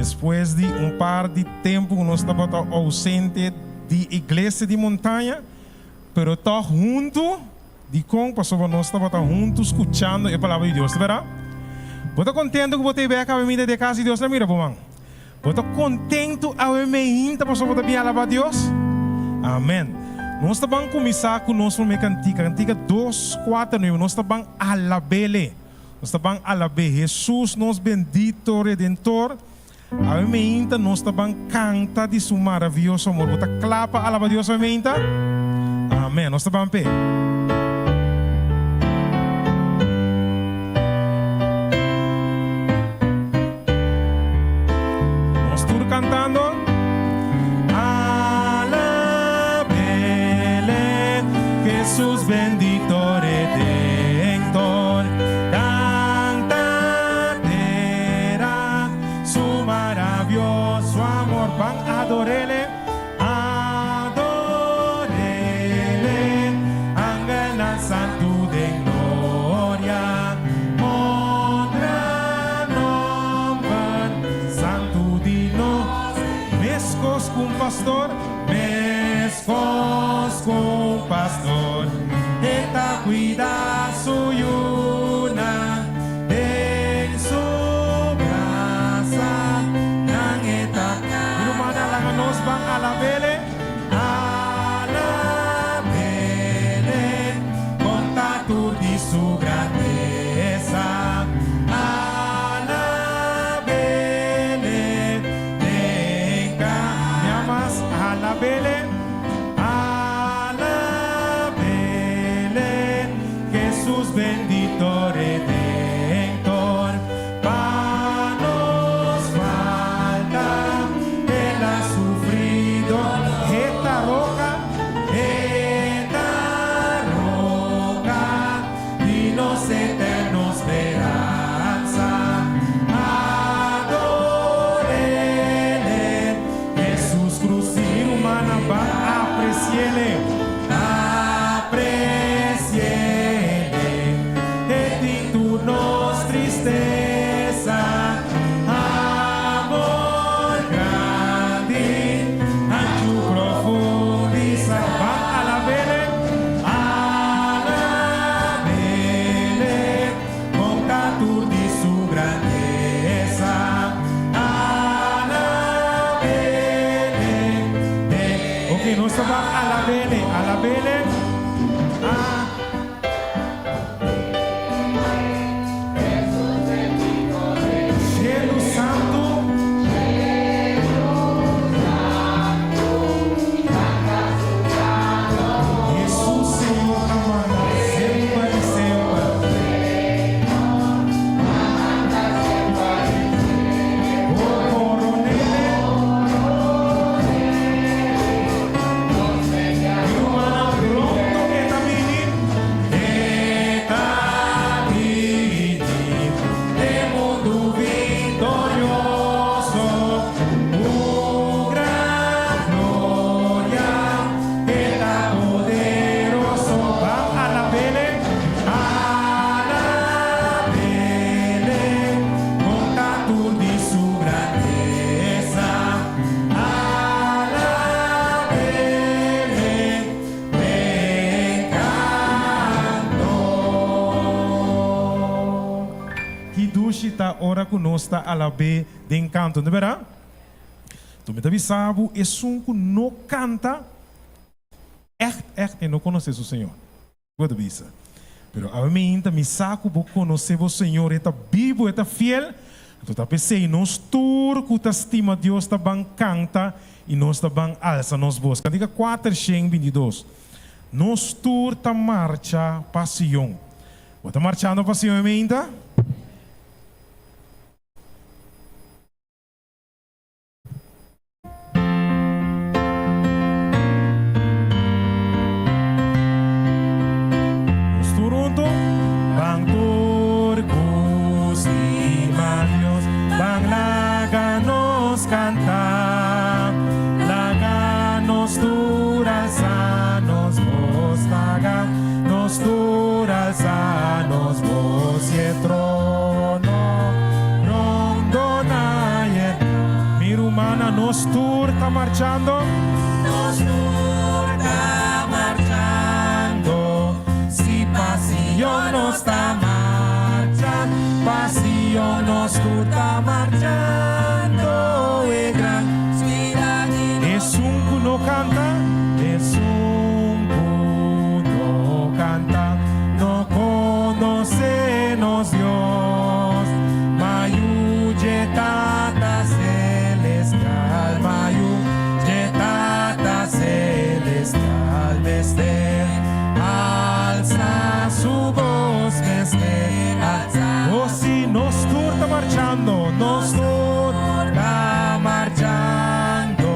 Despues di un par di tempu ku nos tabata ousente di Iglesia di Montaña, pero tòg huntu. Dikon? Pasobra nos tabata huntu skuchando e Palabra di Dios. Ta bèrdat? Bo ta kontentu ku bo ta e bèk awe mira den e kas di Dios? La mira bo man. Bo ta kontentu awe meinta pasobra bo ta bin alabá Dios? Amèn. Nos ta ban kuminsá ku nos promé kantika, kantika dos, kuater, nuebe. Nos ta ban alab'Ele. Nos ta ban alab'E. Hesus, nos bendito Redentor. Awe meinta nos ta ban kanta di su maravioso amor. Bo ta kla pa alaba Dios awe meinta? Amen. Nos ta ban p'e. Nos tur kantando. Alabele, Jesus bendito Redentor. Kanta tera. Su maravioso amor ban adorele, adorele, angelnan santu den gloria, honra nomber santu di nos, mescos cu un pastor, mescos cu un pastor, e ta cuida su yunan. Den su brasa nan e ta. Mi rumannan laga nos ban alab'Ele, alab'Ele, konta tur di su grandesa, alab'Ele, den ka. Mi amas, alab'Ele, alab'Ele. Jesus bendito Redentor, pa nos falta El a sufrido. E ta roca, E ta roca di nos eterno speransa. Adorele, Jesus cruci. Rumannan ban apreciele. Apreciele e tin tur nos tristesa, amor grandi, anchu profundisa. Ban alabele, alabele, conta tur di su grandesa. Alabele, Ok, nos ta ban alabele, alabele, a. Shelu Santu. Hesus Señor ta manda semper i semper. Bo coronele. Mi rumannan pronto e ta bini. E ta bini den mundu viktorioso. Ku gran gloria e ta poderoso. Ban alab'Ele, alab'Ele, konta tur di su grandesa. Alab'Ele den canto. Ki dushi ta ora ku nos ta alab'é den kanto, no bèrdat? Anto mi ta bisa bo, esun ku no kanta, ègt ègt e no konosé su Señor. Bo ta bisa, Pero awe meinta mi sa ku bo konosé bo Señor, e ta bibu, e ta fiel. Anto ta p'esei nos tur ku ta stima Dios ta ban kanta i nos ta ban alsa nos bos. Kantika 422, Nos tur ta marcha pa Sion. Bo ta marchando pa Sion e meinta? Nos tur hunto ban tur ku stima Dios, ban laga nos kanta, laga nos tur alsa nos bos, laga nos tur alsa nos bos, y e trono rondona. Nos tur ta marchando. Nos tur ta marchando. Si pa Sion nos ta marcha, pa Sion nos tur ta marchando, e gran siudat di nos. Esun ku no kanta, esun ku no kanta, no konosé nos Dios. Ma yu dje Tata Selestial, ma yu dje Tata Selestial mester alsa su bos, mester alsa. Oh sí, nos tur ta marchando, nos tur ta marchando.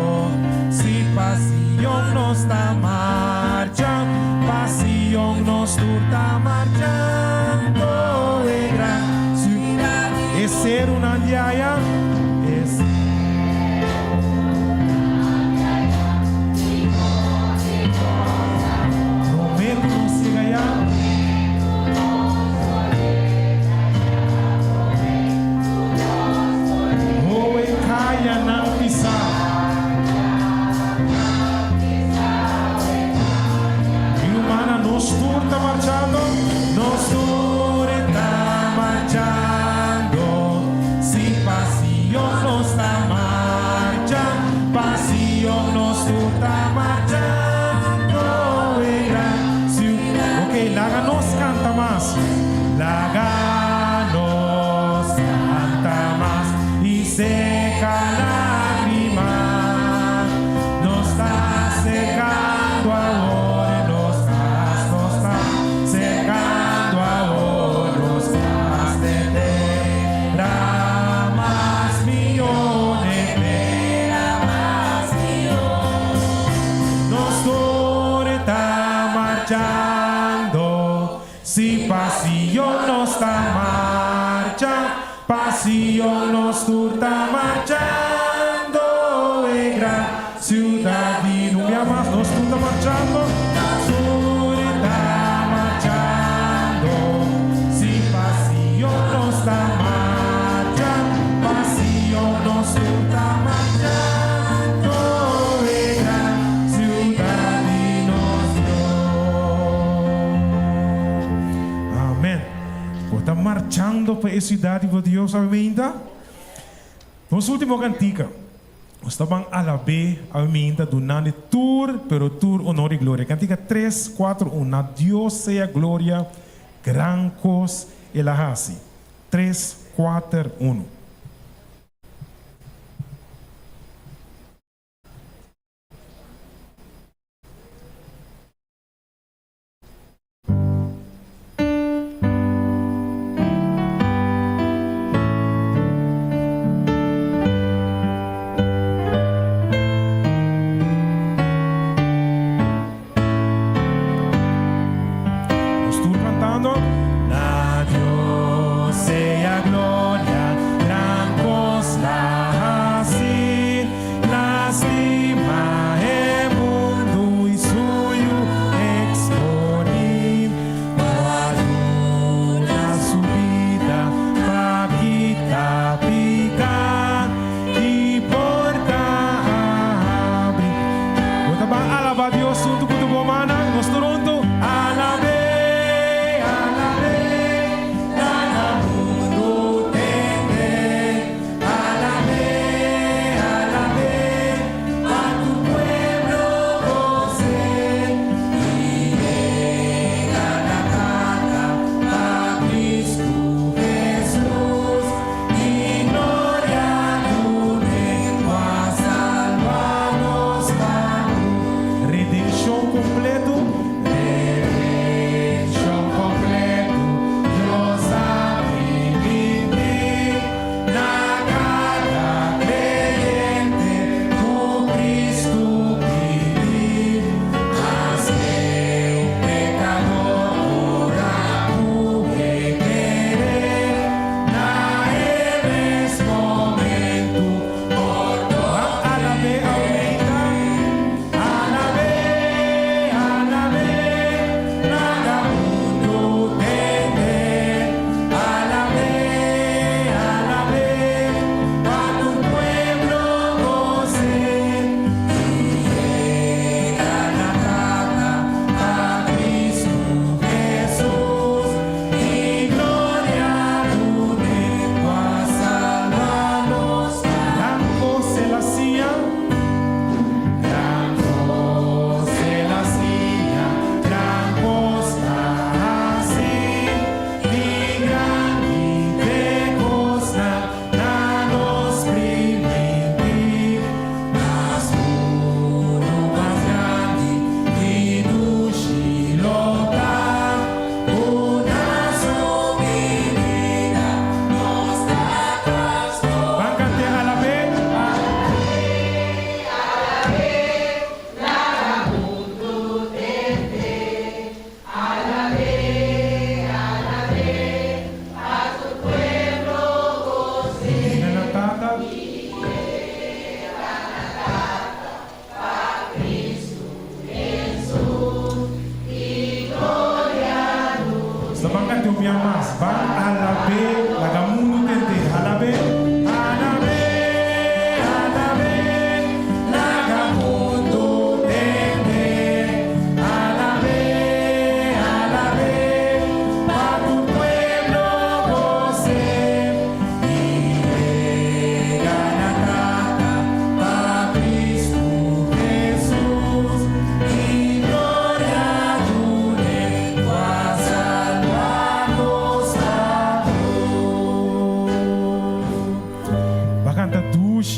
Si pa Sion nos ta marcha, pa Sion nos tur ta marchando, e gran siudat. E serunan di aya, e. Promé ku nos yega aya. Hoe kayanan pisá. Mi rumannan, nos tur ta marchando. Nos tur ta marchando. Si pa Sion nos ta marcha, pa Sion nos tur ta marchando, e gran siudat. Ok, laga nos kanta mas. Laga nos kanta mas i seka lágrima. Nos ta aserkando awor nos kas, nos ta aserkando awor nos kas den tera mas mihó, den tera mas mihó. Nos tur ta marchando, si pa Sion nos ta marcha, pa Sion nos tur ta marchando, e gran siudat di Un bia mas, nos tur ta marchando. Nos tur ta marchando, si pa Sion nos ta marcha, pa Sion nos tur ta marchando, e gran siudat di nos Dios. Amèn. Bo ta marchando pa e siudat di bo Dios awe mainta? Nos último kantika. Nos ta ban alab'é awe mainta dunando tur, pero tur honor i gloria. Kantika tres, kuater, un. Na Dios sea gloria, gran kos el a hasi. Tres, kuater, unu. Nos tur kantando. Na Dios sea gloria.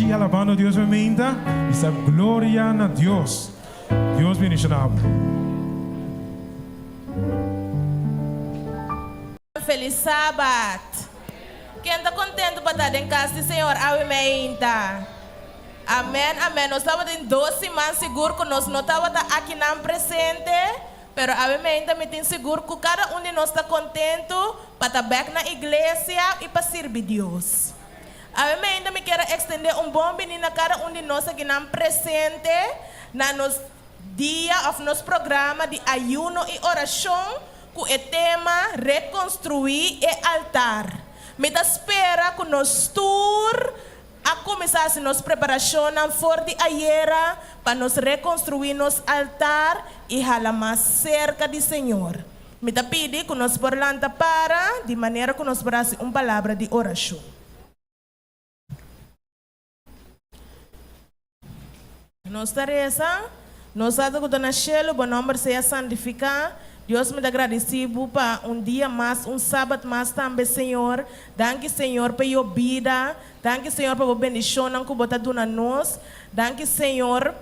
dushi alabando Dios mi meinta bisa gloria na Dios. Dios bendiciona bo. Felis Sabat! Ken ta kontentu pa ta den kas di Señor awe meinta? Amen, amen. Nos tabatin dos siman sigur ku nos no tabata akinan presente, pero awe meinta mi tin sigur ku kada un di nos ta kontentu pa ta bèk na iglesia i pa sirbi Dios. Awe meinta mi kier a ekstendé un bon bini na kada un di nos akinan presente na nos dia òf nos programa di ayuno i orashon ku e tema Rekonstruí e Altar. Mi ta spera ku nos tur A kuminsá hasi nos preparashonnan for di ayera pa nos rekonstruí nos altar i hala mas serka di Señor. Mi ta pidi ku nos por lanta para di manera ku nos por hasi un palabra di orashon. Nos ta resa, Nos Tata ku ta na shelu, bo nòmber sea santifiká. Dios mi ta gradisí bo pa un dia mas, un sabat mas tambe, Señor. Danki, Señor, pa yo bida. Danki, Señor, pa bo bendishonnan ku bo ta duna nos. Danki, Señor,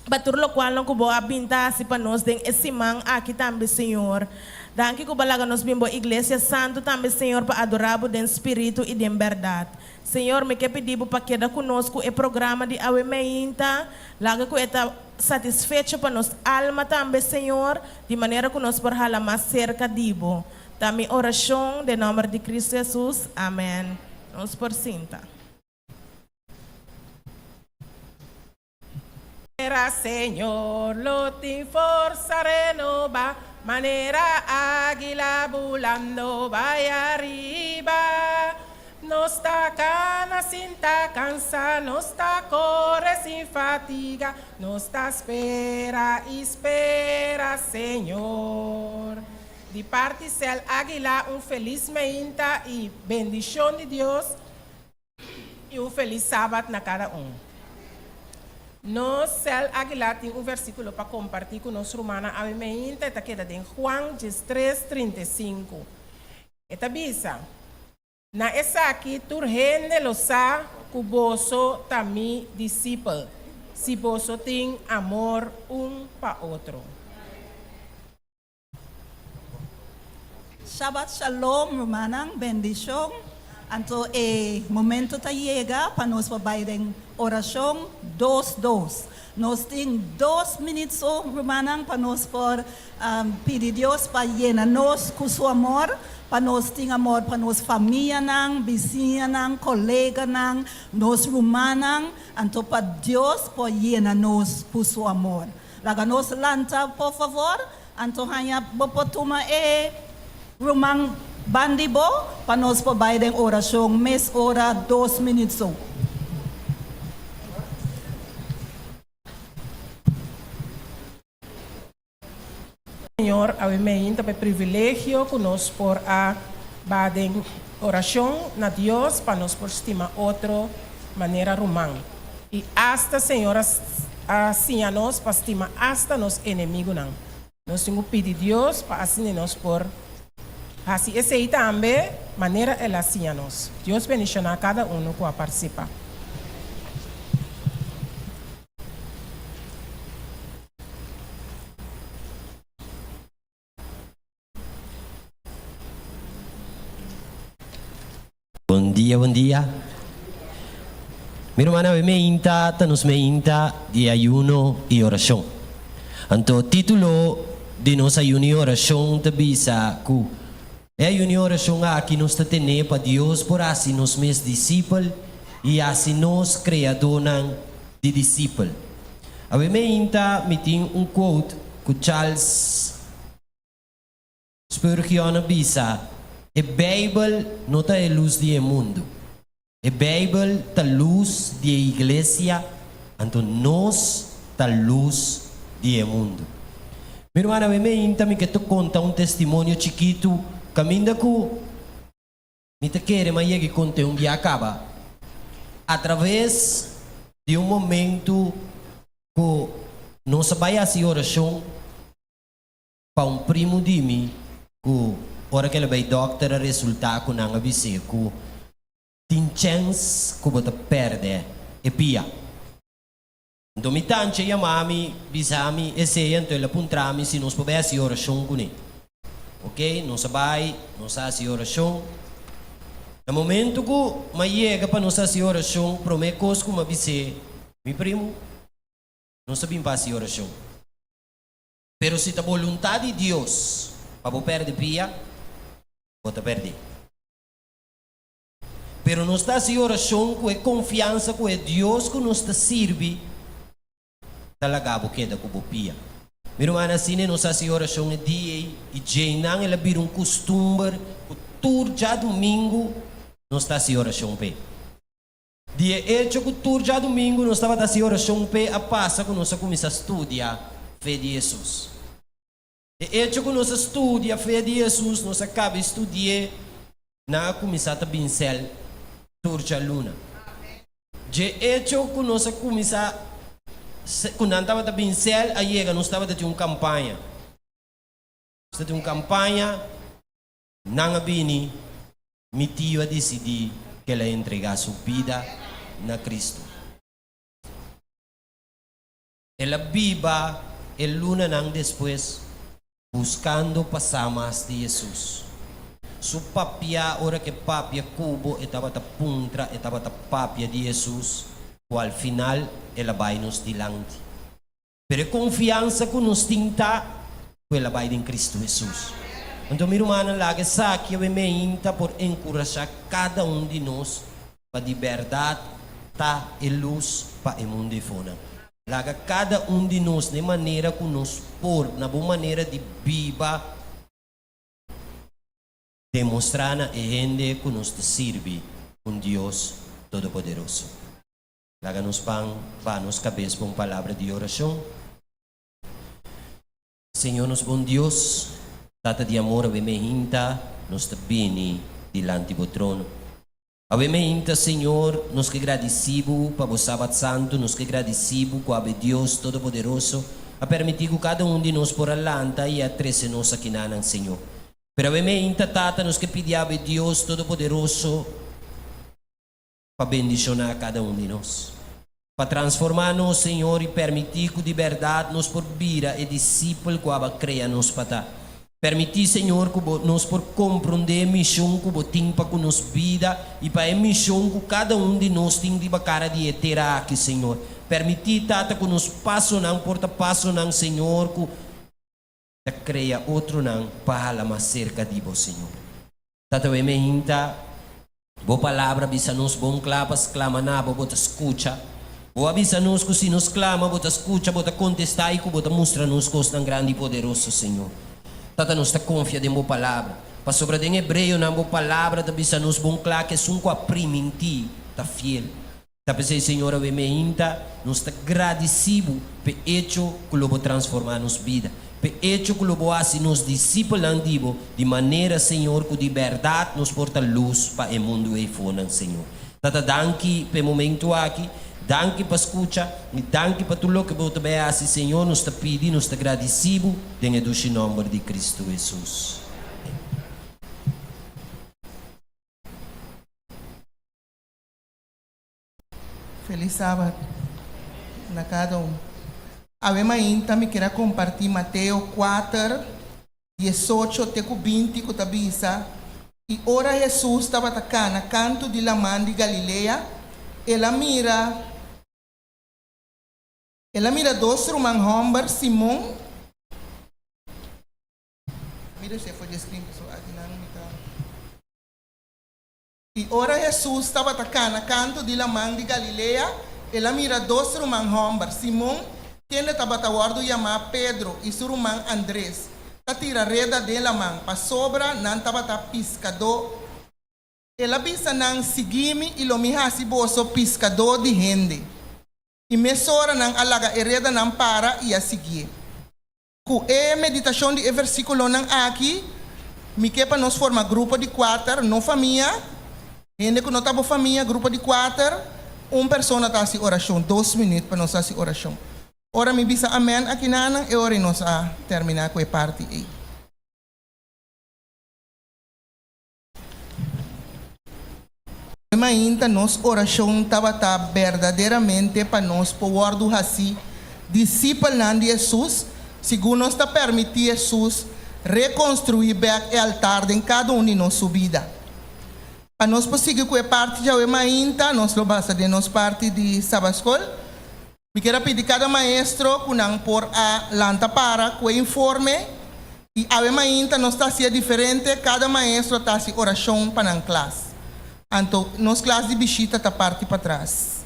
pa tur lokualnan ku bo a bin ta hasi pa nos den e siman aki tambe, Señor. Danki ku bo a laga nos bin bo iglesia santu tambe, Señor, pa adorá bo den spiritu i den bèrdat. Señor, mi ke pidi bo pa keda ku nos ku e programa di awe meinta. Laga ku e ta satisfecho pa nos alma tambe, Señor, di manera ku nos por hala mas serka di bo. Ta mi orashon den nòmber di Kristu Hesus. Amèn. Nos por sinta. Manera Señor lo tin forsa renoba, manera águila bulando bai ariba. Nos ta cana sin ta cansa, nos ta core sin fatiga, nos ta spera y spera Señor. Di parti Cel Águila un feliz meinta y bendicion di Dios. I un felis Sabat na kada un. Nos Cel Aguilar tin un versikulo pa kompartí ku nos rumannan awe meinta, e ta keda den Juan diestres, 35. E ta bisa, Na esaki tur hende lo sa ku boso ta mi disipel, si boso tin amor un pa otro. Shabbat Shalom rumannan, bendishon. Anto e momento ta yega pa nos por bai den orashon dos dos. Nos tin dos minit so rumannan pa nos por pidi Dios pa yena nos ku su amor, pa nos tin amor pa nos famianan, bisiñanan, koleganan, nos rumannan, anto pa Dios por yena nos ku su amor. Laga nos lanta por favor. Anto haña bo por tuma e ruman ban di bo pa nos por bai den orashon mes ora dos minüt so. Señor, awe meinta pa e privilegio ku nos por a ba den orashon na Dios pa nos por stima otro manera ruman. I asta Señor a a siña nos pa stima asta nos enemigunan. Nos tin ku pidi Dios pa asina nos por hasi esei tambe manera El a siña nos. Dios bendishoná kada unu ku a partisipá. Bon dia, bon dia. Mi rumannan, awe meinta ta nos meinta di ayuno i orashon. Anto título di nos ayuno i orashon ta bisa ku e ayuno i orashon aki nos ta tene pa Dios por hasi nos mes disipel i hasi nos kreadónan di disipel. Awe meinta mi tin un quote ku Charles Spurgeon a bisa, E Beibel no ta e lus di e mundu. E Beibel ta lus di e iglesia, anto nos ta lus di e mundu. Mi ruman, awe meinta mi ke ta konta un testimonio chikitu kaminda ku mi ta kere m'a yega i kont'é un bia kaba atraves di un momentu ku nos a bai hasi orashon pa un primu di mi ku ora ku el a bai dòkter a resultá ku nan a bis'é ku tin chèns ku bo ta pèrdè. e pia. Anto mi tanchi a yama mi, bisa mi esei, anto el a puntra mi si nos por bai hasi orashon kuné. Oke, nos a bai, nos a hasi orashon. Na momento ku m'a yega pa nos hasi orashon, promé kos ku m'a bis'é, Mi primu, nos a bin pa hasi orashon. Pero si ta boluntat di Dios pa bo pèrdè pia, bo ta pèrdè. Pero nos ta hasi orashon ku e konfiansa ku e Dios ku nos ta sirbi ta laga bo keda ku bo pia. Mi ruman, asina nos hasi orashon e dia ei i djeinan el a bira un kustumber ku tur djadumingu nos ta hasi orashon p'e. Di e echo ku tur djadumingu nos tabata hasi orashon p'e a pasa ku nos a kuminsá studia fe di Hesus. E echo ku nos a studia fe di Hesus, nos a kaba e studi'é, nan a kuminsá ta bin sèl tur djaluna. Dje echo ku nos a kuminsá ku nan tabata bin sèl a yega nos tabata tin un kampaña. Nos ta tin un kampaña, nan a bini, mi tio a disidí ku el a entregá su bida na Kristu. El a biba e lunanan despues buskando pa sa mas di Hesus. Su papia ora ke papia ku bo e tabata puntra e tabata papia di Hesus ku al final el a bai nos dilanti. Pero e konfiansa ku nos tin ta ku el a bai den Kristu Hesus. Anto mi rumannan laga esaki awe meinta por enkurashá kada un di nos Pa di bèrdat ta e lus pa e mundu efonan. Laga kada un di nos na e manera ku nos por, na bo manera di biba, demostrá na e hende ku nos ta sirbi un Dios Todopoderoso. Laga nos ban baha nos kabes pa un palabra di orashon. Señor nos bon Dios, Tata di amor awe meinta nos ta bini dilanti bo trono. Awe meinta Señor nos ke gradisi bo pa bo Sabat Santu, nos ke gradisi bo ku awe Dios Todopoderoso a permiti ku kada un di nos por a lanta i a trese nos akinanan Señor. Pero awe meinta Tata nos ke pidi awe Dios Todopoderoso, pa bendishoná kada un di nos, pa transformá nos, Señor, i permití ku di bèrdat nos por bira e disipel ku aba krea nos pa ta. Permití, Señor, ku Bo nos por komprondé e mishon ku Bo tin pa ku nos bida i pa e mishon ku kada un di nos tin riba kara di e tera aki, Señor. Permití, Tata, ku nos pasonan por ta pasonan, Señor, ku ta krea otronan pa hala mas serka di Bo, Señor. Tata we me hinta Bo palabra bisa nos bon kla pa sklama na Bo, Bo ta skucha. Bo a bisa nos ku si nos sklama, Bo ta skucha, Bo ta kontestá i ku Bo ta mustra nos kosnan grandi i poderoso, Señor. Tata nos ta konfia den Bo palabra, pasobra den Hebreonan Bo palabra ta bisa nos bon kla ku esun ku a primintí ta fiel. Ta p'esei, Señor, awe meinta nos ta gradisí Bo p'e echo ku lo Bo transformá nos bida, p'e echo ku lo Bo hasi nos disipelnan di Bo, di manera, Señor, ku di bèrdat nos por ta lus pa e mundu eifonan, Señor. Tata, danki p'e momentu aki. Danki pa skucha i danki pa tur loke Bo ta bai hasi, Señor. Nos ta pidi, nos ta gradisí Bo den e dushi nòmber di Kristu Hesus. Amèn. Felis Sabat na kada un. Awe mainta mi kier a kompartí Mateo kuater, diesocho te ku binti ku ta bisa, I ora Hesus tabata kana kantu di laman di Galilea, el a mira el a mira dos ruman hòmber, Simon, Mira si e for di e screen pasobra akinan mi ta. I ora Hesus tabata kana kantu di laman di Galilea, el a mira dos ruman hòmber, Simon, kende tabata wòrdu yamá Pedro, i su ruman Andres, ta tira reda den laman, pasobra nan tabata piskadó. El a bisa nan, Sigui mi, i lo mi hasi boso piskadó di hende. I mesora nan a laga e redanan para i a siguié. Ku e meditashon di e versíkulonan aki, mi ke pa nos forma grupo di kuater, no famia, hende ku no ta bo famia, grupo di kuater, un persona ta hasi orashon, dos minüt pa nos hasi orashon. Ora mi bisa amèn akinanan, e ora ei nos a terminá ku e parti ei. mainta nos orashon tabata berdaderamente pa nos por wòrdu hasí disipelnan di Hesus, segun nos ta permití Hesus rekonstruí bèk e altar den kada un di nos su bida. Pa nos por sigui ku e parti djawe mainta, nos lo basa den nos parti di Sabaskol. Mi kier a pidi kada maestro ku nan por a lanta para ku e informe i awe mainta nos ta hasia diferente, kada maestro ta hasi orashon pa nan klas. Anto nos klas di bishita ta parti patras.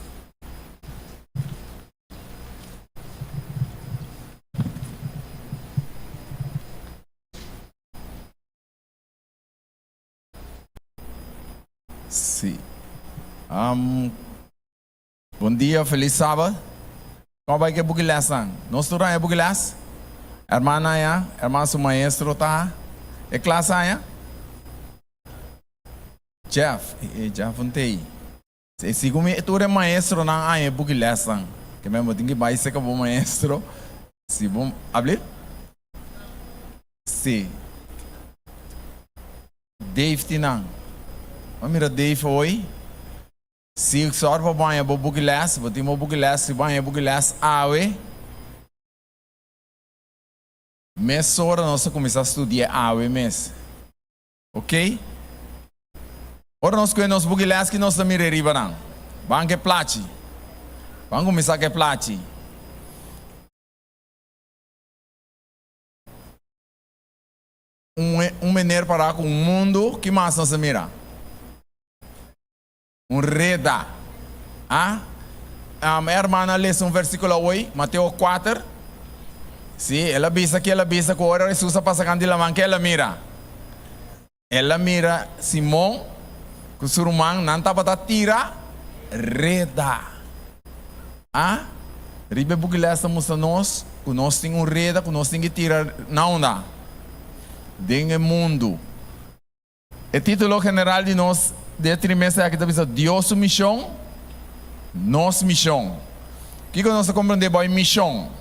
Sí. Bon dia, felis sabat. Kon bai ku e buki lèsnan? Nos tur haña buki lès? Herman haña, herman su maestro ta e klas haña? Jeff, e Jeff un tei. Si sigun mi tur e maestronan haña e buki lèsnan. Ke men bo tin ki bai seka bo maestro si bo abli? Si. Dave tin nan. Bo a mira Dave hoy? Si sòru pa bo haña bo buki lès, bo tin bo buki lès, si bo haña e buki lès awe, mesora nos ta kuminsá studia awe mes. Oke? Ora nos kohe nos buki lès ki nos ta mira e riba nan? Ban ku e plachi. Ban kuminsá ku e plachi. Un meneer pará ku un mundu, ki mas nos ta mira? Un reda. A E hermana a lesa un versíkulo awoi, Mateo kuater. Sí, el a bisa ki el a bisa ku ora Hesus a pasa kantu di laman, ke el a mira? El a mira Simon ku su ruman, nan tabata tira reda. A Riba e buki les ta mustra nos ku nos tin un reda ku nos tin ki tira na unda? Den e mundu. E título general di nos di e trimestre aki ta bisa Dios su mishon, nos mishon. Kiko nos ta komprendé bo e mishon?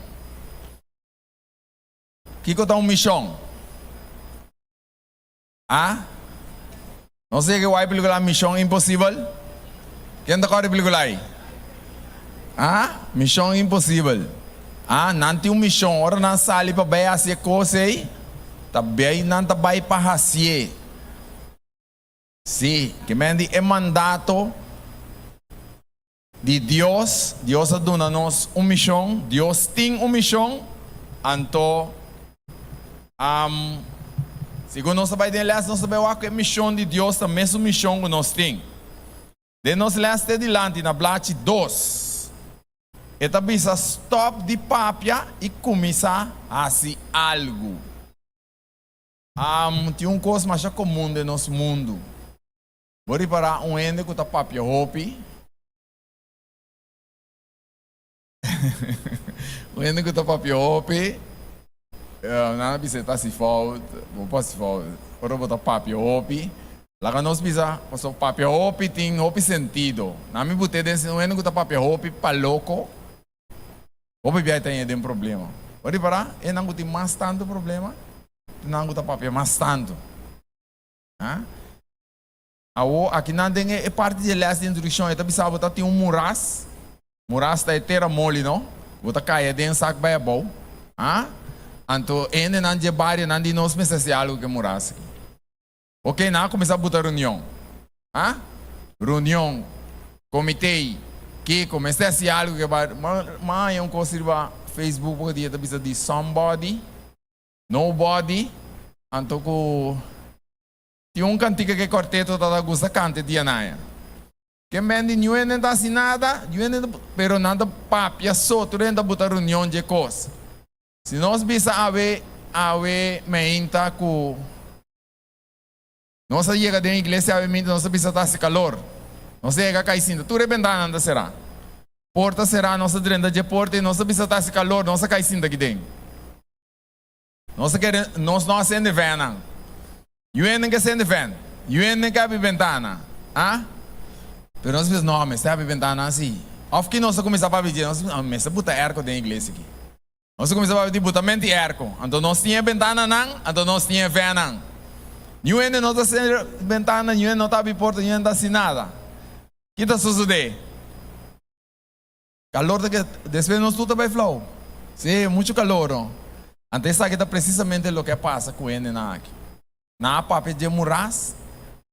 Kiko ta un mishon? A? Nos a yega wak e pelikula Mishon Imposibel? Ken ta kòrda e pelikula ei? A? Mishon Imposibel. A? Nan tin un mishon. Ora nan sali pa bai hasi e kos ei, Ta bay nan ta bay pa hacié. Sí, ke men di e mandato di Dios, Dios a duna nos un mision, Dios tin un mision, anto segun nos ta bay den les nos ta bay wak ku e mision di Dios ta mesun mision ku nos tin. Den nos les te dilanti na blachi dos, e ta bisa stòp di papia i kuminsá hasi algu. Tin un kos masha komun den nos mundu. Bo ripará un hende ku ta papia hopi? Un hende ku ta papia hopi, nan a bisa e ta hasi fout, bo por hasi fout ora bo ta papia hopi. Laga nos bisa, pasobra papia hopi tin hopi sentido. Nan mi but'é den un hende ku ta papia hopi pa loko, hopi bia e ta ña den problema. Bo ripará, esnan ku tin mas tantu problema, ta nan ku ta papia mas tantu. Awo, akinan den e parti di e les di introdukshon e ta bisa bo ta tin un muras. Muras ta e tera moli, no? Bo ta kai aden sak bai abou. Ha? Anto e hendenan dje barionan di nos mester hasi algu ku e muras aki. Oke, nan a kuminsá buta reunion. Ha? Reunion, komitei, kiko, mester hasi algu ku e bario. Ma haña un kos riba Facebook poko dia ta bisa di somebody, nobody, anto ku. Tin un kantika ku e kòrteto ta ta gusta kanta e dia naya. Ken ben di niun hende ta hasi nada, niun hende ta, pero nan ta papia so, tur hende ta buta reunion dje kos. Si nos bisa awe, awe meinta ku nos a yega den iglesia awe meinta nos ta bisa ta hasi kalor. Nos a yega kai sinta, tur e bentananan ta será. Porta será, nos a drenta dje porta i nos ta bisa ta hasi kalor, nos a kai sinta aki den. Nos ta kere nos no a sende vennan. Yu hende ke sende ven. Yu hende ke habri bentana. Ah? Pero nos bisa, no, mester habri bentana si. Of ki nos ta kuminsá papia dje? Nos bisa, mester buta airco den iglesia aki. Nos ta kuminsá papia di butamento di airco. Anto nos tin e bentananan, anto nos tin e vennan. Niun hende no ta sende bentana, niun hende no ta habri porta, niun hende no ta hasi nada. Ki ta sosodé? Kalor ta ke despues nos tur ta bai flou. Sí, muchu kalor no. Anto esaki ta presisamente loke a pasa ku hendenan aki. Nan a papia dje muras,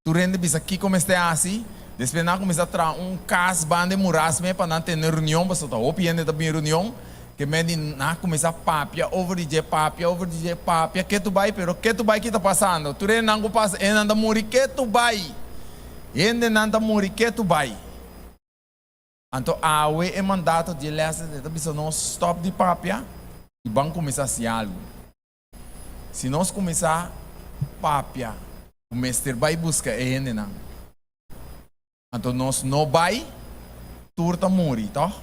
tur hende bisa kiko mester hasi, despues nan a kuminsá traha un kas banda e muras mes pa nan tene reunion, pasobra ta hopi hende ta bin reunion, ke men di nan a kuminsá papia over di dje, papia over di dje, papia ketu bai, pero ketu bai ki ta pasando? Tur hendenan ku pasa, hendenan ta muri ketu bai! Hendenan ta muri ketu bai! Anto awe e mandato di e les e ta bisa nos stop di papia y ban cuminsa haci algo. Si nos cuminsa papia cu mester bay busca e hendenan, anto nos no bay, tur ta muri, toch?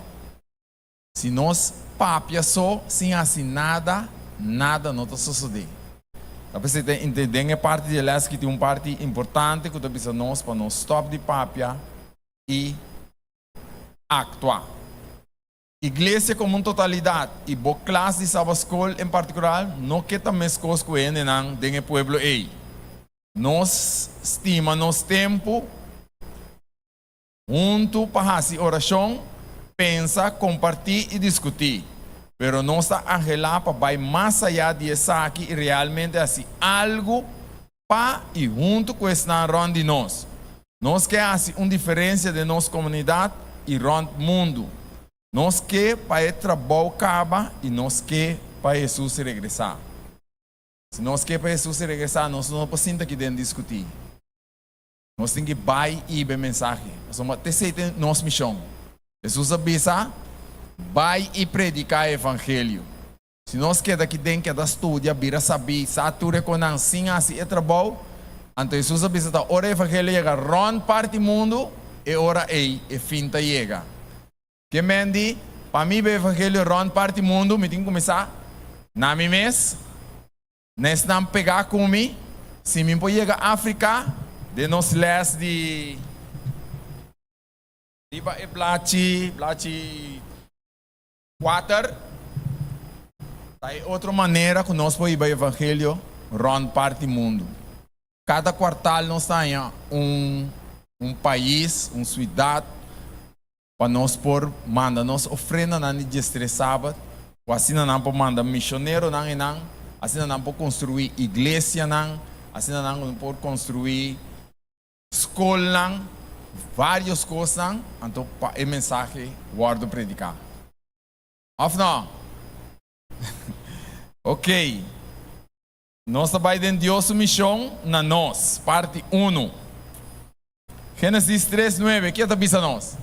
Si nos papia so sin haci nada, nada no ta sosode. Ta p'esei ta inte den e parti di e les aki tin un parti importante cu ta bisa nos pa nos stop di papia i aktua. Iglesia komo un totalidat i bo klas di Sabaskol en partikular no ke ta meskos ku hendenan den e pueblo ei. Nos stima nos tempu huntu pa hasi orashon, pensa, kompartí i diskutí, pero nos ta anhelá pa bai mas ayá di esaki i realmente hasi algu pa i huntu ku esnan rònt di nos. Nos ke hasi un diferensia den nos komunidat i rònt mundu. Nos ke pa e trabou kaba i nos ke pa Hesus regresá. Si nos ke pa Hesus regresá, nos no por sinta aki den diskutí. Nos tin ki bai i hiba e mensahe, pasobra t'esei ta nos mishon. Hesus a bisa, Bai i prediká e evangelio. Si nos keda aki den keda studia, bira sabí, sa tur e konan sin hasi e trabou, anto Hesus a bisa ta ora e evangelio yega rònt parti mundu, e ora ei e fin ta yega. Ke men di, Pa mi be evangelio rònt parti mundu, mi tin kuminsá na mi mes, na esnan pegá ku mi, si mi por yega Afrika, den nos lès di riba e blachi, blachi. Kuater, ta e otro manera ku nos por hiba evangelio rònt parti mundu. Kada kuartal nos ta haña un un pais, un suidat, pa nos por manda nos ofrendanan di diestres sabat, ku asina nan por manda mishoneronan einan, asina nan por konstruí iglesianan, asina nan por konstruí skolnan, varios kosnan, anto pa e mensahe wòrdu prediká. Òf nò? Ok. Nos ta bai den Dios su mishon na nos, parti unu. Génesis tres nuebe, ke ta bisa nos?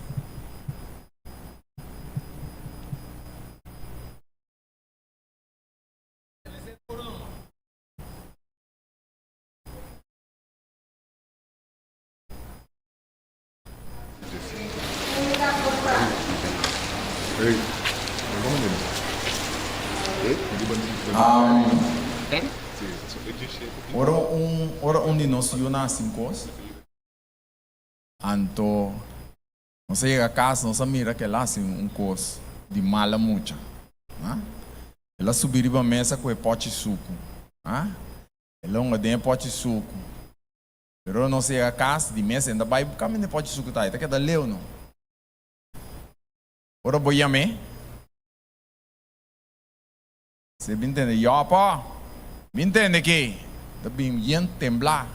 Ora un ora un di nos yu na hasi un kos, anto nos a yega kas nos a mira ku el a hasi un kos di mala mucha. El a subi riba mesa ku e pòchi suku. El a hunga den e pòchi suku. Pero ora nos yega kas, di mes e ta bai kaminda e pòchi suku ta, e ta keda leu no. Ora bo yam'é, si e bin tende, Yòpò, bin tende ki! Ta bin yen temblá.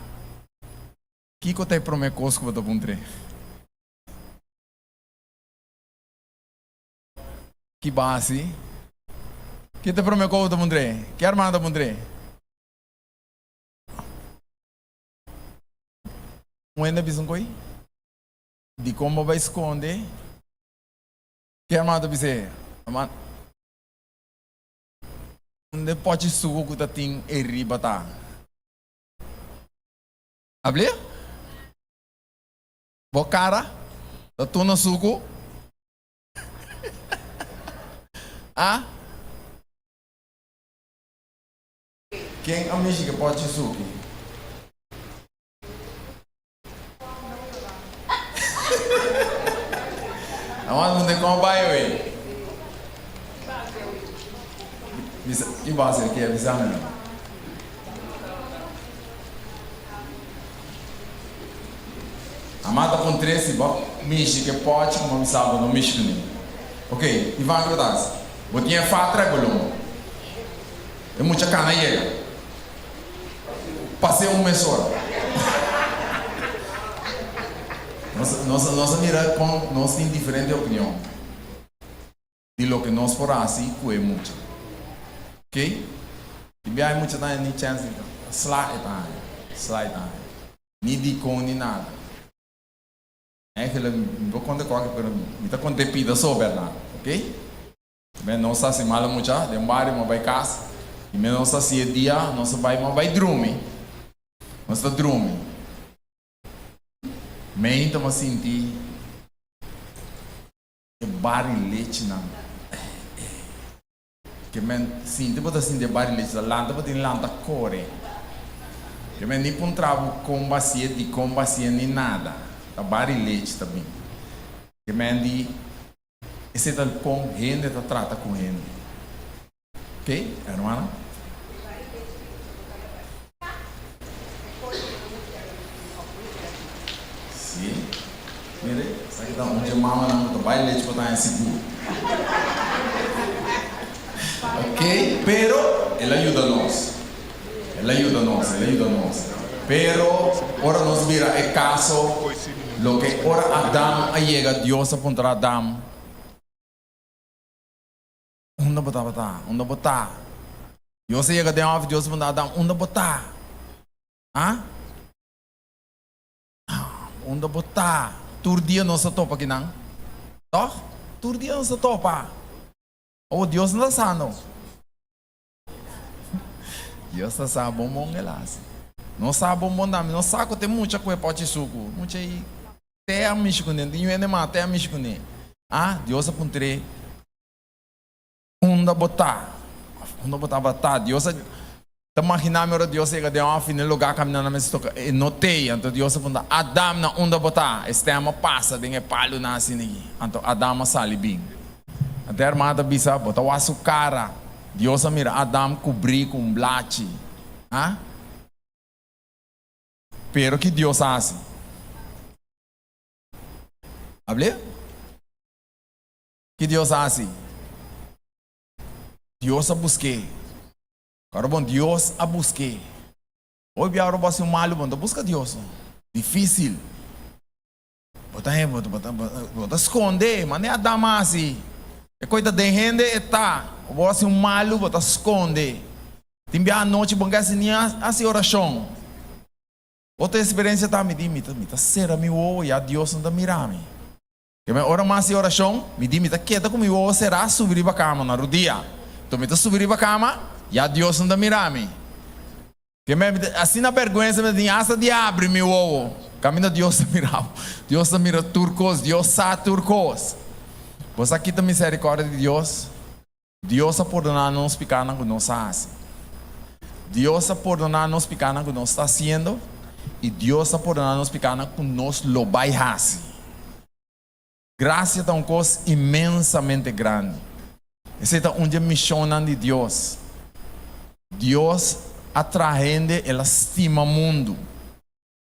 Kiko ta e promé kos ku bo ta puntr'é? Ki bo hasi? Ki ta e promé kos ku bo ta puntr'é? Ki armando ta puntr'é? Un hende a bisa un koi, Dikon bo bai skonde? Ki hermano ta bis'é, Hermano, unda e pòchi suku ku ta tin ei riba ta? Ablia? Bo kara ta tuna suku? Ah? Ken a mishi ke pòchi suku? Awan munde kon bai oe? Bisa, ki base ke bisa mi no? Amata pon tresi bo. mishi ku e pòchi ku bo bisa bo no mishi kuné. Ok, Ivan kiko ta hasi? Bo tin e fatra e bolon. E mucha kana yega. Pas'é un mes ora. Nos nos nos a mira kon nos tin diferente opinion di loke nos por hasi ku e mucha. Ok? Tin biaha e mucha ta haña ni chèns di sla e ta haña, sla e ta haña. Ni dikon ni nada. Eigenlijk mi por konta kòke pero mi ta konta e pida so bèrdat. Ok? Mi nos a hasi malo mucha den bario mi a bai kas i mi nos a hasi e dia nos a bai mi a bai drumi nos ta drumi meinta mi a sinti e bari lechinan ke men sinti bo ta sinti e bari lechi ta lanta bo tin lanta kore ke men ni puntra bo kon bo hasié dikon bo hasié ni nada ta bari lechi ta bin ke men di Esei ta kon hende ta trata ku hende. Ok, hermana? Si. Mire, esaki ta un dje mamanan ku ta bai lechi pa ta haña sigur. Ok, pero el a yuda nos. El a yuda nos, el a yuda nos. Pero ora nos bira e kaso, loke ora Adam a yega, Dios a puntra Adam, Unda bo tabata? Unda bo ta? Dios a yega den òf, Dios a puntra Adam, Unda bo ta? Ha? Unda bo ta? Tur dia nos ta topa kinan, tòg? Tur dia nos ta topa. Oh, Dios no ta sa no. Dios ta sa bon bon el hasi. No sa bon bon tambe. No sa ku te mucha ku e pochi suku. Mucha ei te a mishi kuné. Tin yu hende mas te a mishi kuné. Ah, Dios a puntr'é, Unda bo ta? Unda bo tabata? Dios a ta maginá mi ora Dios a yega den òf i na e lugá kaminda nan mester toka e no t'ei. Anto Dios a puntra, Adam, na unda bo ta? E stèm a pasa den e palunan asina aki. Anto Adam a sali bin. Anto e hermana ta bisa, Bo ta wak su kara. Dios a mira Adam kubrí ku un blachi. Ha? Pero ki Dios a hasi? Habl'é? Ki Dios a hasi? Dios a busk'é. Kòrda bon, Dios a busk'é. Hopi bia ora bo hasi un malu, bo no ta buska Dios. Difísil. Bo ta bo ta skonde, mane Adam a hasi. E koi ta den hende e ta. Bo hasi un malu bo ta skonde. Tin bia anochi bo no ke hasi ni hasi orashon. Otro eksperensia ta mi di mi ta mi ta sera mi wowo ya Dios no ta mira mi. Ke ora mi hasi orashon mi di mi ta keda ku mi wowo será subi riba kama na rudia. Enton mi ta subi riba kama ya Dios no ta mira mi. Ke mi asina bèrgwensa mi ta tin asta di abri mi wowo. Kaminda Dios ta mira bo. Dios ta mira tur kos. Dios sa tur kos. Bo sa kita miserikòrdia di Dios? Dios a pordoná nos pikánan ku nos a hasi. Dios a pordoná nos pikánan ku nos ta hasiendo i Dios a pordoná nos pikánan ku nos lo bai hasi. Grasia ta un kos inmensamente grandi. Esei ta un di e mishonnan di Dios. Dios a traha hende, el a stima mundu.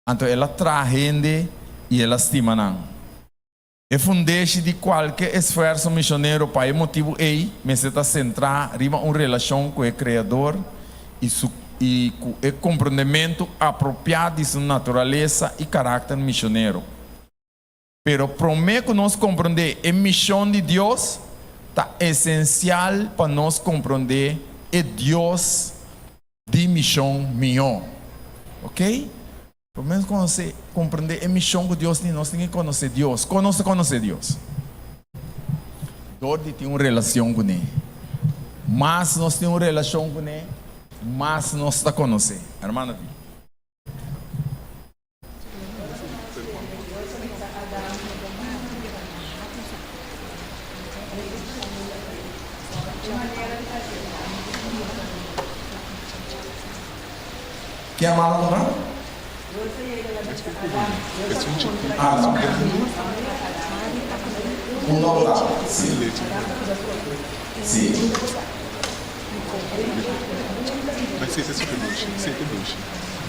Anto el a traha hende i el a stima nan. E fundeshi di kualke esfuerso mishonero pa e motibu ei mester ta sentrá riba un relashon ku e Kreador i su i ku e komprondementu apropiá di su naturalesa i karakter mishonero. Pero promé ku nos komprondé e mishon di Dios, ta esensial pa nos komprondé e Dios di mishon mihó. Oké? Promé nos konosé, komprondé e mishon ku Dios tin, nos tin ke konosé Dios. Kon nos ta konosé Dios? Dor di tin un relashon kuné. Mas nos tin un relashon kuné, mas nos ta konosé. Hermana Vy. Ke a mala lugá? Adam. Un lugá, sí. Sí.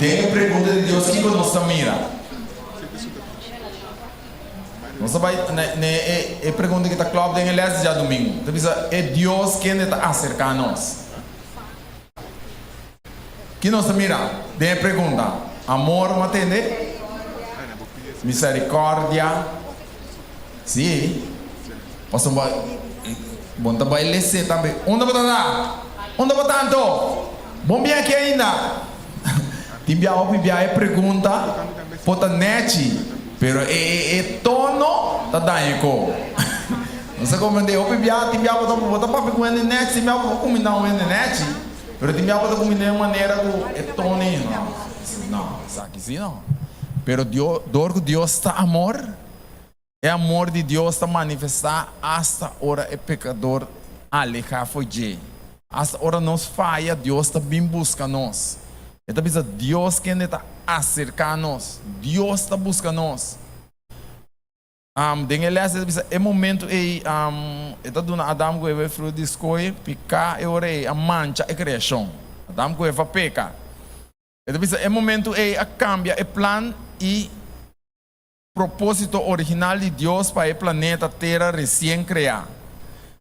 Den e pregunta di Dios kiko nos ta mira? Nos ta bai na na e e pregunta ki ta klòp den e lès di djadumingu. Ta bisa e Dios kende ta aserká nos. Ki nos ta mira den e pregunta? Amor, bo a tende? Miserikòrdia. Sí. Pasobra bo no ta bai les'é tambe. Unda bo ta ta? Unda bo ta anto? Bon bien aki ainda. Tin bia hopi bia e pregunta por ta nechi, pero e e e tono ta daña e ko. Nos a comprende hopi bia, tin bia bo ta bo ta papia ku hende nechi, tin bia bo ta kuminda un hende nechi, pero tin bia bo ta kuminda den un manera ku e tono ei no, no, esaki si no. Pero Dios, dor ku Dios ta amor, E amor di Dios ta manifestá asta ora e pekador alehá fo'i dje. Asta ora nos faya, Dios ta bin buska nos. E ta bisa Dios kende ta aserká nos. Dios ta buska nos. Den e lès e ta bisa e momentu ei e ta duna Adam ku Eva e fruta di skohe, piká e ora ei a mancha e kreashon. Adam ku Eva peka. E ta bisa e momentu ei a kambia e plan i. Propósito original di Dios pa e planeta Tera resien kreá.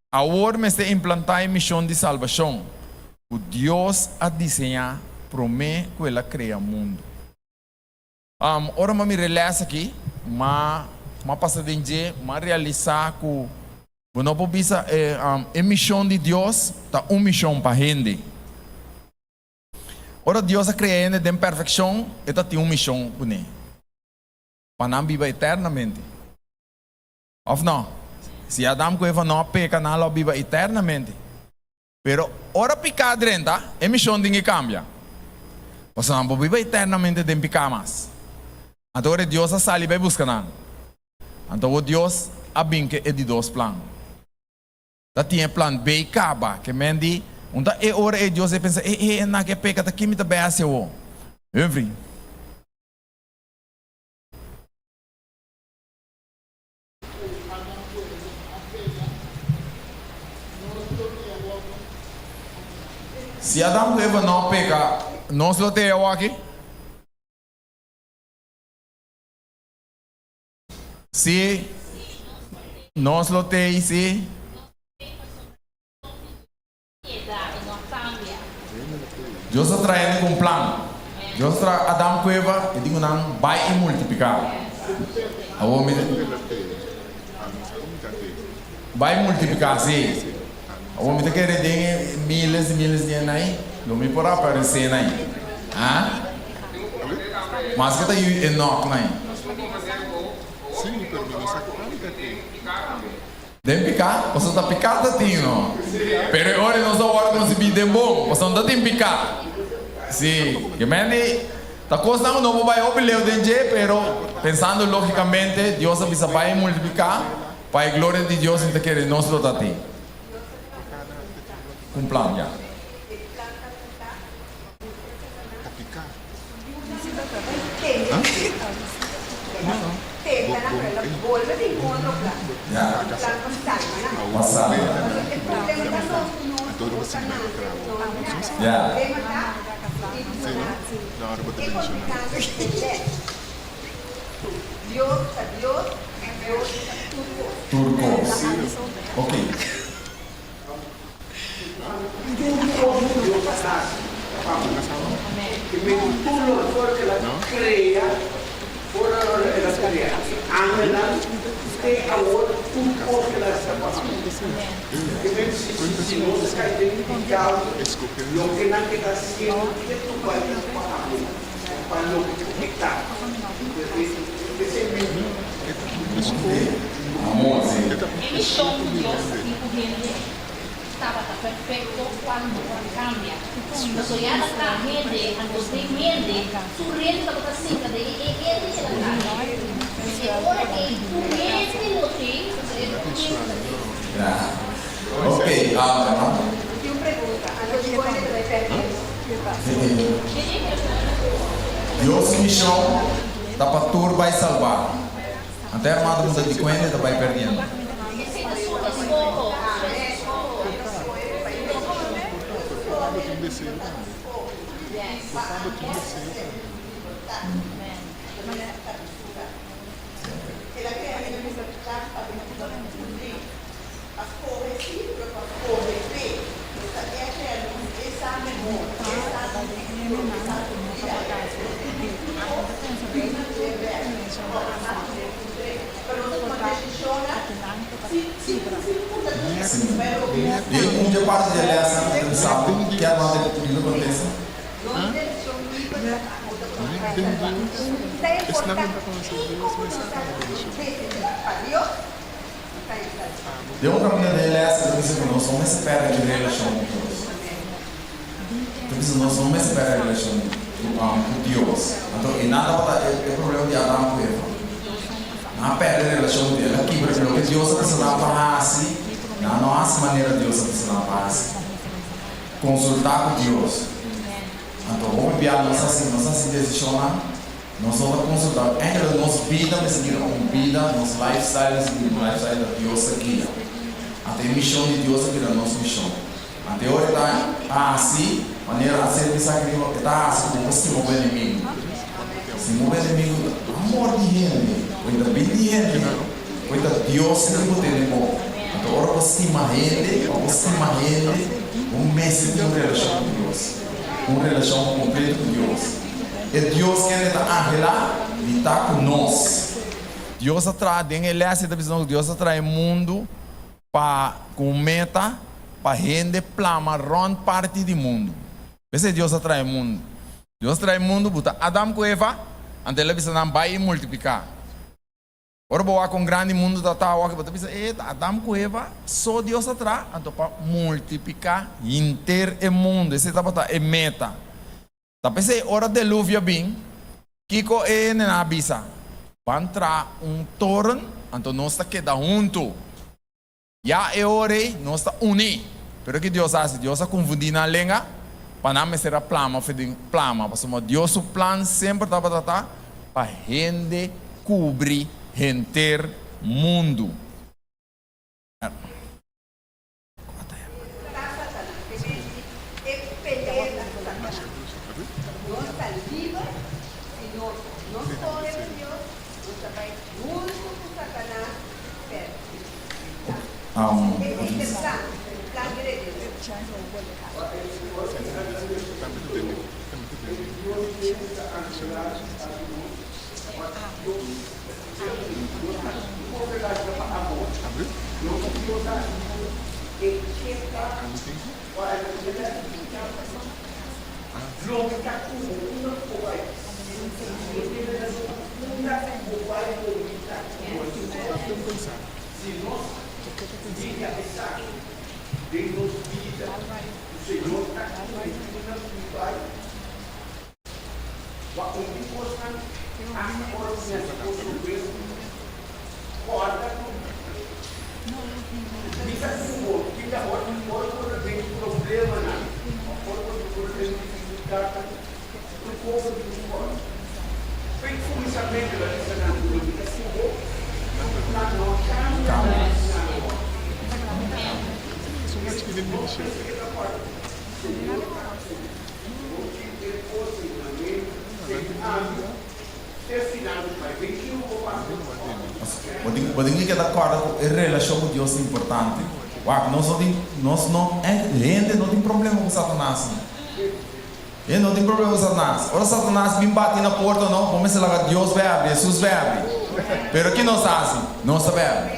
Awor mester implantá e mishon di salbashon ku Dios a diseñá promé ku el a krea mundu. Ora m'a mira e lès akí, m'a m'a pasa den dje, m'a realisá ku bo no por bisa e mishon di Dios ta un mishon pa hende. Ora Dios a krea hende den perfekshon, e ta tin un mishon kuné. Pa nan biba eternamente. Of no? Si Adam ku Eva no a peka, nan lo a biba eternamente. Pero ora piká drenta, e mishon tin ke kambia. Pasobra nan por biba eternamente den piká mas. Anto ora Dios a sali bai buska nan. Anto awor Dios a bin ke e di dos plan. Ta tin e plan B kaba. Ke men di, un ta e ora ei Dios a pensa, e e e nan ke peka ta kin mi ta bai hasi awor? Humphrey. Si Adam ku Eva no a peka, nos lo te awaki? Si, nos lo te, si. Dios a traha hende ku un plan. Dios a traha Adam ku Eva i di ku nan bai i multipliká. Awor mi Bai multipliká, sí. Awor mi ta kere den e miles i miles di hende ei, lo mi por aparesé na ei. Ha? Maske ta yu Enok na ei. Den piká, pasobra ta piká ta tin no. Pero e ora nos a wòrdu konsibí den bon, pasobra no ta tin piká. Sí, ke men di, ta kosnan ku no por bai hopi leu den dje, pero pensando lógikamente, Dios a bisa bai multipliká, pa e gloria di Dios mi ta kere nos lo ta tin. Ku un plan, ya. Tur kos. Ok. Tur kos Dios a hasi ta pa bo. E mesun tur loke ora ku el a krea, ora el a krea e angelnan, te awor tur kos ku el a hasi ta pa bo. E men si si nos a kai den pikado, loke nan ke ta hasiendo ketu bai ta pa bo, pa loke ku e ta. Esei mes. Amor, sí. E mishon ku Dios ta tin ku hende tabata perfekto kual no por a kambia. Pasobra ya ta traha hende, anto den hende tur hende tabata sinta den e hende el a traha hende. E ora ei tur hende lo tin, pasobra e tur hende ta tin. Ya. Ok, ah. Dios su mishon ta pa tur bai salbá. Anto e armado muda di kuende ta bai perdiendo. Esei ta su eskoho, su eskoho. Den un dje parti dje lèsnan ku ta bisa bo ke a nota ku biblia kontesta. Den un kaminda den e lès ta bisa ku nos no mester pèrdè e relashon ku Dios. Ta bisa nos no mester pèrdè e relashon ku Dios. Anto einan tabata e problema di Adam ku Eva. Nan a pèrdè e relashon ku Dios. El a kibra ku loke Dios a bisa nan pa hasi, nan no hasi manera Dios a bisa nan pa hasi. Konsultá ku Dios. Anto hopi bia nos hasi nos hasi desishonnan, nos no ta konsultá. Enkele nos bida mester bira un bida, nos lifestyle mester bira un lifestyle dat Dios ta guia. Anto e mishon di Dios ta bira nos mishon. Anto e ora e ta hasi manera a ser bisa aki riba, e ta hasi ku bo por stima bo enemigu. Stima bo enemigu ta amor di hende, ku e ta bin di hende, ku e ta Dios ku bo tene bo. Anto ora bo stima hende, pa bo stima hende, bo mester tin un relashon ku Dios, un relashon kompleto ku Dios. E Dios kende ta anhelá di ta ku nos. Dios a traha, den e lès e ta bisa nos ku Dios a traha e mundu pa ku un meta pa hende plama rònt parti di mundu. P'esei Dios a traha e mundu. Dios a traha e mundu, buta Adam ku Eva, anto el a bisa nan bai i multipliká. Ora bo wak kon grandi mundu ta ta awor, bo ta bisa, E, ta Adam ku Eva so Dios a traha, anto pa multipliká henter e mundu. Esei tabata e meta. Ta p'esei ora deluvio a bin, kiko e hendenan a bisa? Ban traha un toren, anto nos ta keda huntu. Ya e ora ei nos ta uní. Pero ki Dios a hasi? Dios a konfundí nan lenga pa nan mester a plama for den plama, pasobra Dios su plan semper tabata ta pa hende kubri henter mundu. Bo tin ki keda kòrda ku e relashon ku Dios ta importante. Wak, nos no tin, nos no, hende no tin problema ku Satanas no. Hende no tin problema ku Satanas. Ora Satanas bin bati na porta no, bo mester laga Dios bai abri, Hesus bai abri. Pero ki nos ta hasi? Nos ta bai abri.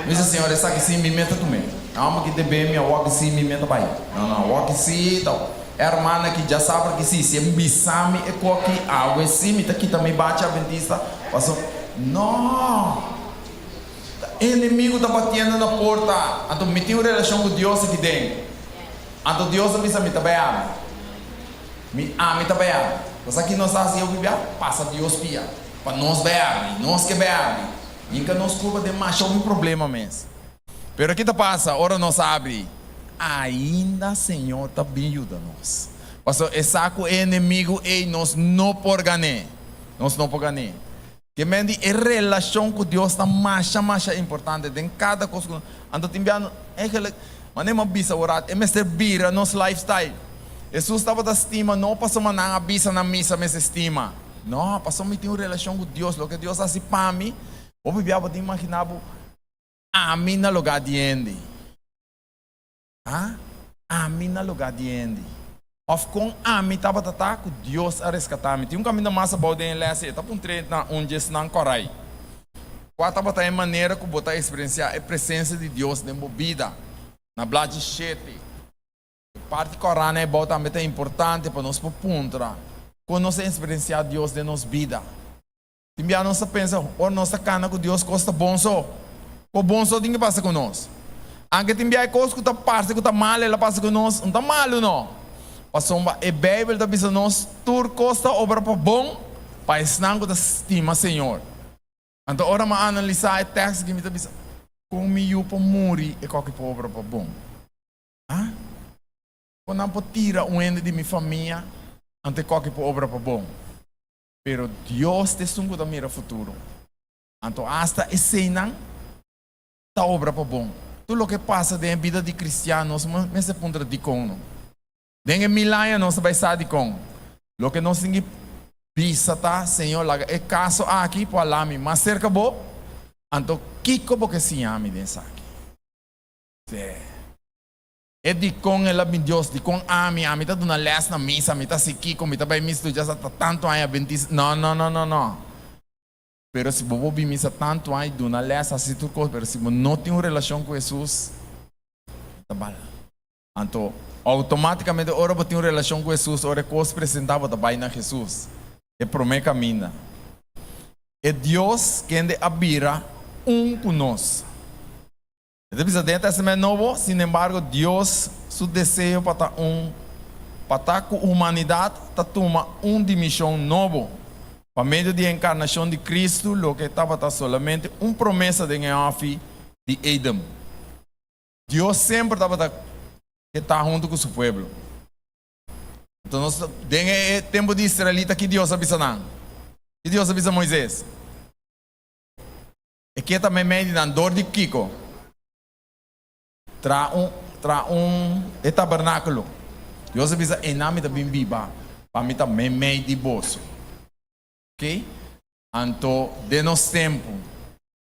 Mi bisa, Señor, esaki si mi mester tum'é. Amo ki debe mi, awor ki si mi mester bai. No, no, awor ki si ta. E hermana ki dja sabra ki si, si e bisa mi e koki awe si mi ta kita mi bachi adventista paso no! Ta enemigo ta batiendo na porta anto mi tin un relacion cu Dios aki den anto Dios a bisa mi ta bay ami mi ami ta bay ami bo sa ki nos ta haci hopi bia pasa Dios pia pa nos bay abri nos ke bay abri yinka nos culpa den masha hopi problema mes. Pero ki ta pasa ora nos abri? Ainda Señor ta bin yuda nos. Pasobra e sa ku e enemigu ei nos no por gan'é. Nos no por gan'é. Ke men di e relashon ku Dios ta masha masha importante den kada kos ku nos. Anto tin bia eigenlijk manera mi a bisa ora e mester bira nos lifestyle. Hesus tabata stima no pasobra nan a bisa na misa mester stima. No, pasobra mi tin un relashon ku Dios. Loke Dios a hasi pa mi, hopi bia bo tin imagina bo. Ami na lugá di hende. Ha? Ami na lugá di hende. Òf kon ami tabata ta ku Dios a reskatá mi? Tin un kaminda mas abou den e lès ei. E ta puntr'é na un dje esnan kòrai. Kua tabata e manera ku bo ta eksperensiá e presensia di Dios den bo bida? Na blachi shete. E parti kòrá na e bou tambe ta importante pa nos por puntra kon nos ta eksperensiá Dios den nos bida. Tin bia nos ta pensa ora nos ta kana ku Dios kos ta bon so. Kos bon so tin ke pasa ku nos. Anke tin bia e kos ku ta parse ku ta mal el a pasa ku nos, no ta malu no. Pasobra e Beibel ta bisa nos tur kos ta obra pa bon pa esnan ku ta stima Señor. Anto ora mi a analisá e tèks aki mi ta bisa, Kon mi yu por muri e koki por obra pa bon? Ha? Kon nan por tira un hende di mi famia anto e koki por obra pa bon? Pero Dios ta esun ku ta mira futuro. Anto asta eseinan ta obra pa bon. Tur loke pasa den e bida di kristian nos mester puntra dikon no. Den e mil aña nos ta bai sa dikon. Loke nos tin ki bisa ta, Señor, laga e kaso aki por hala mi mas serka bo, anto kiko bo ke siña mi den esaki? Sí. E dikon el a bin Dios, dikon ami, ami ta duna lès na misa, mi ta hasi kiko, mi ta bai misa tur dja sa ta tantu aña bentisa. No, no, no, no, no. Pero si bo por bin misa tantu aña i duna lès, hasi tur kos, pero si bo no tin un relashon ku Hesus, ta bal. Anto, outomátikamente ora bo tin un relashon ku Hesus, ora e kos presentá bo ta bai na Hesus, e promé kaminda. E Dios kende a bira un ku nos. E ta bisa den e Tèstamènt Nobo, Sinembargo, Dios su deseo pa ta un pa ta ku humanidat ta tuma un dimishon nobo. Pa medio di e enkarnashon di Kristu, loke tabata solamente un promesa den e hòfi di Edem. Dios semper tabata ke ta huntu ku su pueblo. Anto nos den e tempu di israelita ki Dios a bisa nan? Ki Dios a bisa Moises? E ke ta meimei di nan dor di kiko? Traha un traha un e tabernakulo. Dios a bisa einan mi ta bin biba pa mi ta meimei di boso. Oke? Anto den nos tempu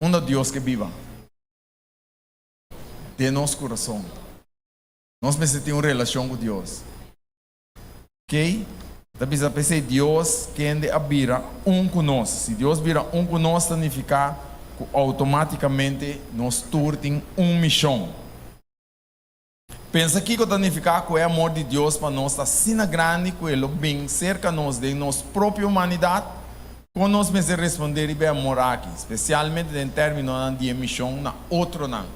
unda Dios ke biba? Den nos kurason. Nos mester tin un relashon ku Dios. Kei ta bisa p'esei Dios kende a bira un ku nos. Si Dios bira un ku nos ta nifiká ku outomátikamente nos tur tin un mishon. Pensa kiko ta nifiká ku e amor di Dios pa nos ta asina grandi ku e lo bin serka nos den nos propio humanidat? Kon nos mester respondé riba e amor aki, spesialmente den términonan di e mishon na otronan?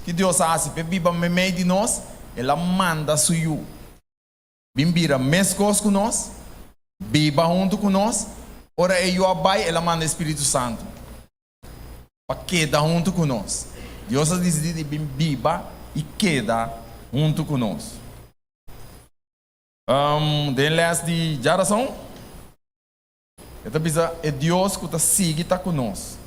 Ki Dios a hasi p'e biba meimei di nos? El a manda su Yu bin bira meskos ku nos, biba huntu ku nos. Ora e Yu a bai, el a manda e Spiritu Santu pa keda huntu ku nos. Dios a disidí di bin biba i keda huntu ku nos. Den lès di djarason, e ta bisa e Dios ku ta sigui ta ku nos.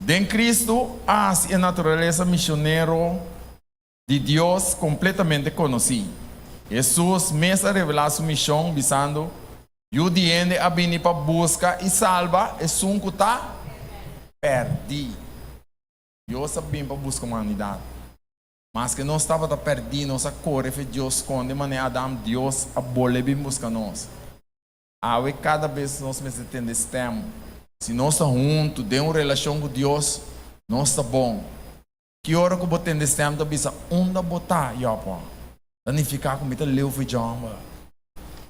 Den Kristu a hasi e naturalesa misionero di Dios kompletamente konosí. Hesus mes a revelá su mishon bisando, Yu di hende a bini pa buska i salba esun ku ta pèrdí. Dios a bini pa buska humanidat. Maske nos tabata pèrdí, nos a kore fe Dios skonde manera Adam, Dios a bolbe bin buska nos. Awe kada bes nos mester tende stèm. Si nos ta huntu den un relashon ku Dios, nos ta bon. Ki ora ku bo tende stèm ta bisa, Unda bo ta, Jòpò? Ta nifiká ku mi ta leu fe djòmber.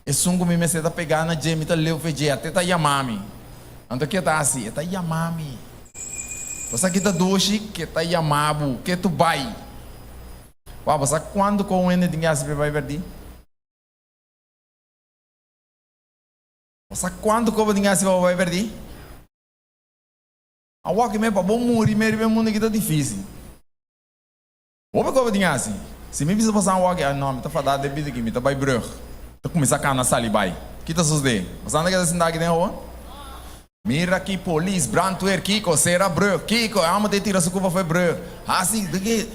Esun ku mi mester ta pegá na dje, mi ta leu fe dje, ate ta yama mi. Anto ke ta hasi? E ta yama mi. Bo sa ki ta dushi? Ke ta yama bo, ke tu bai. Wou, bo sa kuantu kon un hende tin ke hasi pa e bai pèrdí? Bo sa kuantu kon bo tin ke hasi pa bo bai pèrdí? Awor ki me pa bo muri me riba e mundu aki ta dificil. Hopi cosa bo tin haci. Si mi bisa boso awor ki, ah no, mi ta fada den bida aki, mi ta bay brug. Ta cuminsa cana sali bay. Ki ta sosode? Boso anda keda sinta aki den awor? Mira ki polis, brandweer, kiko, cera brug, kiko, e amo ta tira su cupa for e brug. Haci, de ki,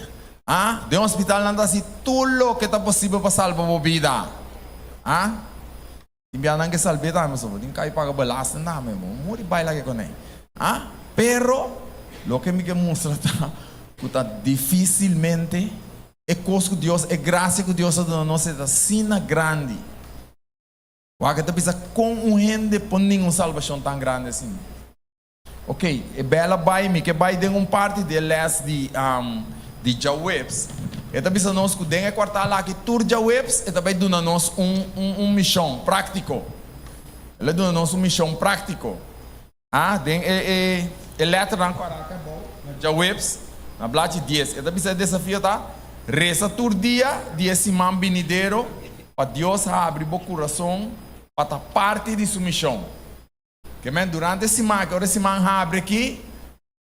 ah, den hospital nan ta haci tur loke ta posibel pa salba bo bida. Ah? Tin bia nan ke salb'é tambe pasobra bo tin kai paga belasting tambe bo muri bai lage konei ah pero loke mi ke mustra ta ku ta dificilmente e kos ku Dios e gracia ku Dios a duna nos e ta asina grandi wak e ta bisa kon un hende por nin un salbashon tan grandi asina. Ok, e bèl a bai, mi ke bai den un parti di e lès di di djaweps. E ta bisa nos ku den e kuartal aki tur djaweps e ta bai duna nos un un un mishon práktiko. El a duna nos un mishon práktiko. A Den e e e lèternan ku a raka abou na djaweps, na blachi dies, e ta bisa e desafio ta, Resa tur dia di e siman binidero pa Dios habri bo kurason pa ta parti di su mishon. Ke men, durante e siman aki, ora e siman habri aki,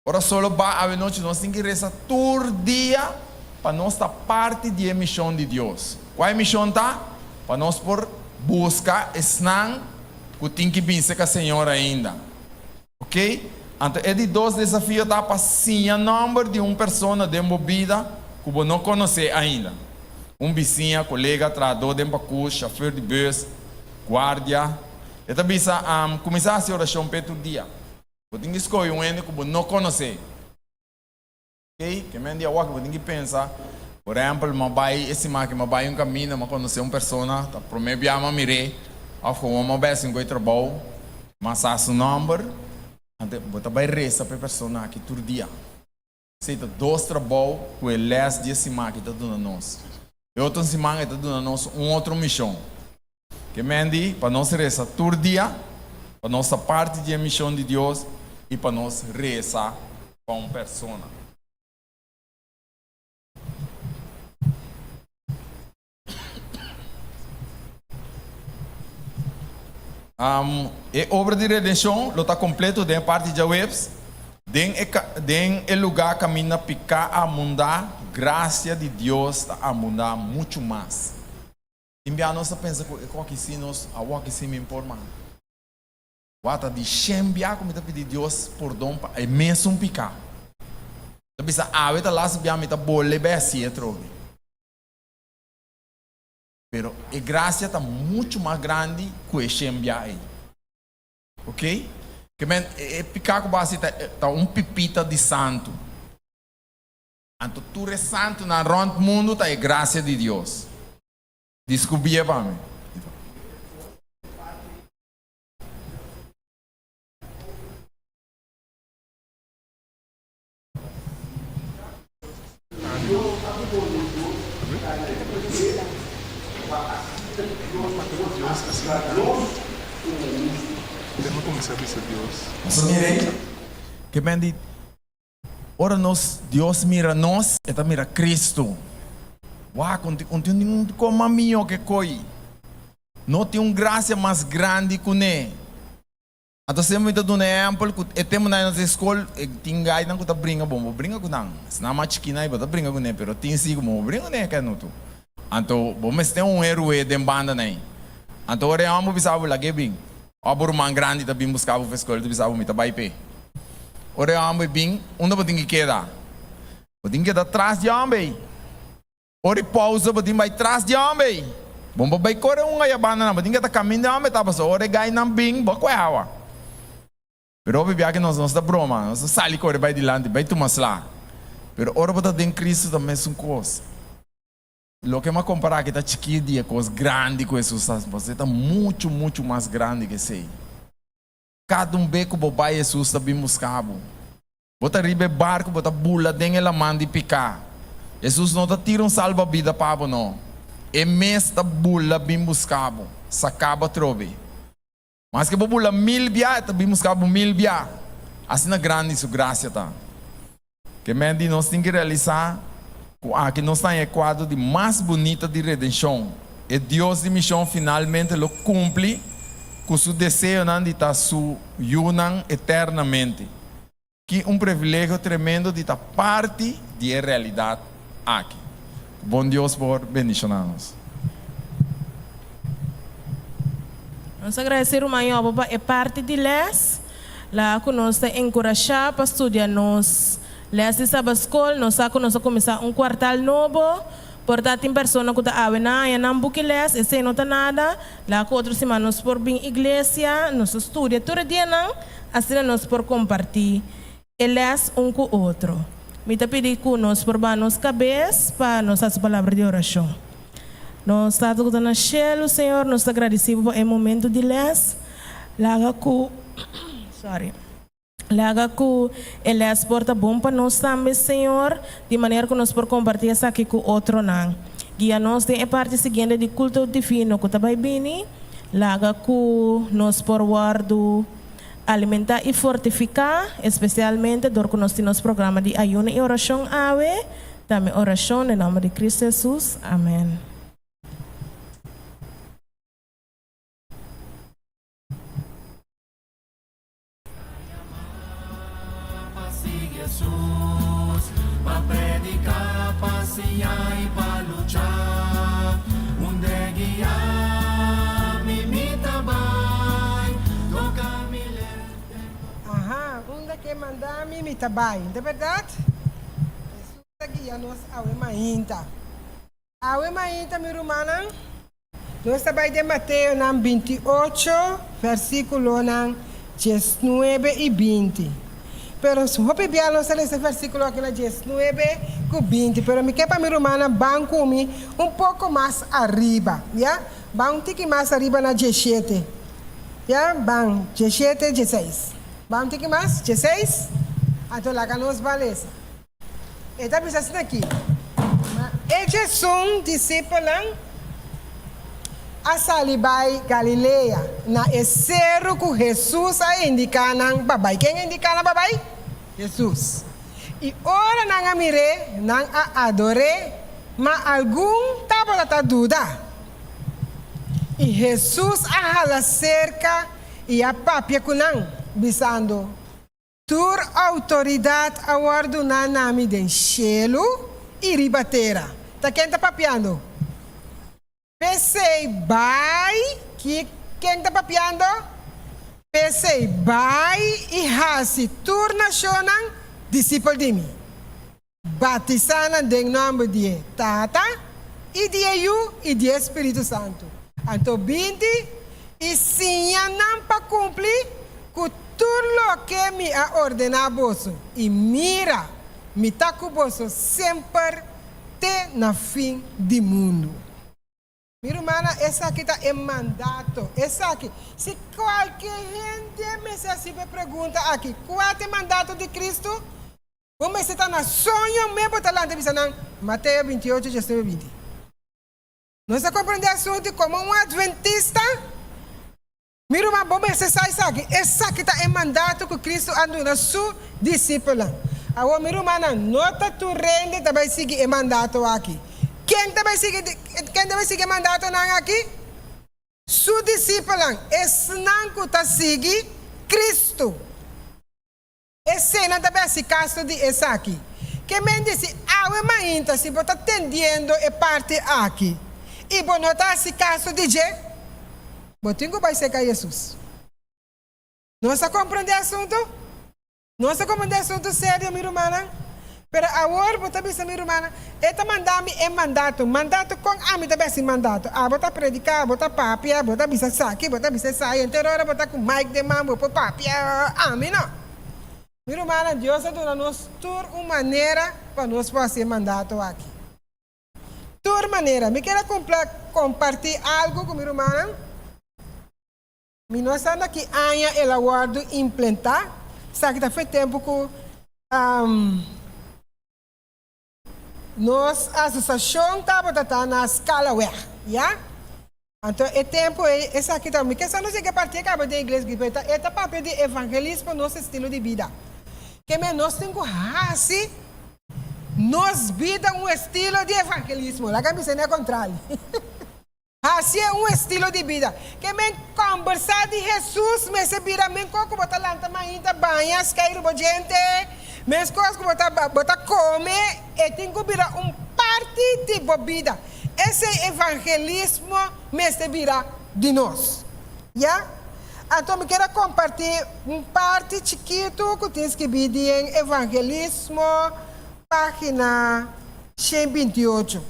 ora solo ba awenochi, nos tin ki resa tur dia pa nos ta parti di e mishon di Dios. Kua e mishon ta? Pa nos por buska esnan ku tin ki binse ka Señor ainda. Ok? Anto e di dos desafio ta pa siña nòmber di un persona den bo bida ku bo no konosé ainda. Un bisiña, kolega, trahadó den pakus, shofùr di bùs, guardia. E ta bisa, Kuminsá hasi orashon p'e tur dia. Bo tin ki skohe un hende ku bo no konosé. Oké, ke men di awor bo tin ki pensa, por ehèmpel, m'a bai e siman aki, m'a bai un kaminda, m'a konosé un persona, ta promé bia m'a mir'é, òf gewoon m'a bai hasi un koi trabou, m'a sa su nòmber, anto bo ta bai resa p'e persona aki tur dia. Esei ta dos trabou ku e lès di e siman aki ta duna nos. E otro siman e ta duna nos un otro mishon. Ke men di pa nos resa tur dia, pa nos ta parti di e mishon di Dios i pa nos resa pa un persona. E obra di redenshon lo ta kompleto den e parti djaweps, den e den e lugá kaminda piká a abundá, grasia di Dios ta abundá muchu mas. Tin bia nos ta pensa ku e koki si nos a woki si mi por mas. Wak ta di shen bia ku mi ta pidi Dios pordon pa e mesun piká. Ta bisa awe ta lastu bia mi ta bole bai hasié atrobe. Pero e gracia ta mucho mas grandi cu e shen bia ey. Ok? Ke men e pica cu bo haci ta ta un pipita di santo. Anto tur e santonan rond mundo ta e gracia di Dios. Discubie pa mi. Nos a mira ei ke men di ora nos Dios mira nos e ta mira Cristo. Wak un tin un koma mihó ke koi. No tin un grasia mas grandi kuné. Anto semper mi ta duna ehempel ku e tempunan nos den skol e tin gainan ku ta bringa bon bo bringa ku nan. Esnan mas chikinan bo ta bringa kuné pero tin si ku bo bringa kuné ke no tu. Anto bo mester un heroe den banda nan. Anto ora e hòmber bisa bo lag'é bin. Òf bo ruman grandi ta bin buska bo for skol ta bisa bo mi ta bai p'e. Ora e hòmber bin unda bo tin ki keda? Bo tin ki keda tras di e hòmber ei. Ora e pausa bo tin bai tras di homber ei. Bo no por bai kore un aya banda nan, bo tin ke ta kaminda e homber ta pasobra ora e gainan bin bo a kohe awa. Pero hopi bia ke nos nos ta broma, nos ta sali kore bai dilanti, bai tuma sla. Pero ora bo ta den Cristo ta mesun kos. Loke mi a kompara aki ta chikí di e kos grandi ku Hesus ta hasi, pasobra e ta muchu muchu mas grandi ke esei. Kada un be ku bo bai Hesus ta bin buska bo. Bo ta riba e barku, bo ta bula den e laman di piká. Hesus no ta tira un salbabida pa bo, no. E mes ta bula bin buska bo, saka bo atrobe. Maske bo bula mil bia, e ta bin buska bo mil bia. Asina grandi su grasia ta. Ke men di nos tin ki realisá ku aki nos ta den e kuadro di mas bunita di redenshon. E Dios di mishon finalmente lo kumpli ku su deseonan di ta su yunan eternamente. Ki un privilegio tremendo di ta parti di e realidat aki. Ku bon Dios por bendishoná nos. Nos a gradesé Ruman Jobo pa e parti di les. La ku nos ta enkurashá pa studia nos les di Sabatskol. Nos sa ku nos a kuminsá un kuartal nobo. Por ta tin persona ku ta awe nan haña nan buki les, esei no ta nada. La ku otro siman nos por bin iglesia, nos ta studia tur e dianan. Asina nos por kompartí e lès un ku otro. Mi ta pidi ku nos por baha nos kabes pa nos hasi palabra di orashon. Nos Tata ku ta na shelu, Señor, nos ta gradisí Bo pa e momentu di lès. Laga ku, sorry. Laga ku e les por ta bon pa nos tambe, Señor, di manera ku nos por kompartí esaki ku otronan. Guia nos den e parti siguiente di kulto divino ku ta bai bini. Laga ku nos por wòrdu alimentá i fortifiká, espesialmente dor ku nos tin nos programa di ayuno i orashon awe. Ta mi orashon den nòmber di Kristu Hesus. Amèn. Aha, unda ke manda mi, mi ta bai. Ta bèrdat? Hesus ta guia nos awe mainta. Awe mainta, mi rumannan, nos ta bai den Mateonan 28, versíkulonan 19 i 20. Pero hopi bia nos ta lesa e versíkulo aki na 19 ku 20, pero mi ke pa mi rumannan ban ku mi un poko mas ariba, ya? Ban un tiki mas ariba na 17. Ya, ban 17, 16. Ban un tiki mas, 16. Anto laga nos ban lesa. E ta bisa asina aki, Ma e djesun disipelnan a sali bai Galilea, na e seru ku Hesus a indiká nan pa bai. Ken a indiká nan pa bai? Hesus. I ora nan a mir'é, nan a ador'é, ma algun tabata ta duda. I Hesus a hala serka i a papia ku nan, bisando, Tur outoridat a wòrdu duná na mi den shelu i riba tera. Ta ken ta papiando? P'esei bai, ki ken ta papiando? P'esei bai i hasi tur nashonnan disipel di mi. Batisá nan den nòmber di e Tata i di e Yu i di e Spiritu Santu. Anto binti i siña nan pa kumpli ku tur loke mi a ordená boso, i mira, mi ta ku boso semper te na fin di mundu. Mi rumannan, esaki ta e mandato. Esaki. Si kualke hende mester hasi bo e pregunta aki, Kua ta e mandato di Kristu? Bo mester ta na soño me bo ta lanta bisa nan, Mateo 28, 19, 20. Nos a komprendé asuntu komo un adventista? Mi ruman, bo mester sa esaki. Esaki ta e mandato ku Kristu a duna su disipelnan. Awor, mi rumannan, no ta tur hende ta bai sigui e mandato aki. Ken ta bai sigui, ken ta bai sigui e mandatonan aki? Su disipelnan, esnan ku ta sigui Kristu. Eseinan ta bai hasi kaso di esaki. Ke men di si awe mainta si bo ta tendiendo e parti aki i bo no ta hasi kaso di dje, bo tin ku bai serka Hesus. Nos a komprendé asuntu? Nos a komprendé asuntu serio, mi rumannan? Pero awor bo ta bisa mi rumannan, e ta manda mi e mandato. Mandato kon ami ta bai hasi mandato? Abo ta prediká, abo ta papia, bo ta bisa esaki, bo ta bisa esai, henter ora bo ta ku mic den man bo por papia, ami no. Mi rumannan, Dios a duna nos tur un manera pa nos por hasi e mandato aki. Tur manera. Mi kier a kumpla kompartí algu ku mi rumannan. Mi no sa na ki aña el a wòrdu implentá. Esaki ta for e tempu ku nos asosiashon tabata ta na Scalaweg, ya. Anto e tempu ei esaki ta, mi ke sa no si ke parti e kaba den iglesia aki, pero e ta papia di evangelismo nos estilo di bida. Ke men nos tin ku hasi nos bida un estilo di evangelismo. Laga mi bisa na e kontrali. Hasié un estilo di bida. Ke men kòmbersá di Hesus mester bira men kos ku bo ta lanta mainta, baña, skeiru bo djente, mes kos ku bo ta bo ta kome, e tin ku bira un parti di bo bida. Esei evangelismo mester bira di nos. Ya? Anto mi kier a kompartí un parti chikitu ku tin skibí den Evangelismo, página 128.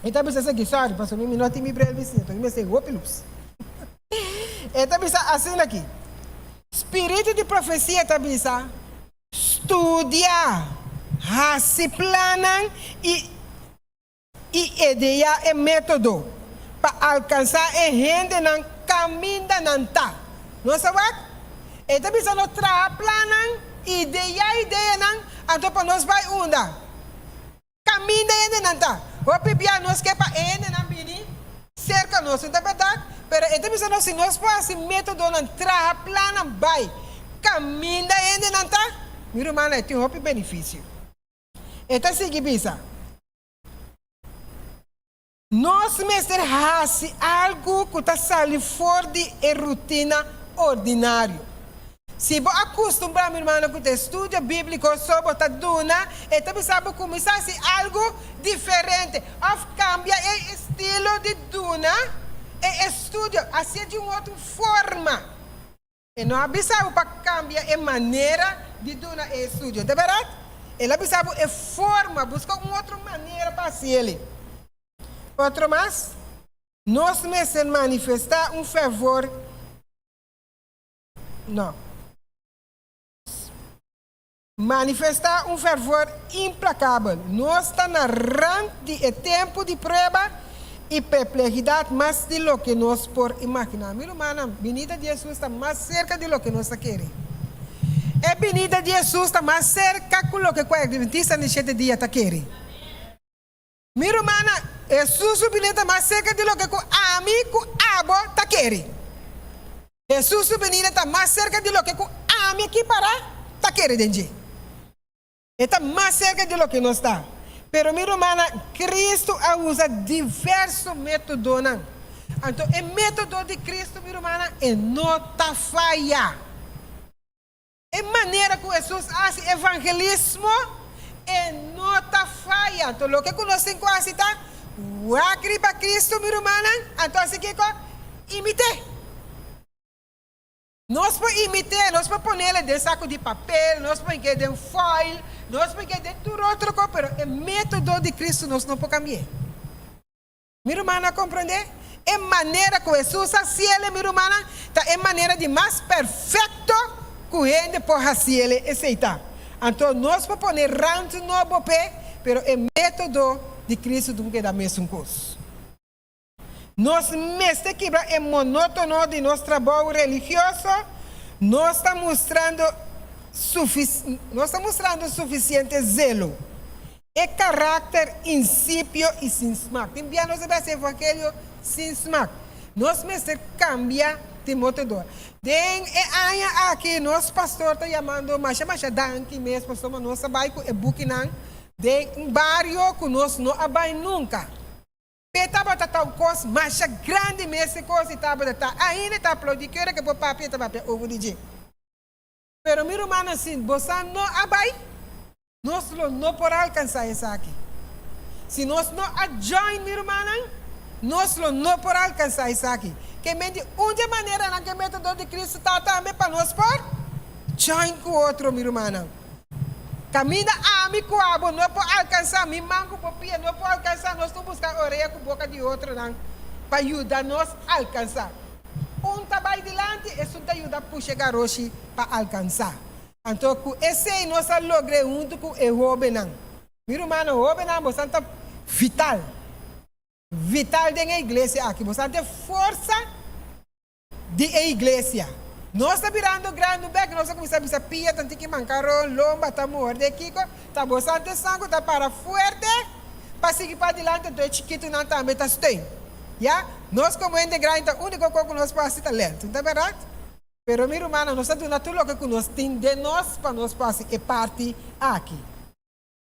E ta bisa esaki, sorry, pasobra mi no tin mi bril bisti, enton mi mester hopi lus. E ta bisa asina aki, Spiritu di profesia ta bisa, Studia, hasi plannan i i idea e metodo pa alkansá e hendenan kaminda nan ta. Nos a wak? E ta bisa nos traha plannan, ideá ideanan, anto pa nos bai unda? Kaminda e hendenan ta. Hopi bia nos ke pa e hendenan bini serka nos, no ta bèrdat? Pero e ta bisa nos si nos por hasi métodonan, traha plannan bai kaminda e hendenan ta, mi rumannan, e tin hopi benefisio. E ta sigui bisa, Nos mester hasi algu ku ta sali for di e rutina ordinario. Si bo a kustumbrá, mi rumannan, ku ta e studio bíbliko so bo ta duna, e ta bisa bo kuminsá hasi algu diferente òf kambia e estilo di duna e estudio, hasié di un otro forma. E no a bisa bo pa kambia e manera di duna e estudio, ta bèrdat? El a bisa bo e forma, buska un otro manera pa hasi el. Otro mas, nos mester manifestá un fervor, no, manifestá un fervor implakabel. Nos ta na rant di e tempu di prueba i perplehidat mas di loke nos por imaginá. Mi rumannan, binida di Hesus ta mas serka di loke nos ta kere. E binida di Hesus ta mas serka ku loke ku e Adventistanan di shete dia ta kere. Mi rumannan, Hesus su binida ta mas serka di loke ku ami ku abo ta kere. Hesus su binida ta mas serka di loke ku ami aki pará ta kere den dje. E ta mas serka di loke nos ta. Pero mi rumannan, Kristu a usa diverso métodonan. Anto e método di Kristu, mi rumannan, e no ta faya. E manera ku Hesus a hasi evangelismo, e no ta faya. Anto loke ku nos tin ku hasi ta wak riba Kristu, mi rumannan, anto hasi kiko? Imit'é. Nos por imit'é, nos por ponele den saku di papel, nos por hink'é den foil, nos por hink'é den tur otro kos, pero e método di Kristu nos no por kambi'é. Mi rumannan a komprondé? E manera ku Hesus a hasiel, mi rumannan, ta e manera di mas perfekto ku hende por hasiel. Esei ta. Anto nos por pone rant nobo p'e, pero e método di Kristu tin ku keda mesun kos. Nos mester kibra e monótono di nos trabou religioso. Nos ta mustrando nos ta mustrando sufisiente zelo. E karakter insipio i sin smak. Tin bia nos a bes evangelio sin smak. Nos mester kambia Timoteo dor. Den e aña aki nos pastor ta yamando masha masha danki mes pasobra nos a bai ku e bukinan den un bario ku nos no a bai nunka. P'e tabata ta un kos masha grandi mes e kos i tabata ta ainda ta aplaudi kere ke por papia ta papia over di dje. Pero mi rumannan, si bosan no a bai, nos lo no por alkansá esaki. Si nos no a join, mi rumannan, nos lo no por alkansá esaki. Ke men di un di e maneranan ku e método di Kristu ta tambe pa nos por join ku otro, mi rumannan. Kaminda ami ku abo no por alkansá, mi man ku bo pia no por alkansá, nos ta buska orea ku boka di otronan pa yuda nos alkansá. Un ta bai dilanti, esun ta yuda pusha e garoshi pa alkansá. Anto ku esei nos a logr'é huntu ku e hóbennan. Mi rumannan, hóbennan, bosan ta vital, vital den e iglesia aki. Bosan ta e forsa di e iglesia. Nos ta birando grandu bek, nos a kuminsá bisa pia ta tiki mankaron, lomba ta morde, kiko? Ta bosan ta esnan ku ta para fuerte pa sigui padilanti, anto e chikitunan tambe ta steun. Ya, nos komo hende grandi ta úniko kos ku nos por hasi ta lènt, no ta bèrdat? Pero mi rumannan, nos ta duna tur loke ku nos tin den nos pa nos por hasi e parti aki.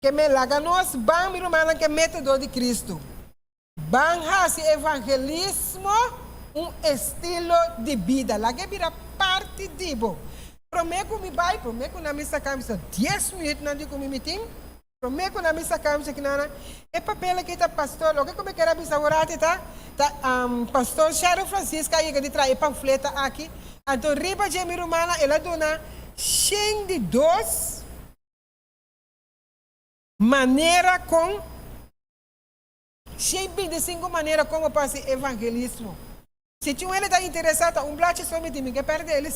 Ke me laga nos ban, mi rumannan, ku e método di Kristu. Ban hasi evangelismo un estilo di bida. Laga e bira parti di bo. Promé ku mi bai, promé ku nan mi saka mi sa dies minütnan di ku mi mitin, Promé ku nan mi saka mi kinan, e papel aki ta pastor, loke ku mi ker a bisa awor ati ta, ta pastor Sharon Francisca a yega di traha e pamfleta aki, anto riba dje mi rumannan el a duna 102 manera kon, 125 manera kon bo por hasi evangelismo. Si tin un hende ta interesá, ta un blachi so mi tin, mi ke pèrdè el.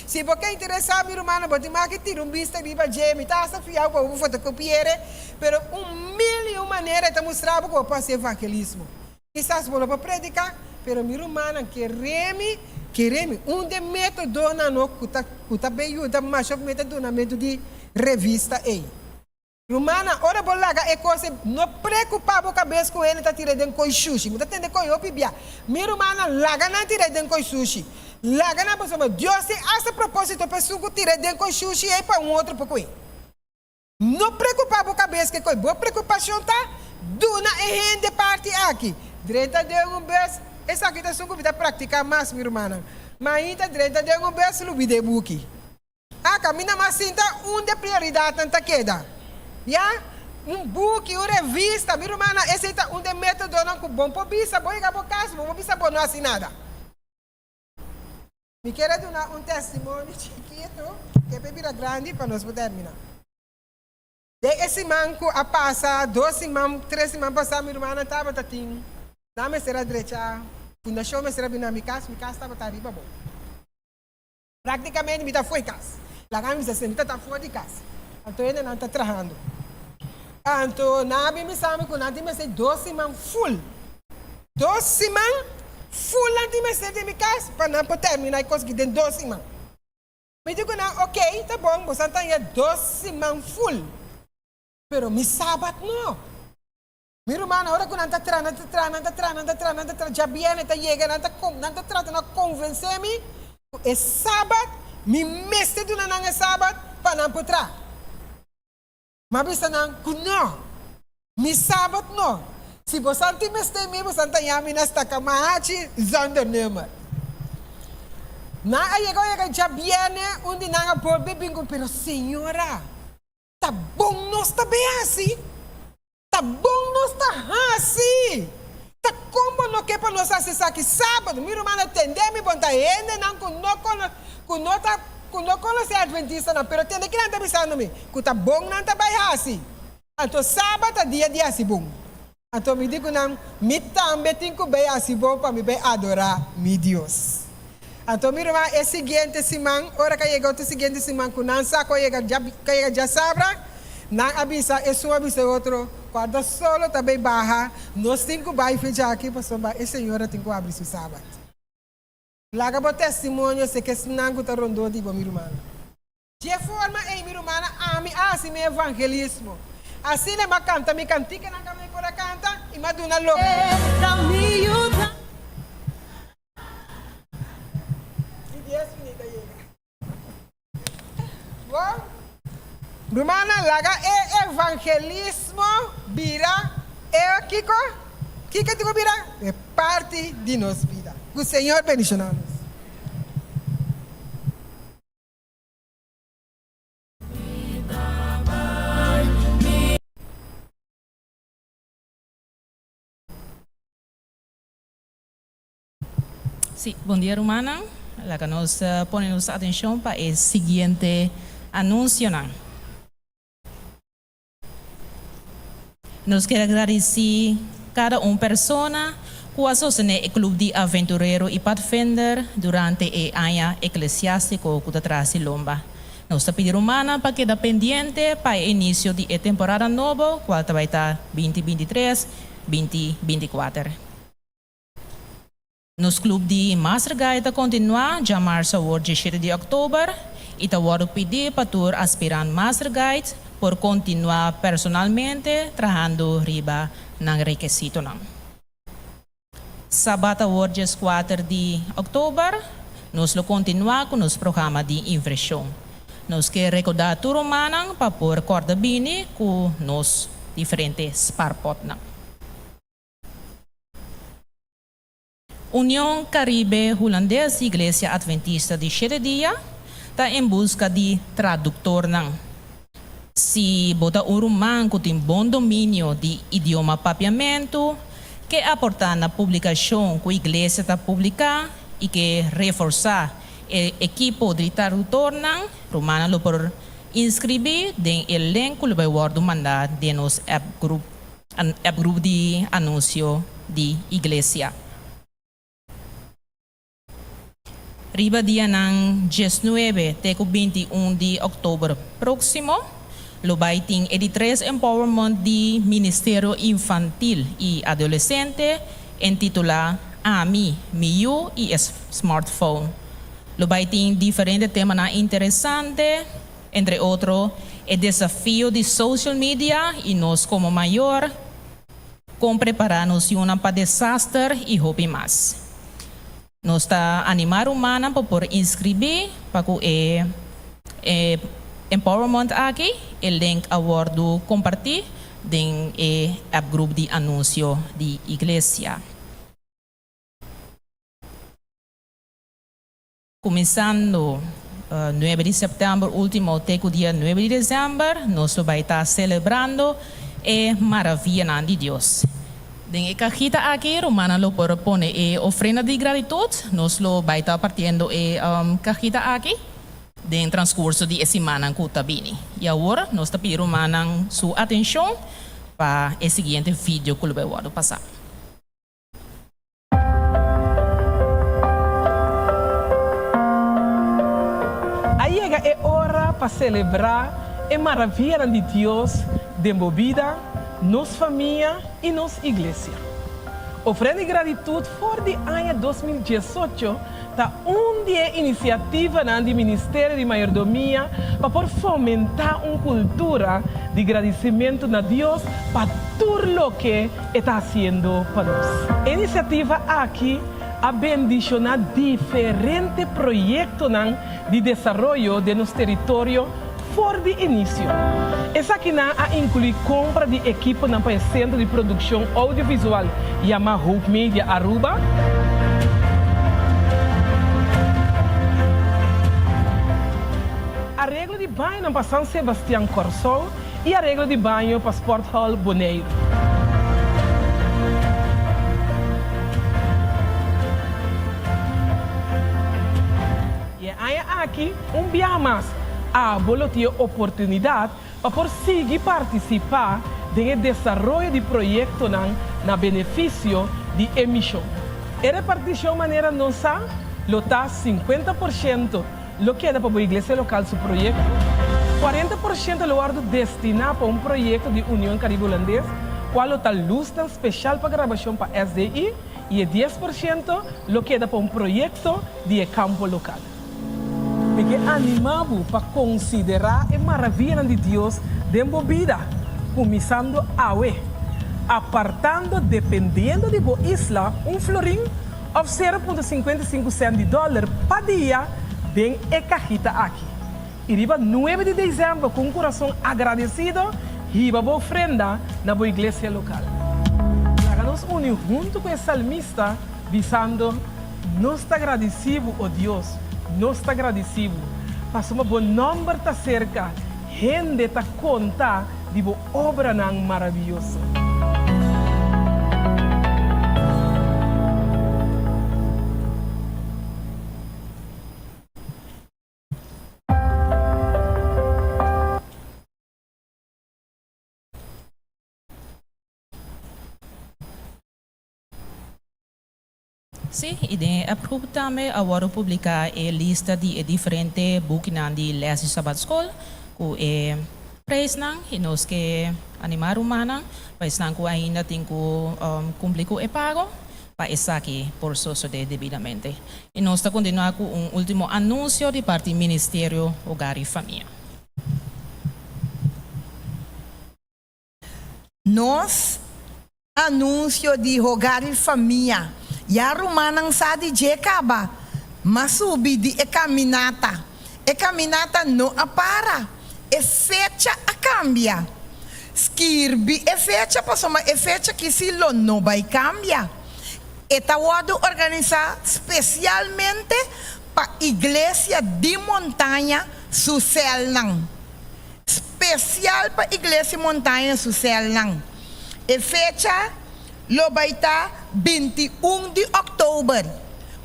Si bo ke interesá, mi rumannan, bo tin mas ke tira un bista riba dje. Mi ta hasta fiau pa bo fotokopi'e, pero un mil i un manera e ta mustra bo ku bo por hasi evangelismo. Kisas bo no por prediká, pero mi rumannan, kere mi. Kere mi, un di e métodonan no ku ta ku ta bin yuda masha ku mi ta dunamentu di revista ei. Rumannan, ora bo laga e kos ei, no preokupá bo kabes ku hende ta tira den koi shushi. Mi ta tende koi hopi bia. Mi rumannan, laga nan tira den koi shushi. Laga nan pasobra Dios tin asta propósito pa esun ku tira den koi shushi ei pa un otro por koe. No preokupá bo kabes ke koi. Bo preokupashon ta duna e hende parti aki. Drenta den un bus, esaki ta esun ku mi ta praktiká mas, mi rumannan. Mainta drenta den un bus, lubida e buki. A kaminda mas sinta unda e prioridatnan ta keda. Ya, un buki, un revista, mi rumannan, esei ta un di e métodonan ku bon por bisa bo yega bo kas, bo por bisa bo no hasi nada. Mi kier a duna un testimonio chikitu ke por bira grandi pa nos por terminá. Den e siman ku a pasa, dos siman, tres siman pasá, mi rumannan tabata tin, nan mester a drecha fundashon mester a bini na mi kas, mi kas tabata ariba bo. Práktikamente mi ta fo'i kas. Laga mi bisa si mi ta ta for di kas. Anto hendenan ta trahando. Anto nan a bin bisa mi ku nan tin mester dos siman ful. Dos siman ful nan tin mester den mi kas pa nan por terminá e kos aki den dos siman. Mi di ku nan, Okey, ta bon, boso a taña dos siman ful. Pero mi sabat no. Mi rumannan, ora ku nan ta traha, nan ta traha, nan ta traha, nan ta traha, nan ta traha, djabièrnè ta yega, nan ta nan ta trata na konvensé mi ku e sabat, mi mester duna nan e sabat pa nan por traha. Mi a bisa nan ku nò, mi sabat no. Si bosan tin mester mi, bosan ta yami na Stakamahachi zonder nummer. Nan a yega, a yega djabièrnè, un di nan a bolbe bin ku, pero señora, Ta bon nos ta bay haci? Ta bon nos ta haci? Ta con bo no ke pa nos haci esaki sabado? Mi rumannan tende mi bon, ta hendenan cu no cono, cu no ta, cu no conoce adventistanan, pero tende kinan ta bisando mi, cu ta bon nan ta bay haci. Anto sabado ta dia di haci bon. Anto mi di ku nan, Mi tambe tin ku bai hasi bon pa mi bai adorá mi Dios. Anto mi ruman, e siguiente siman, ora ku a yega otro siguiente siman ku nan sa ku a yega dja, ku a yega djasabra, nan a bisa, esun a bisa e otro, Kòrda solo ta bai baha, nos tin ku bai fecha aki pasobra e señora tin ku habri su sabat. Laga bo testimonio seka esnan ku ta rondó di bo, mi rumannan. Dje forma ei, mi rumannan, ami a hasi mi evangelismo. Asina mi a kanta mi kantikanan ku ami por a kanta i mi a duna loke. Mi dies minüt a yega. Bon, rumannan, laga e evangelismo bira e kiko? Kiko tin ku bira? E parti di nos bida. Ku Señor bendishoná nos. Sí, bon dia rumannan. Laga nos pone nos atencion pa e siguiente anuncionan. Nos kier a gradisí kada un persona ku a sostené e Club di Aventurero i Padvinder durante e aña eklesiástiko ku ta tras di lomba. Nos ta pidi rumannan pa keda pendiente pa e inisio di e temporada nobo kual ta bai ta binti 23, 20 24. Nos club di Master Guide ta continua djamarzo awor diesshete di october y ta wordo pidi pa tur aspirant Master Guide por continua personalmente trahando riba nan rekesitonan. Sabat awor dieskuater di october nos lo continua cu nos programa di inversion. Nos ke recorda tur rumannan pa por corda bini cu nos diferente spaarpotnan. Union Caribe Hulandes di Iglesia Adventista di Shete Dia ta en buska di traduktornan. Si bo ta un ruman ku tin bon dominio di idioma papiamentu, ke aportá na publikashon ku iglesia ta publiká i ke reforsá e ekipo di traduktornan, rumannan lo por inskribí den e link ku lo bai wòrdu mandá den nos app group. App group di anunsio di iglesia. Riba dianan diesnuebe te ku 21 di òktober próksimo lo bai tin e di tres Empowerment di Ministerio Infantil i Adolesente entitulá. Ami, Mi Yu i e Smartphone. Lo bai tin diferente temanan interesante, entre otro e desafio di social media i nos komo mayor, kon prepará nos yunan pa desaster i hopi mas. Nos ta animá rumannan pa por inskribí pa ku e e empowerment aki. E link a wòrdu kompartí den e appgroep di anunsio di iglesia. Kuminsando nuebe di sèptèmber último te ku dia nuebe di desèmber nos lo bai ta selebrando e maravianan di Dios. Den e kajita aki rumannan lo por pone e ofrenda di gratitut. Nos lo bai ta partiendo e kajita aki den transkurso di e simannan ku ta bini. I awor nos ta pidi rumannan su atenshon pa e siguiente video ku lo bai wòrdu pasá. A yega e ora pa selebrá e maravianan di Dios den bo bida, nos famia i nos iglesia. Ofrenda di Gratitut for di aña 2018 ta un di e inisiativanan di Ministerio di Mayordomia pa por fomentá un kultura di gradisimentu na Dios pa tur loke e ta hasiendo pa nos. E inisiativa aki a bendishoná diferente proyektonan di desaroyo den nos teritorio for di inisio. Esakinan a inkluí kompra di ekiponan pa e sentro di produkshon oudiovisual yamá Hope Media Aruba, areglo di bañonan pa San Sebastian Kòrsou i areglo di baño pa Sporthall Boneiru. I e aña aki, un biaha mas, abo lo tin e oportunidat pa por sigui partisipá den e desaroyo di proyektonan na benefisio di e mishon. E repartishon manera nos sa lo ta 50% lo keda pa bo iglesia lokal su proyekto, 40% lo wòrdu destiná pa un proyekto di Union Karibe Hulandes kual lo ta lusnan speshal pa grabashon pa SDI, i e 10% lo keda pa un proyekto di e kampo lokal. Mi ke animá bo pa konsiderá e maravianan di Dios den bo bida, kuminsando awe, apartando dependiendo di bo isla un florin òf 0.55 sènt di dòler pa dia den e kahita aki. I riba nuebe di desèmber ku un kurason agradesido hiba bo ofrenda na bo iglesia lokal. Laga nos uni huntu ku e salmista bisando, Nos ta gradisí bo, o Dios, nos ta gradisí bo, pasobra bo nòmber ta serka, hende ta konta di bo obranan maravioso. Sí, i den e appgroep tambe a wòrdu publiká e lista di e diferente bukinan di lès di Sabatskol ku e preisnan i nos ke animá rumannan pa esnan ku ainda tin ku kumpli ku e pago pa esaki por sosodé debidamente. I nos ta kontinuá ku un último anunsio di parti Ministerio Hogar i Famia. Nos anunsio di Hogar i Famia ya rumannan sa di dje kaba, ma subi di e kaminata. E kaminata no a para, e fecha a kambia. Skirbi e fecha pasobra e fecha ki si lo no bai kambia. E ta wòrdu organisá spesialmente pa Iglesia di Montaña su sèlnan. Spesial pa Iglesia Montaña su sèlnan. E fecha lo bai ta 21 di òktober,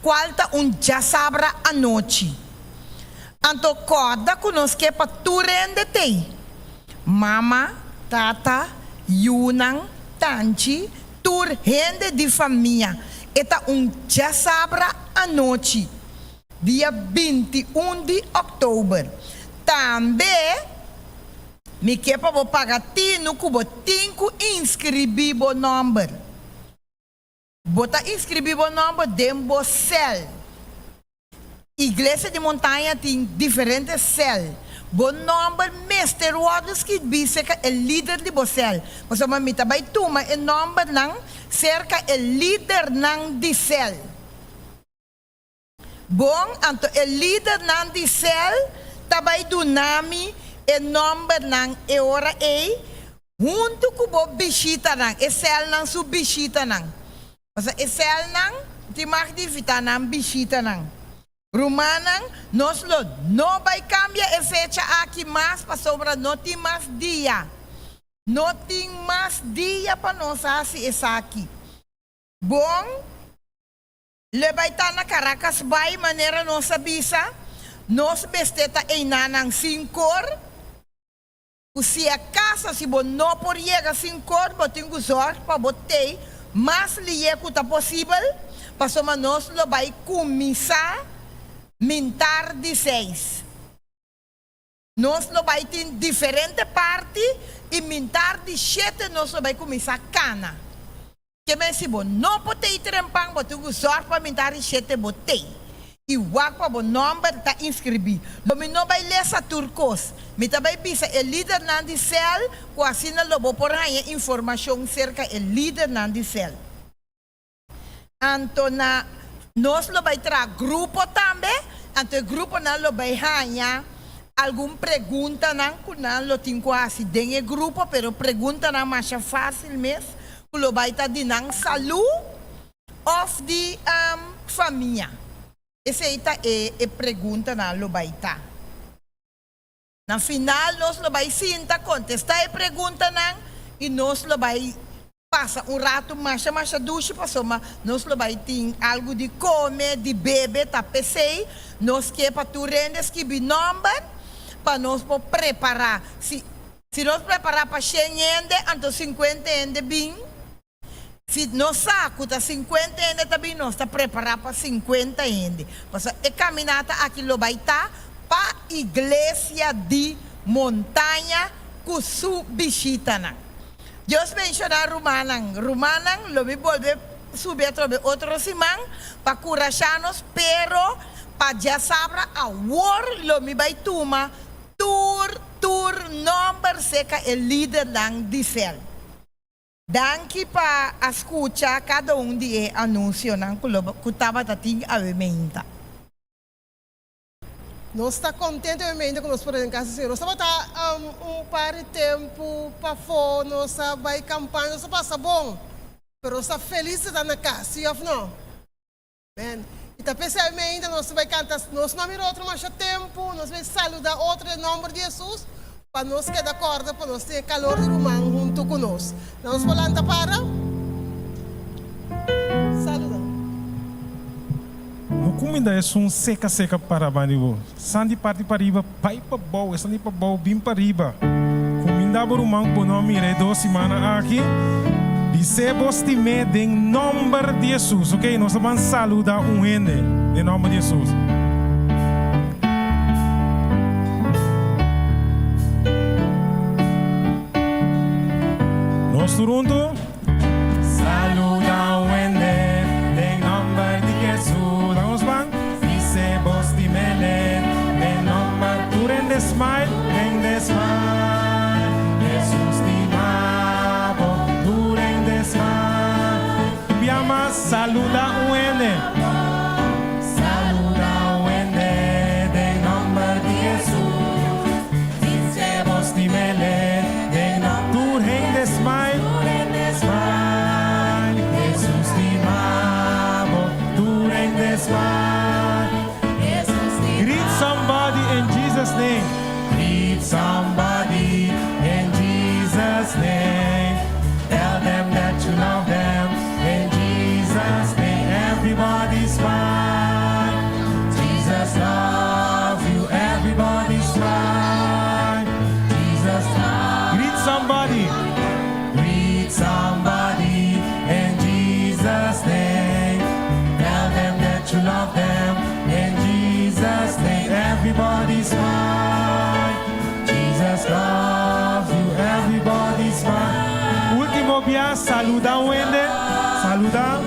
kual ta un djasabra anochi. Anto kòrda ku nos ke pa tur hende t'ei, mama, tata, yunan, tanchi, tur hende di famia. E ta un djasabra anochi, dia 21 di òktober. Tambe mi ke pa bo paga tinu ku bo tin ku inskribí bo nòmber. Bo ta inskribí bo nòmber den bo sèl. Iglesia di Montaña tin diferente sèl. Bo nòmber mester wòrdu skibí serka e lider di bo sèl. Pasobra mi ta bai tuma e nòmbernan serka e lidernan di sèl. Bon, anto e lidernan di sèl ta bai duna mi e nòmbernan e ora ei, huntu ku bo bishitanan, e sèlnan su bishitanan. Pasobra e sèlnan tin mag di invitá nan bishitanan. Rumannan, nos lo no bai kambia e fecha aki mas pasobra no tin mas dia. No tin mas dia pa nos hasi esaki. Bon. Le bai ta na Caracas bai manera nos a bisa, nos mester ta einanan sin kor, ku si acaso si bo no por yega sin kor bo tin ku zorg pa bo tei mas liye ku ta posibel, pasobra nos lo bai kuminsa mintar di seis. Nos lo bai tin diferente parti i mintar di shete nos lo bai kuminsá kana. Ke men si bo no por tei trempan bo tin ku zòrg pa mintar di shete bo tei i wak pa bo nòmber ta inskribí. Lo mi no bai lesa tur kos. Mi ta bai bisa e lidernan di sèl ku asina lo bo por haña informashon serka e lidernan di sèl. Anto na nos lo bai traha grupo tambe, anto e gruponan lo bai haña algun preguntanan ku nan lo tin ku hasi den e grupo, pero preguntanan masha fásil mes ku lo bai ta di nan salú òf di famia. Esei ta e e preguntanan lo bai ta. Na final nos lo bai sinta kontestá e preguntanan i nos lo bai pasa un ratu masha masha dushi pasobra nos lo bai tin algu di kome, di bebe, ta p'esei nos ke pa tur hende skibi nòmber pa nos por prepará. Si si nos prepará pa shen hende anto sinkuenta hende bin. Si nos sa ku ta sinkuenta hende ta bin, nos ta prepará pa sinkuenta hende. Pasobra e kaminata aki lo bai ta pa Iglesia di Montaña ku su bishitanan. Dios benshoná rumannan. Rumannan, lo mi bolbe subi atrobe otro siman pa kurashá nos, pero pa djasabra awor lo mi bai tuma tur tur nòmber seka e lidernan di sèl. Danki pa a skucha kada un di e anunsionan ku lo ku tabata tin awe meinta. Nos ta kontento awe meinta ku nos por den kas di Señor. Nos tabata un par di tempu pafó, nos a bai kampaña, nos a pasa bon, pero nos ta felis di ta na kas, si òf no? Amen. I ta p'esei meinta nos ta bai kanta, nos no a mira otro masha tempu, nos bai saluda otro den nomber di Hesus, pa nos keda kòrda pa nos tin e kalor di ruman huntu ku nos. Na nos por lanta para? Saluda. No kuminda esun seka seka para bandi bo. San di parti pariba bai pa bou, esan di pabou bin pariba. Kuminda bo ruman ku bo no a mira e dos simana aki. Bis'é bo stim'é den nòmber di Hesus. Ok, nos ta ban saluda un hende den nòmber di Hesus. Nos tur huntu. Saluda un hende den nomber di Hesus. Laga nos ban. Bis'é bo stim'é den nomber. Tur hende smile, hende smile. Hesus stima bo. Tur hende smile. Bia mas, saluda un hende. Saluda un hende den nomber di Hesus. Bis'é bo stim'é den nomber. Tur hende smile. Smile. Hesus stima bo. Tur hende smile. Greet somebody in Jesus name. Greet somebody in Jesus name. Tell them that you love them in Jesus name. Everybody smile. Jesus loves you. Everybody smile. Jesus Greet somebody. Greet somebody in Jesus name. Tell them that you love them in Jesus name. Everybody smile. Jesus loves you. Everybody smile. Último bia, saluda un hende. Saluda.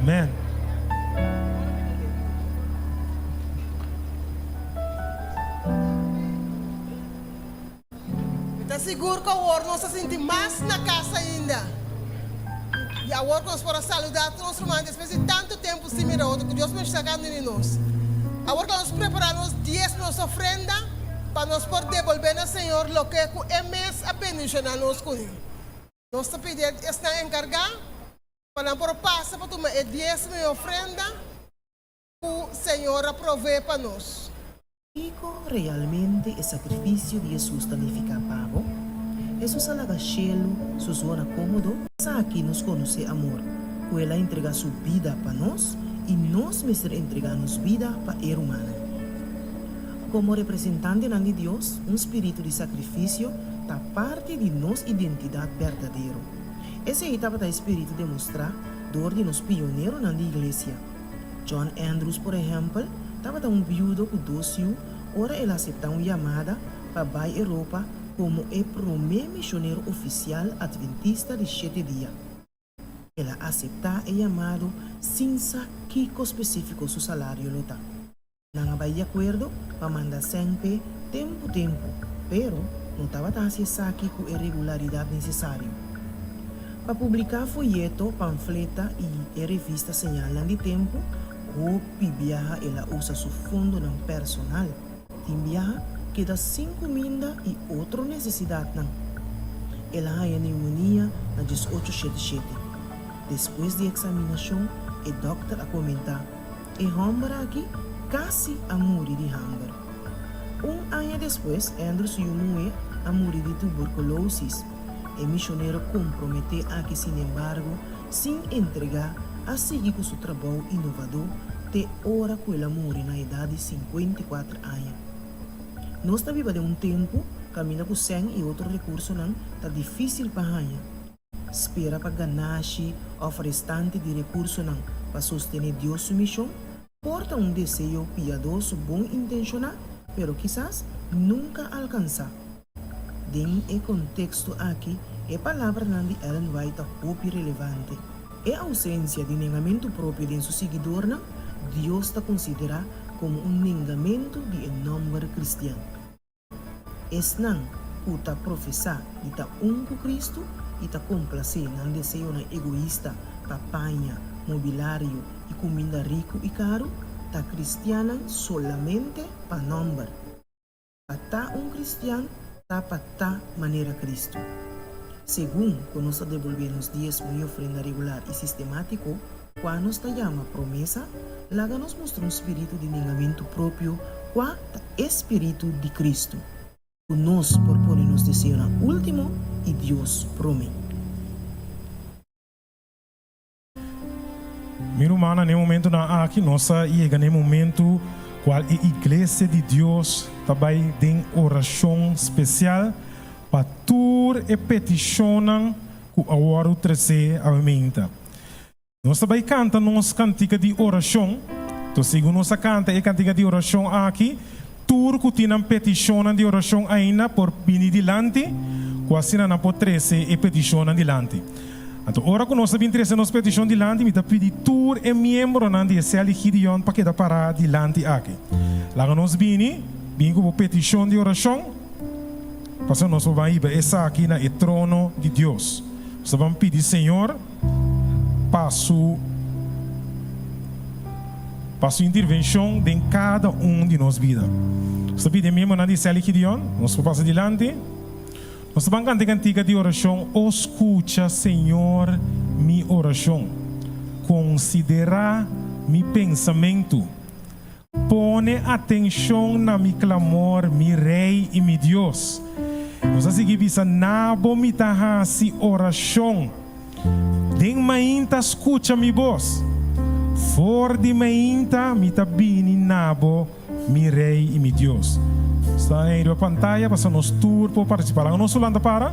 Amen. Mi ta sigur ku awor nos ta sinti mas na kas ainda. I awor ku nos por a saludá tur nos ruman despues di tantu tempu sin mira otro, ku Dios mester ta kando di nos. Awor ku nos prepará nos diesmo, nos ofrenda, pa nos por debolbé na Señor loke ku E mes a bendishoná nos kuné. Nos ta pidi esnan enkargá pa nan por pasa pa tuma e diesmo i ofrenda ku Señor a proveé pa nos. Kiko realmente e sakrifisio di Hesus ta nifiká pa bo? Hesus a laga shelu, su zona kómodo? Esaki nos konosé amor, ku el a entregá su bida pa nos i nos mester entregá nos bida pa e rumannan. Komo representantenan di Dios, un spiritu di sakrifisio ta parti di nos identidat berdadero. Esei tabata e spiritu demostrá dor di nos pioneronan di iglesia. John Andrews, por ehèmpel, tabata un biudo ku dos yu ora el a aseptá un yamada pa bai Europa komo e promé mishonero ofisial atventista di shete dia. El a aseptá e yamado sin sa kiko spesífiko su salario lo ta. Nan a bai di akuerdo pa manda sèn p'e tempu tempu, pero no tabata hasi esaki ku e regularidat nesesario. Pa publiká foyeto, pamfleta i e revista Señalnan di Tempu, hopi biaha el a usa su fondonan personal. Tin biaha keda sin kuminda i otro nesesidatnan. El a haña neumonia na diesocho shete shete. Despues di eksaminashon, e dòkter a komentá, E hòmber aki kasi a muri di hamber. Un aña despues, Andrew su yu muhé a muri di tuberkulosis. E mishonero komprometé aki sinembargo, sin entregá, a sigui ku su trabou inovadó te ora ku el a muri na edat di 54 aña. Nos ta biba den un tempu kaminda ku sèn i otro rekursonan ta difísil pa haña. Spera pa ganashi òf restante di rekursonan pa sostené Dios su mishon por ta un deseo piadoso bon intenshoná, pero kisas nunka alkansá. Den e konteksto aki, e palabranan di Ellen White ta hopi relevante. E ousensia di nengamentu propio den su siguidornan, Dios ta konsiderá komo un nengamentu di e nòmber kristian. Esnan ku ta profesá di ta un ku Kristu i ta komplasé nan deseonan egoista pa paña, mobilario i kuminda riku i karu, ta kristiannan solamente pa nòmber. Pa ta un kristian ta pa ta manera Kristu. Segun ku nos ta debolbé nos diesmo i ofrenda regular i sistemátiko, Kua nos ta yama promesa, laga nos mustra un spiritu di nengamentu propio kua ta e spiritu di Kristu, ku nos por pone nos deseonan último i Dios promé. Mi rumannan, na e momentunan aki nos a yega na e momentu kual e Iglesia di Dios ta bai den orashon spesial pa tur e petishonnan ku a wòrdu tresé awe-meinta. Nos ta bai kanta nos kantika di orashon. Enton segun nos a kanta e kantika di orashon aki, tur ku tin nan petishonnan di orashon ainda por bini dilanti, ku asina nan por trese e petishonnan dilanti. Anto ora ku nos ta bin trese nos petishon dilanti, mi ta pidi tur e miembronan di e sèl di Gideon pa keda pará dilanti aki. Laga nos bini, bin ku bo petishon di orashon, pasobra nos por ban hiba esaki na e trono di Dios. Nos ta ban pidi Señor pa su pa su intervencion den cada un di nos bida. Nos ta pidi e miembronan di Sally Gideon, nos por pasa dilanti. Nos ta ban canta e cantica di oracion, O scucha, Señor, mi oracion. Considera mi pensamento. Pone atenshon na mi klamor, mi Rei i mi Dios. Nos a sigui bisa, Na bo mi ta hasi orashon. Den mainta skucha mi bos. For di mainta mi ta bini na bo, mi Rei i mi Dios. Sta ei riba pantaya pasobra nos tur por partisipá. Laga nos lanta para.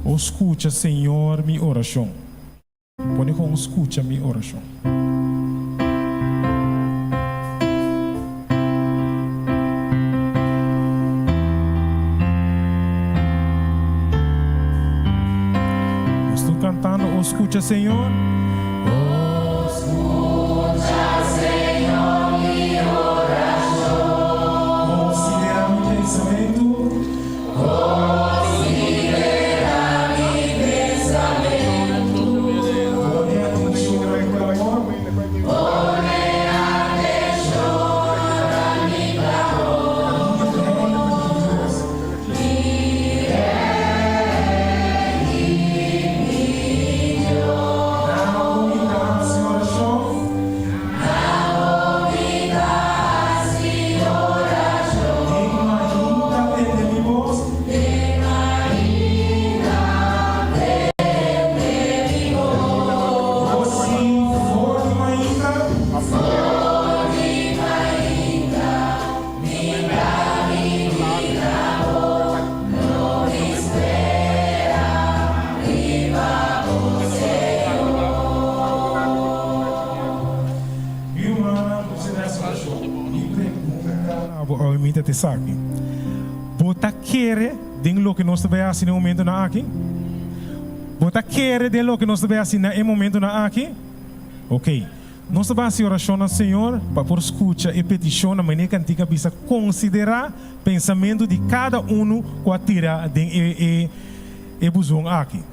O skucha, Señor, mi orashon. Pone kon skucha mi orashon. Nos tur kantando, O skucha. Señor. Skucha, Señor, mi orashon. Konsiderá mi pensamentu. Konsiderá mi pensamentu. Pone atenshon na mi klamor. Pone atenshon na mi klamor. Abo mi ta esaki. Bo ta kere den loke nos ta bay haci na e momentonan aki? Bo ta kere den loke nos ta bay haci na e momentonan aki? Ok. Nos ta basi orashon na Señor pa por skucha e petishon na manera kantika bisa konsiderá pensamentu di kada unu ku a tira den e e e buzon aki.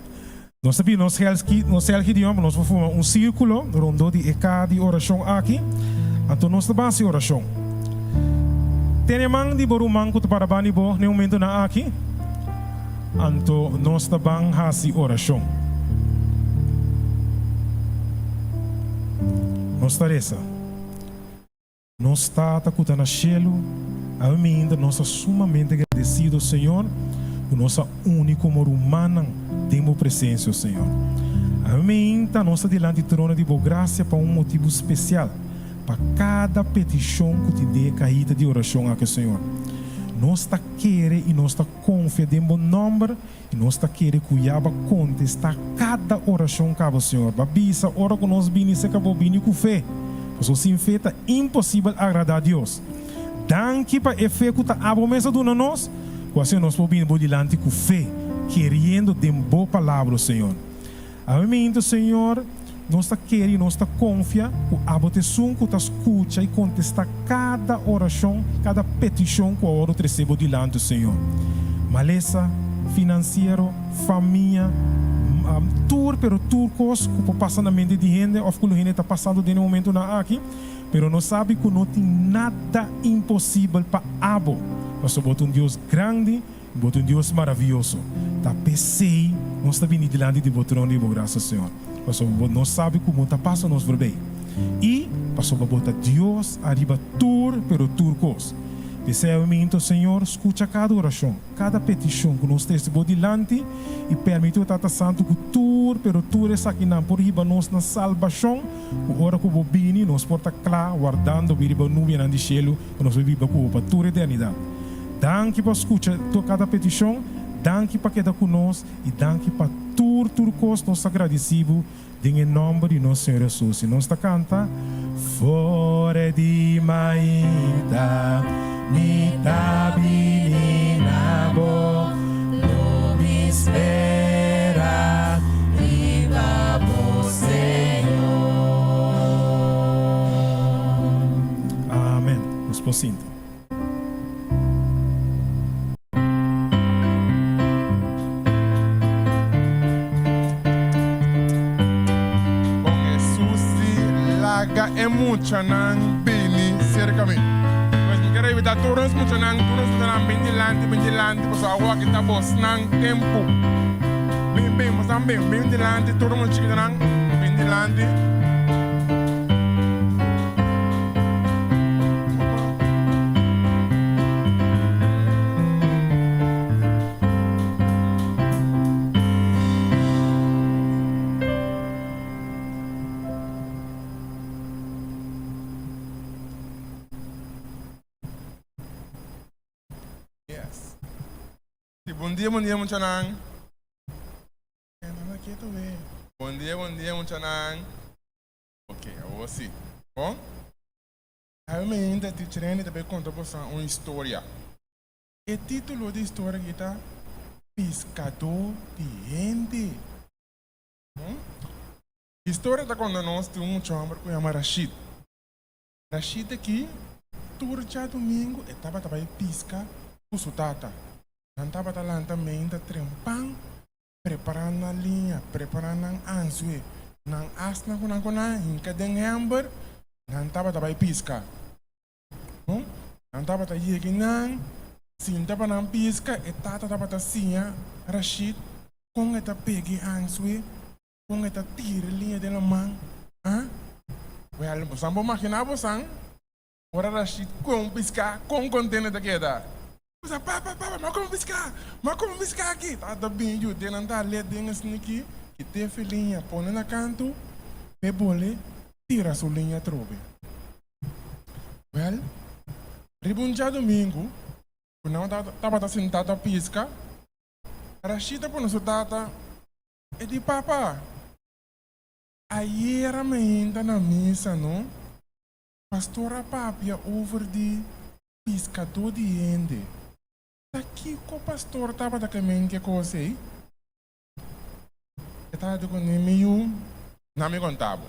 Nos ta pidi nos hèlski nos hèlki Dios pa nos por forma un sírkulo rondó di e kaha di orashon aki. Anto nos ta basi orashon. Tene man di bo ruman ku ta para banda di bo na e momentunan aki. Anto nos ta ban hasi orashon. Nos ta resa, Nos Tata ku ta na shelu, awe mainta nos ta sumamente gradesido, Señor, ku nos a uni komo rumannan den Bo presensia, Señor. Awe mainta nos ta dilanti trono di Bo grasia pa un motibu spesial, pa kada petishon ku tin den e kahita di orashon aki, Señor. Nos ta kere i nos ta Konfia den bo nòmber i nos ta kere ku ya bo a kontestá kada orashon kaba, Señor. Bo a bisa ora ku nos bini serka bo, bini ku fe, pasobra sin fe ta imposibel agradá Dios. Danki pa e fe ku ta abo mes a duna nos, ku asina nos por bini bo dilanti ku fe, keriendo den bo palabra, Señor. Awe minto, Señor, nos ta kere i nos ta konfia ku abo ta esun ku ta skucha i kontestá kada orashon, kada petishon ku awor tresé bo dilanti, Señor. Malesa, finansiero, famia, tur, pero tur kos ku por pasa na mente di hende òf ku lo hende ta pasando den e momentunan aki, pero nos sabi ku no tin nada imposibel pa abo, pasobra bo ta un Dios grandi. Bo ta un Dios maravioso. Ta p'esei nos ta bini dilanti di bo trono di bo grasia, Señor, pasobra bo no sabi ku bo ta pasa nos forbei. I pasobra bo ta Dios ariba tur, pero tur kos. P'esei awe minto, Señor, skucha kada orashon, kada petishon ku nos trese bo dilanti, i permiti o Tata Santu ku tur, pero tur esakinan por hiba nos na salbashon, ku ora ku bo bini nos por ta kla wardando bo riba nubianan di shelu ku nos por biba ku bo pa tur eternidat. Danki pa skucha tur kada petishon, danki pa keda ku nos i danki pa tur tur kos nos ta gradisí bo den e nòmber di nos Señor Hesus i nos ta kanta, For di mainta mi ta bini na bo, lo mi spera riba bo Señor. Amen. Nos por sinta. Kon Hesus di laga e muchanan bini serka mi. Pues mi ker invitá tur nos muchanan, tur nos muchanan bin dilanti, bin dilanti, pasobra awor aki ta bosnan tempu. Bin, bin, bosnan bin, bin dilanti, tur nos chikitonan bin dilanti. Yes. Bon dia, bon dia muchanan. Bon dia, bon dia muchanan. Ok, awor si. Bon? Awe mainta Teacher Andy ta bay conta boso un historia. E titulo di historia aki ta Piscador di Hende. Bon? Historia ta konta nos di un mucha hòmber ku yama Rashid. Rashid aki tur djadumingu e tabata bai piska ku su tata. Nan tabata lanta meinta trempan, prepará nan liña, prepará nan anzue, nan asna ku nan ku nan hinka den hèmber, nan tabata bai piska. Bon, nan tabata yega nan, sinta pa nan piska, e tata tabata siña Rashid kon e ta pega e anzue, Kon e ta tira liña den laman, ah? Wèl, bosan por maginá bosan ora Rashid kon piská, kon konten e ta keda. Bo sa, Papa, papa, m'a kon piská, m'a kon piská aki! Tata bin yud'é nan ta al'é den e sniki, kit'é fi liña, pone na kantu, p'e bol'é tira su liña atrobe. Wèl, riba un djadumingu ku nan tabata sintá ta piska, Rashid a pone su tata E di, Papa, ayera mainta na misa no, pastor a papia over di piskadó di hende. Ta kiko pastor tabata ke men ke kos ei? E tabata di kuné, Mi yu, na mi konta bo,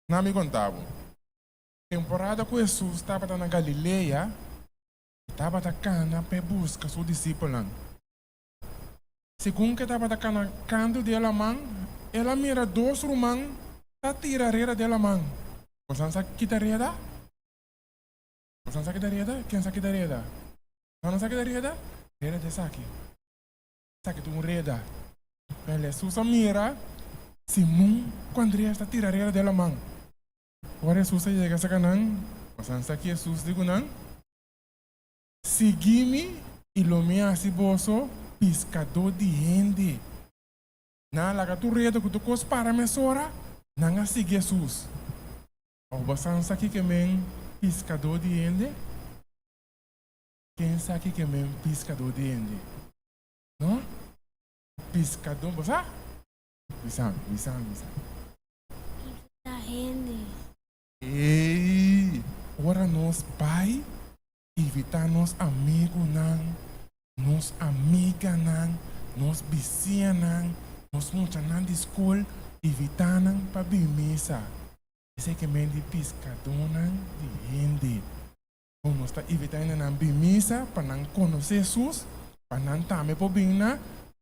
na mi konta bo. Temporada ku Hesus tabata na Galilea, e tabata kana pa e buska su disipelnan. Segun ku e tabata kana kantu di e laman, el a mira dos ruman ta tira reda di e laman. Bosan sa kita reda? Bosan sa kita reda? Ken sa kita reda? Bosan no sa kita reda? Reda ta esaki. Esaki ta un reda. Wel, Hesus a mira Simon ku Andreas ta tira reda di e laman. Ora Hesus a yega serka nan, bosan sa ki Hesus di ku nan? Sigui mi i lo mi hasi boso piskadó di hende. Nan a laga tur reto ku tur kos para mesora, nan a sigui Hesus. Òf bo san sa kiko men piskadó di hende? Ken sa kiko men piskadó di hende? No? Piskadó, bo sa? Bisa mi, bisa mi, bisa mi. Invitá hende. Ey, ora nos bai invitá nos amigunan, nos amiganan, nos bisiñanan, nos muchanan di skol, invitá nan pa bin misa. Esei ke men di piskadónan di hende. Bon, nos ta invitá hendenan bin misa pa nan konosé Hesus, pa nan tambe por bin na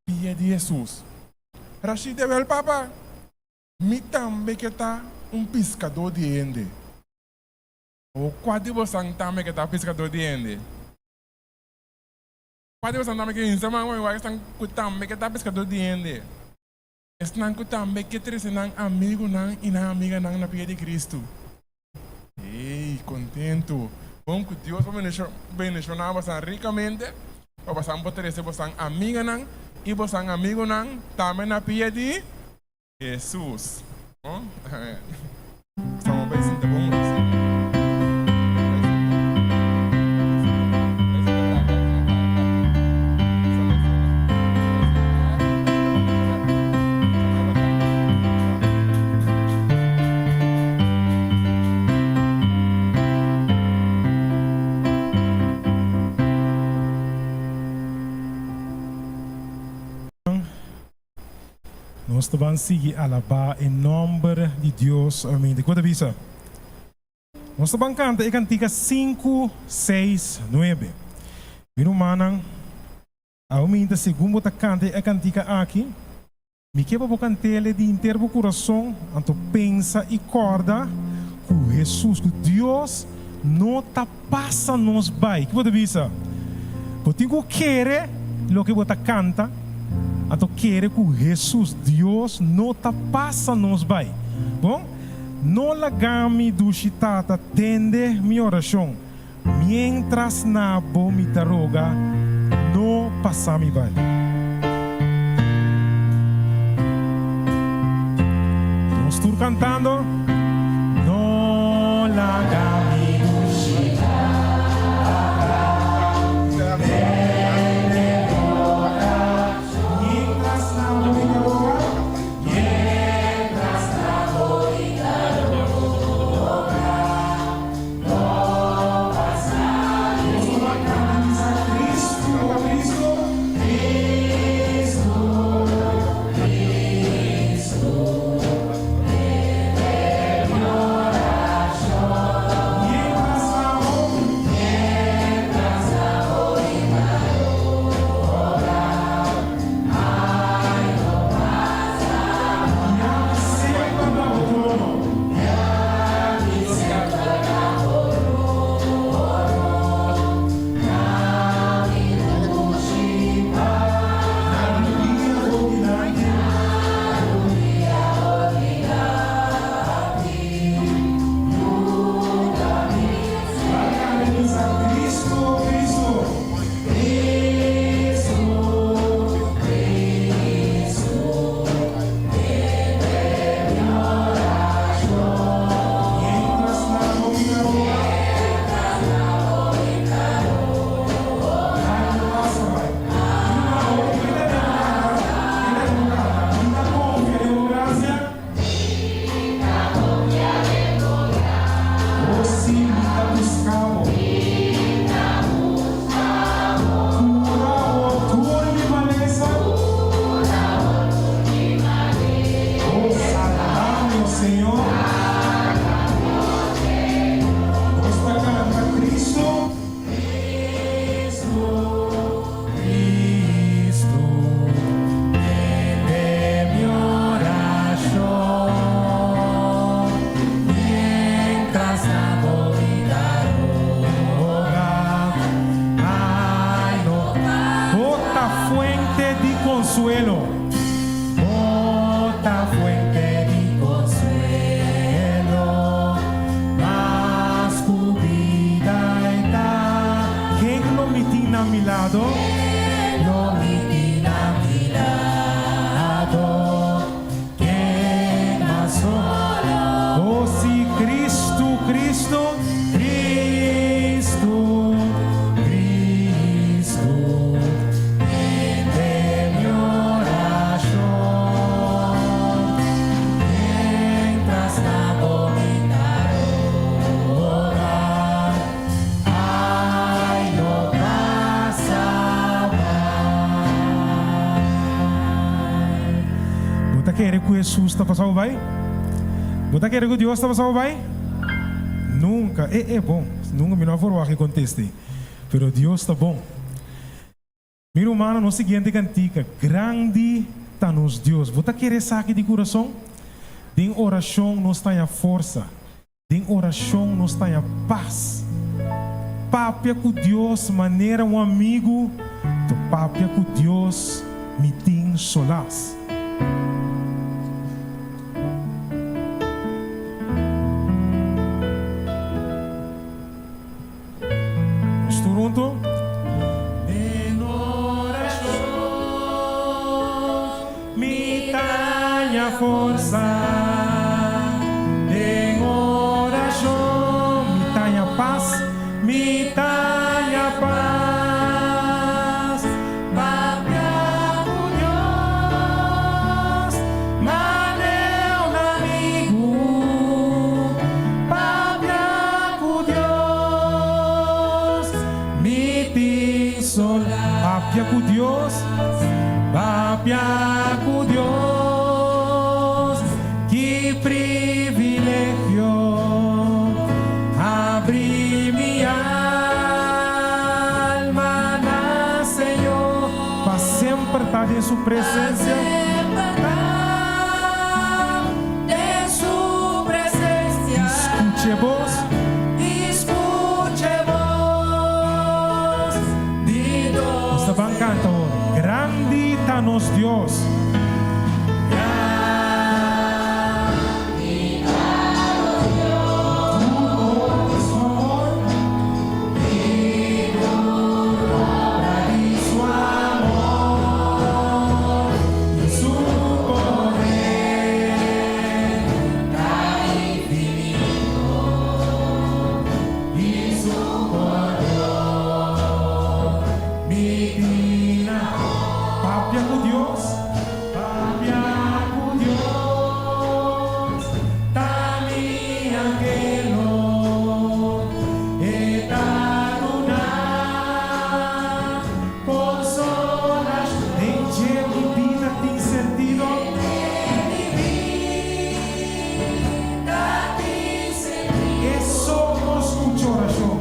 pia di Hesus. Rashid, Ewel papa! Mi tambe ke ta un piskadó di hende. O kua di bosan tambe ke ta piskadó di hende? Kua di bosan tambe ke hinsa man wan igual esnan ku tambe ke ta piskadó di hende? Esnan ku tambe ke trese nan amigunan i nan amiganan na pia di Kristu. Ey, kontentu! Bon ku Dios por bendishoná bosan rikamente pa bosan por trese bosan amiganan i bosan amigunan tambe na pia di Hesus. Bon? Amen. Estamos bai sinta bon bai sinta. Bai sinta. Bai sinta. Bai sinta bra, bai sinta bra, bra. Sa bai sinta. Bai sinta. Bai sinta bon, bai sinta. Sa bai bra. Nos ta ban sigui alabá e nòmber di Dios. Amen. Di ku ta bisa? Nos ta ban kanta e kantika sinku, seis, nuebe. Mi rumannan, awe minta segun bo ta kanta e kantika aki, mi ke pa bo kant'el di henter bo kurason, anto pensa i kòrda ku Hesus, ku Dios no ta pasa nos bai. Ki bo ta bisa? Bo tin ku kere loke bo ta kanta, anto kere ku Hesus, Dios, no ta pasa nos bai. Bon, no laga mi dushi Tata tende mi orashon, mientras na bo mi ta roga, no pasa mi bai. Nos tur kantando, No laga mi dushi Tata tende mi orashon. Mientras na bo mi ta roga, mientras na bo mi ta roga, no pasa mi bai. Nos ta ban kanta bisa Cristo, Cristo, Cristo, Cristo. Señor. Nos ta canta Cristo. Cristo, tende mi oracion, mientras tanto mi ta roga, ay no. Bo ta fuente di consuelo. Bo ta fuente di consuelo, mas cu bida e ta. Ken lo mi tin na mi lado? Lo mi tin na mi lado? Ken mas solo? Oh si, Cristo, Cristo, Cristo, Cristo, tende mi oracion, mientras tanto mi ta roga, ay no pasa bai. Bo ta kere ku Hesus ta pasau bai? Bo ta kere ku Dios ta pasau bai? Nunka. E e bon. Nunka mi no a forwagt e kontesta ei. Pero Dios ta bon. Mi rumannan, nos siguiente kantika, Grandi ta nos Dios. Bo ta kere esaki di kurason? Den orashon nos ta haña forsa. Den orashon nos ta haña pas. Papia ku Dios manera un amigu, to papia ku Dios mi tin solas. Nos tur huntu. Den orashon mi ta haña forsa. Den orashon mi ta haña pas. Mi ta haña pas. Papia ku Dios, manera un amigu. Papia ku Dios, mi tin solas. Papia ku Dios, papia ku Dios, ki privilegio. Abri mi alma na Señor. Pa semper ta den su presencia. I scucha e bos. Nos ta ban canta awor. Grandi ta nos Dios. Papia ku Dios, papia ku Dios, ta mi anhelo, e ta duna consolacion. Den dje mi bida tin sentido. E so por scucha oracion.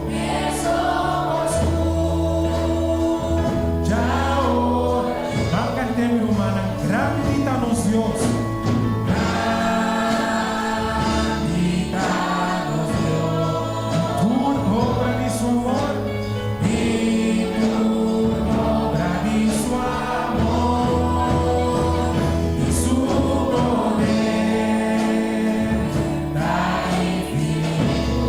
Ban cant'e mi rumannan, Grandi ta nos Dios. Grandi ta nos Dios. Tur obra di su amor. I tur obra di su amor. I su poder ta infinito.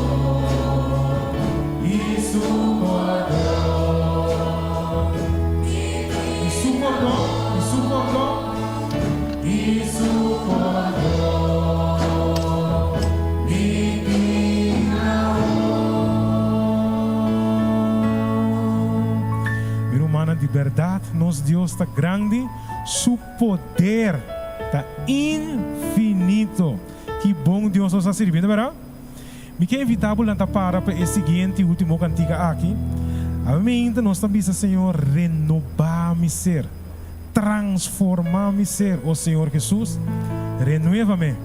I su pordon. I su pordon. I su pordon. I su pordon. Mi tin Mi rumannan, di bèrdat nos Dios ta grandi, su poder ta infinito. Ki bon Dios nos ta sirbi, no bèrdat? Mi ke invitá bo lanta para pa e siguiente i último kantika aki. Awe meinta nos ta bisa, Señor, renobá mi ser. Transformá mi ser, o Señor Jesus, renuévame.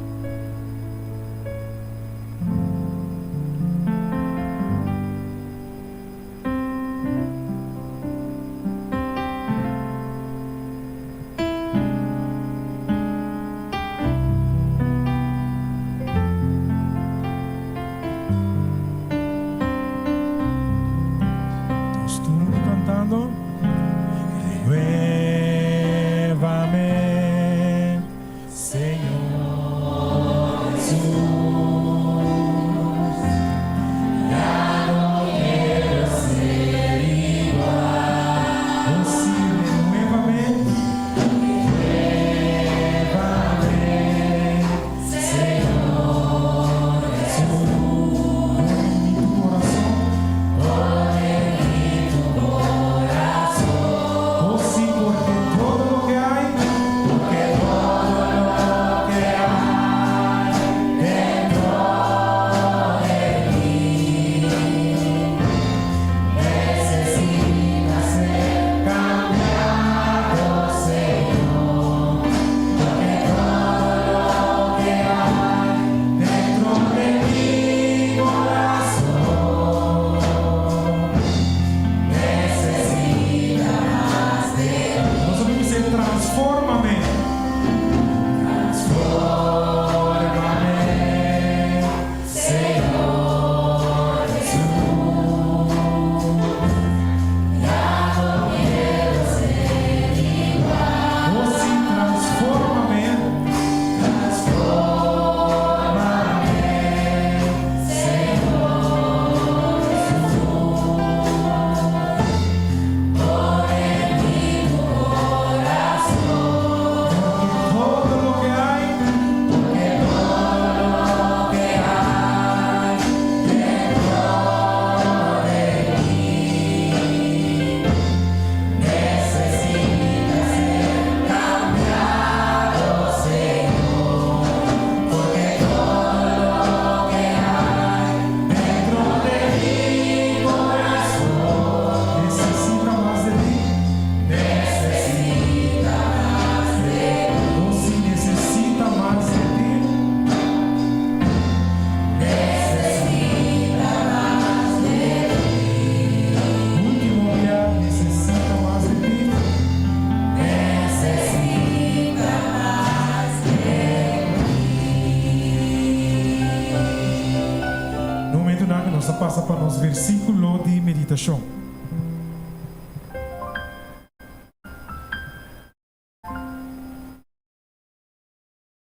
pasa pa nos versíkulo di meditashon.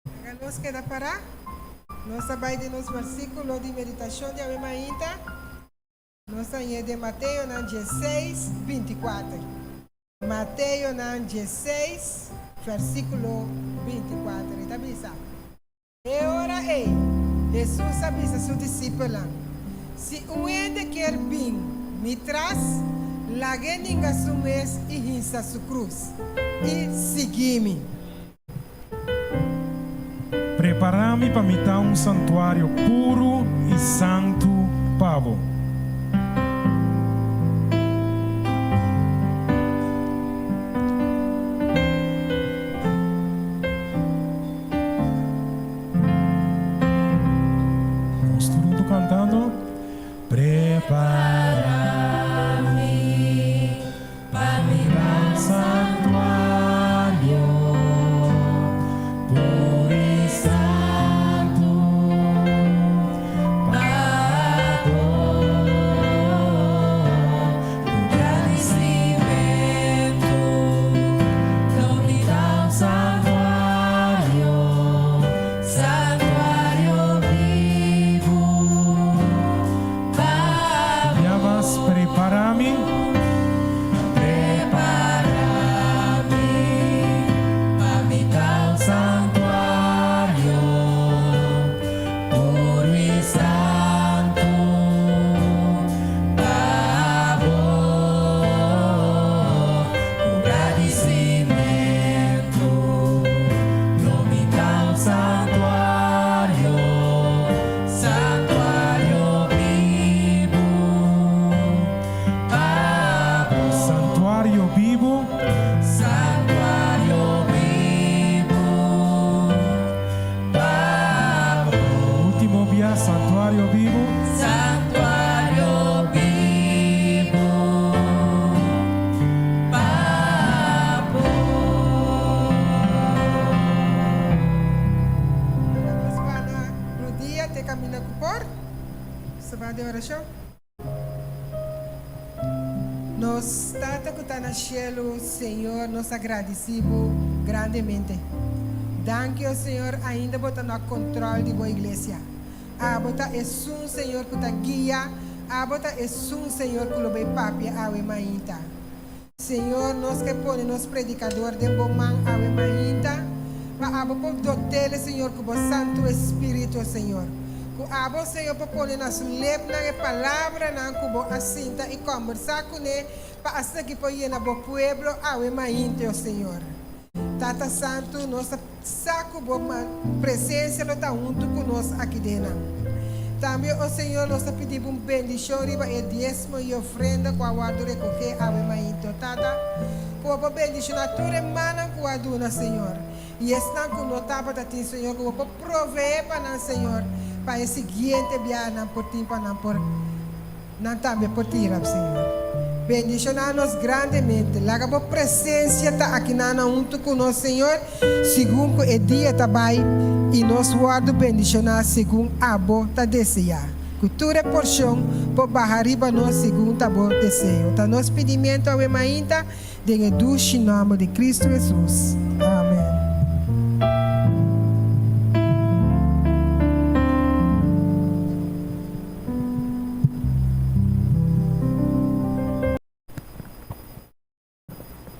Laga nos keda pará. Nos a bai den nos versíkulo di meditashon di awe mainta. Nos a hañ'é den Mateonan diesseis, bintikuater. Mateonan diesseis, versíkulo bintikuater. E ta bisa. E ora ei, Hesus a bisa su disipelnan, Si un hende kier bin mi tras, lag'é ninga su mes i hinsa su krus, i sigui mi. Prepará mi pa mi ta un santuario puru i santu pa bo. Nos tur huntu kantando, Prepará mi pa mi ta un santuario puru i santu pa bo. Gradisimentu lo mi ta un santuario, santuario bibu pa bo. Ya mas prepara mi. Prepara mi pa mi ta un santuario puru i santu. Pa bo ku gradisimentu lo mi ta un santuario, santuario bibu pa bo. Santuario bibu. Santuario bibu pa bo. Ultimo bia, santuario bibu. Santuario bibu pa bo. Ora nos bana rudia te caminda cu por, nos ta ba den oracion. Nos Tata cu ta na cielo, Señor, nos ta gradici Bo grandemente. Danki, oh Señor, ainda Bo ta na control di Bo iglesia. Abo ta esun, Señor, cu ta guia, Abo ta esun, Señor, cu lo bay papia awe mainta. Señor, nos ke pone nos predicador den Bo man awe mainta, pa Abo por dotele, Señor, cu Bo Santo Espiritu, Señor. Cu Abo, Señor, por pone na su lepnan e palabranan cu Bo a sinta y combersa cune, pa asina por yena Bo pueblo awe mainte, o Señor. Tata Santu, nos ta sa ku Bo presensia lo ta huntu ku nos aki denan. Tambe, o Señor, nos ta pidi Bo un bendishon riba e diesmo i ofrenda ku a wòrdu rekogé awe mainto. Tata, ku Bo por bendishoná tur e mannan ku a duna, Señor, i esnan ku no tabata tin, Señor, ku Bo por proveé pa nan, Señor, pa e siguiente biaha nan por tin pa nan por. Nan tambe por tira, Señor. Bendiciona nos grandemente. Laga bo presencia ta akinana hunto cu nos, Señor, segun cu e dia ta bay y nos wordo bendiciona segun abo ta desea. Cu tur e porcion por baha riba nos segun ta bo deseo. Ta nos pidimento awe mainta den e dushi nomber di Cristo Jesus. Amen.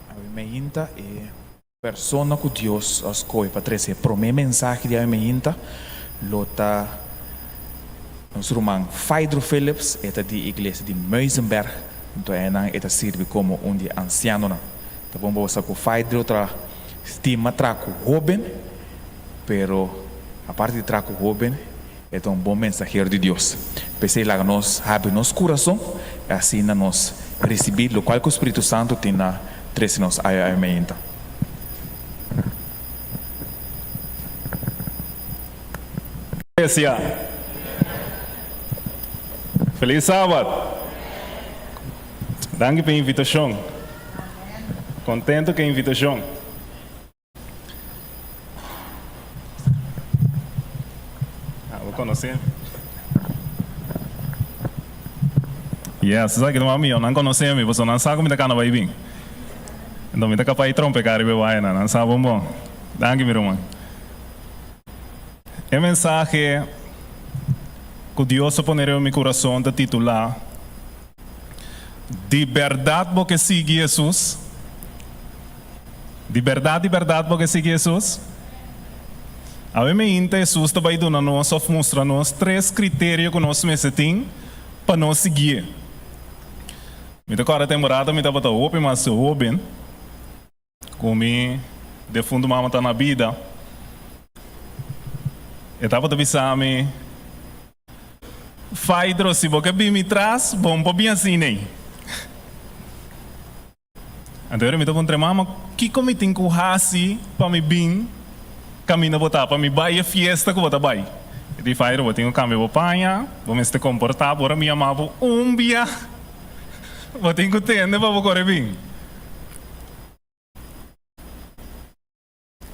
Awe meinta e persona ku Dios a skohe pa trese e promé mensahe di awe meinta lo ta nos ruman Phaedro Phillips, e ta di iglesia di Muizenberg, anto einan e ta sirbi komo un di e ansianonan. Ta bon pa bo sa ku Phaedro ta stima traha ku hóben, pero aparte di traha ku hóben, E ta un bon mensahero di Dios. P'esei laga nos habri nos kurason i asina nos risibí lokual ku Spiritu Santu tin na trese nos awe awe meinta. Iglesia. Feliz Sabat. Danki pa e invitashon. Kontento ku e invitashon. Ah, bo conoce. Yes, esaki ta mas mihó. Nan konosé mi, pasobra nan sa ku mi ta kana bai bin. Enton mi ta kapá di trompeká riba e waya-nan. Nan sa bon bon. Danki mi ruman. E mensahe ku Dios a pone riba mi kurason ta titulá, Di bèrdat bo ke sigui Hesus? Di bèrdat, di bèrdat bo ke sigui Hesus? Awe meinta Hesus ta bai duna nos òf mustra nos tres kriterio ku nos mester tin pa nos siguié. Mi ta kòrda temporada mi tabata hopi mas hóben ku mi defuntu mama ta na bida. E tabata bisa mi, Faidro, si bo ke bin mi tras, bo no por bin asina ei. Anto mi ta puntra e mama, Kiko mi tin ku hasi pa mi bin kaminda bo ta, pa mi bai e fiesta ku bo ta bai? E di, Fairo, bo tin ku kambia bo paña, bo mester komportá bo ora mi yama bo un bia. Bo tin ku tende pa bo kore bin.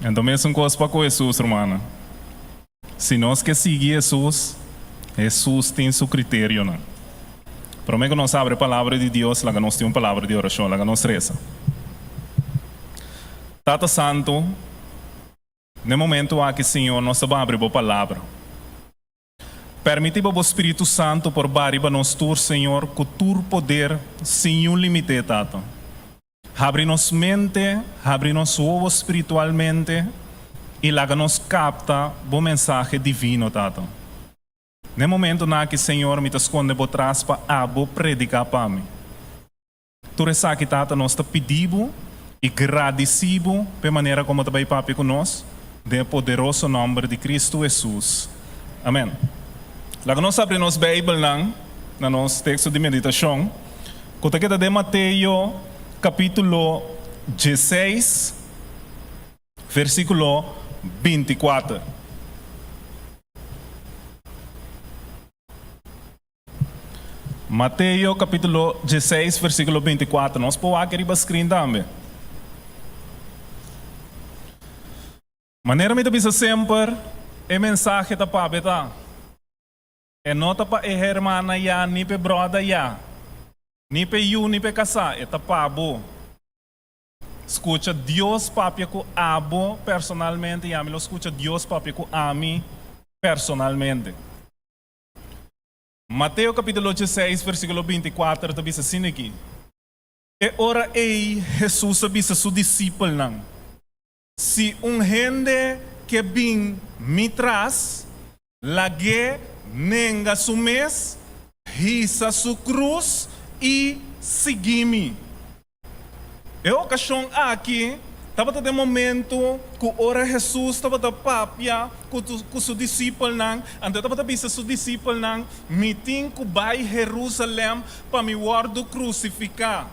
Anto mesun kos pa ku Hesus, rumannan. Si nos ke sigui Hesus, Hesus tin su kriterionan. Promé ku nos abri e Palabra di Dios, laga nos tin un palabra di orashon, laga nos resa. Tata Santu, n'e momentu aki, Señor, nos ta abri Bo Palabra. Permití pa Bo Spiritu Santu por ba riba nos tur, Señor, ku tur poder, sin niun limite, Tata. Habri nos mente, habri nos wowo spiritualmente i laga nos kapta Bo mensahe divino, Tata. N'e momentonan aki, Señor, mi ta skonde Bo tras pa Abo prediká pa mi. Tur esaki, Tata, nos ta pidi Bo i gradisí Bo p'e manera komo ta bai papia ku nos, den e poderoso nòmber di Kristu Hesus. Amèn. Laga nos habri nos Beibelnan na nos teksto di meditashon. Ku ta keda den Mateo kapítulo dieseis, versíkulo 24. Mateo kapítulo 16, versíkulo 24. Nos por wak riba screen tambe. Manera mi ta bisa semper, e mensahe ta papia ta. E no ta pa e hermana ya ni p'e bròda ya, ni p'e yu ni p'e kasá, e ta pa bo. Skucha Dios papia ku abo personalmente i ami lo skucha Dios papia ku ami personalmente. Mateo kapítulo 16 versíkulo 24 ta bisa asina aki, E ora ei Hesus a bisa su disipelnan, Si un hende ke bin mi tras, lag'é nenga su mes, hisa su krus i sigui mi. E okashon aki tabata den momentu ku ora Hesus tabata papia ku su disipelnan, anto e tabata bisa su disipelnan, Mi tin ku bai Herusalèm pa mi wòrdu krusifiká.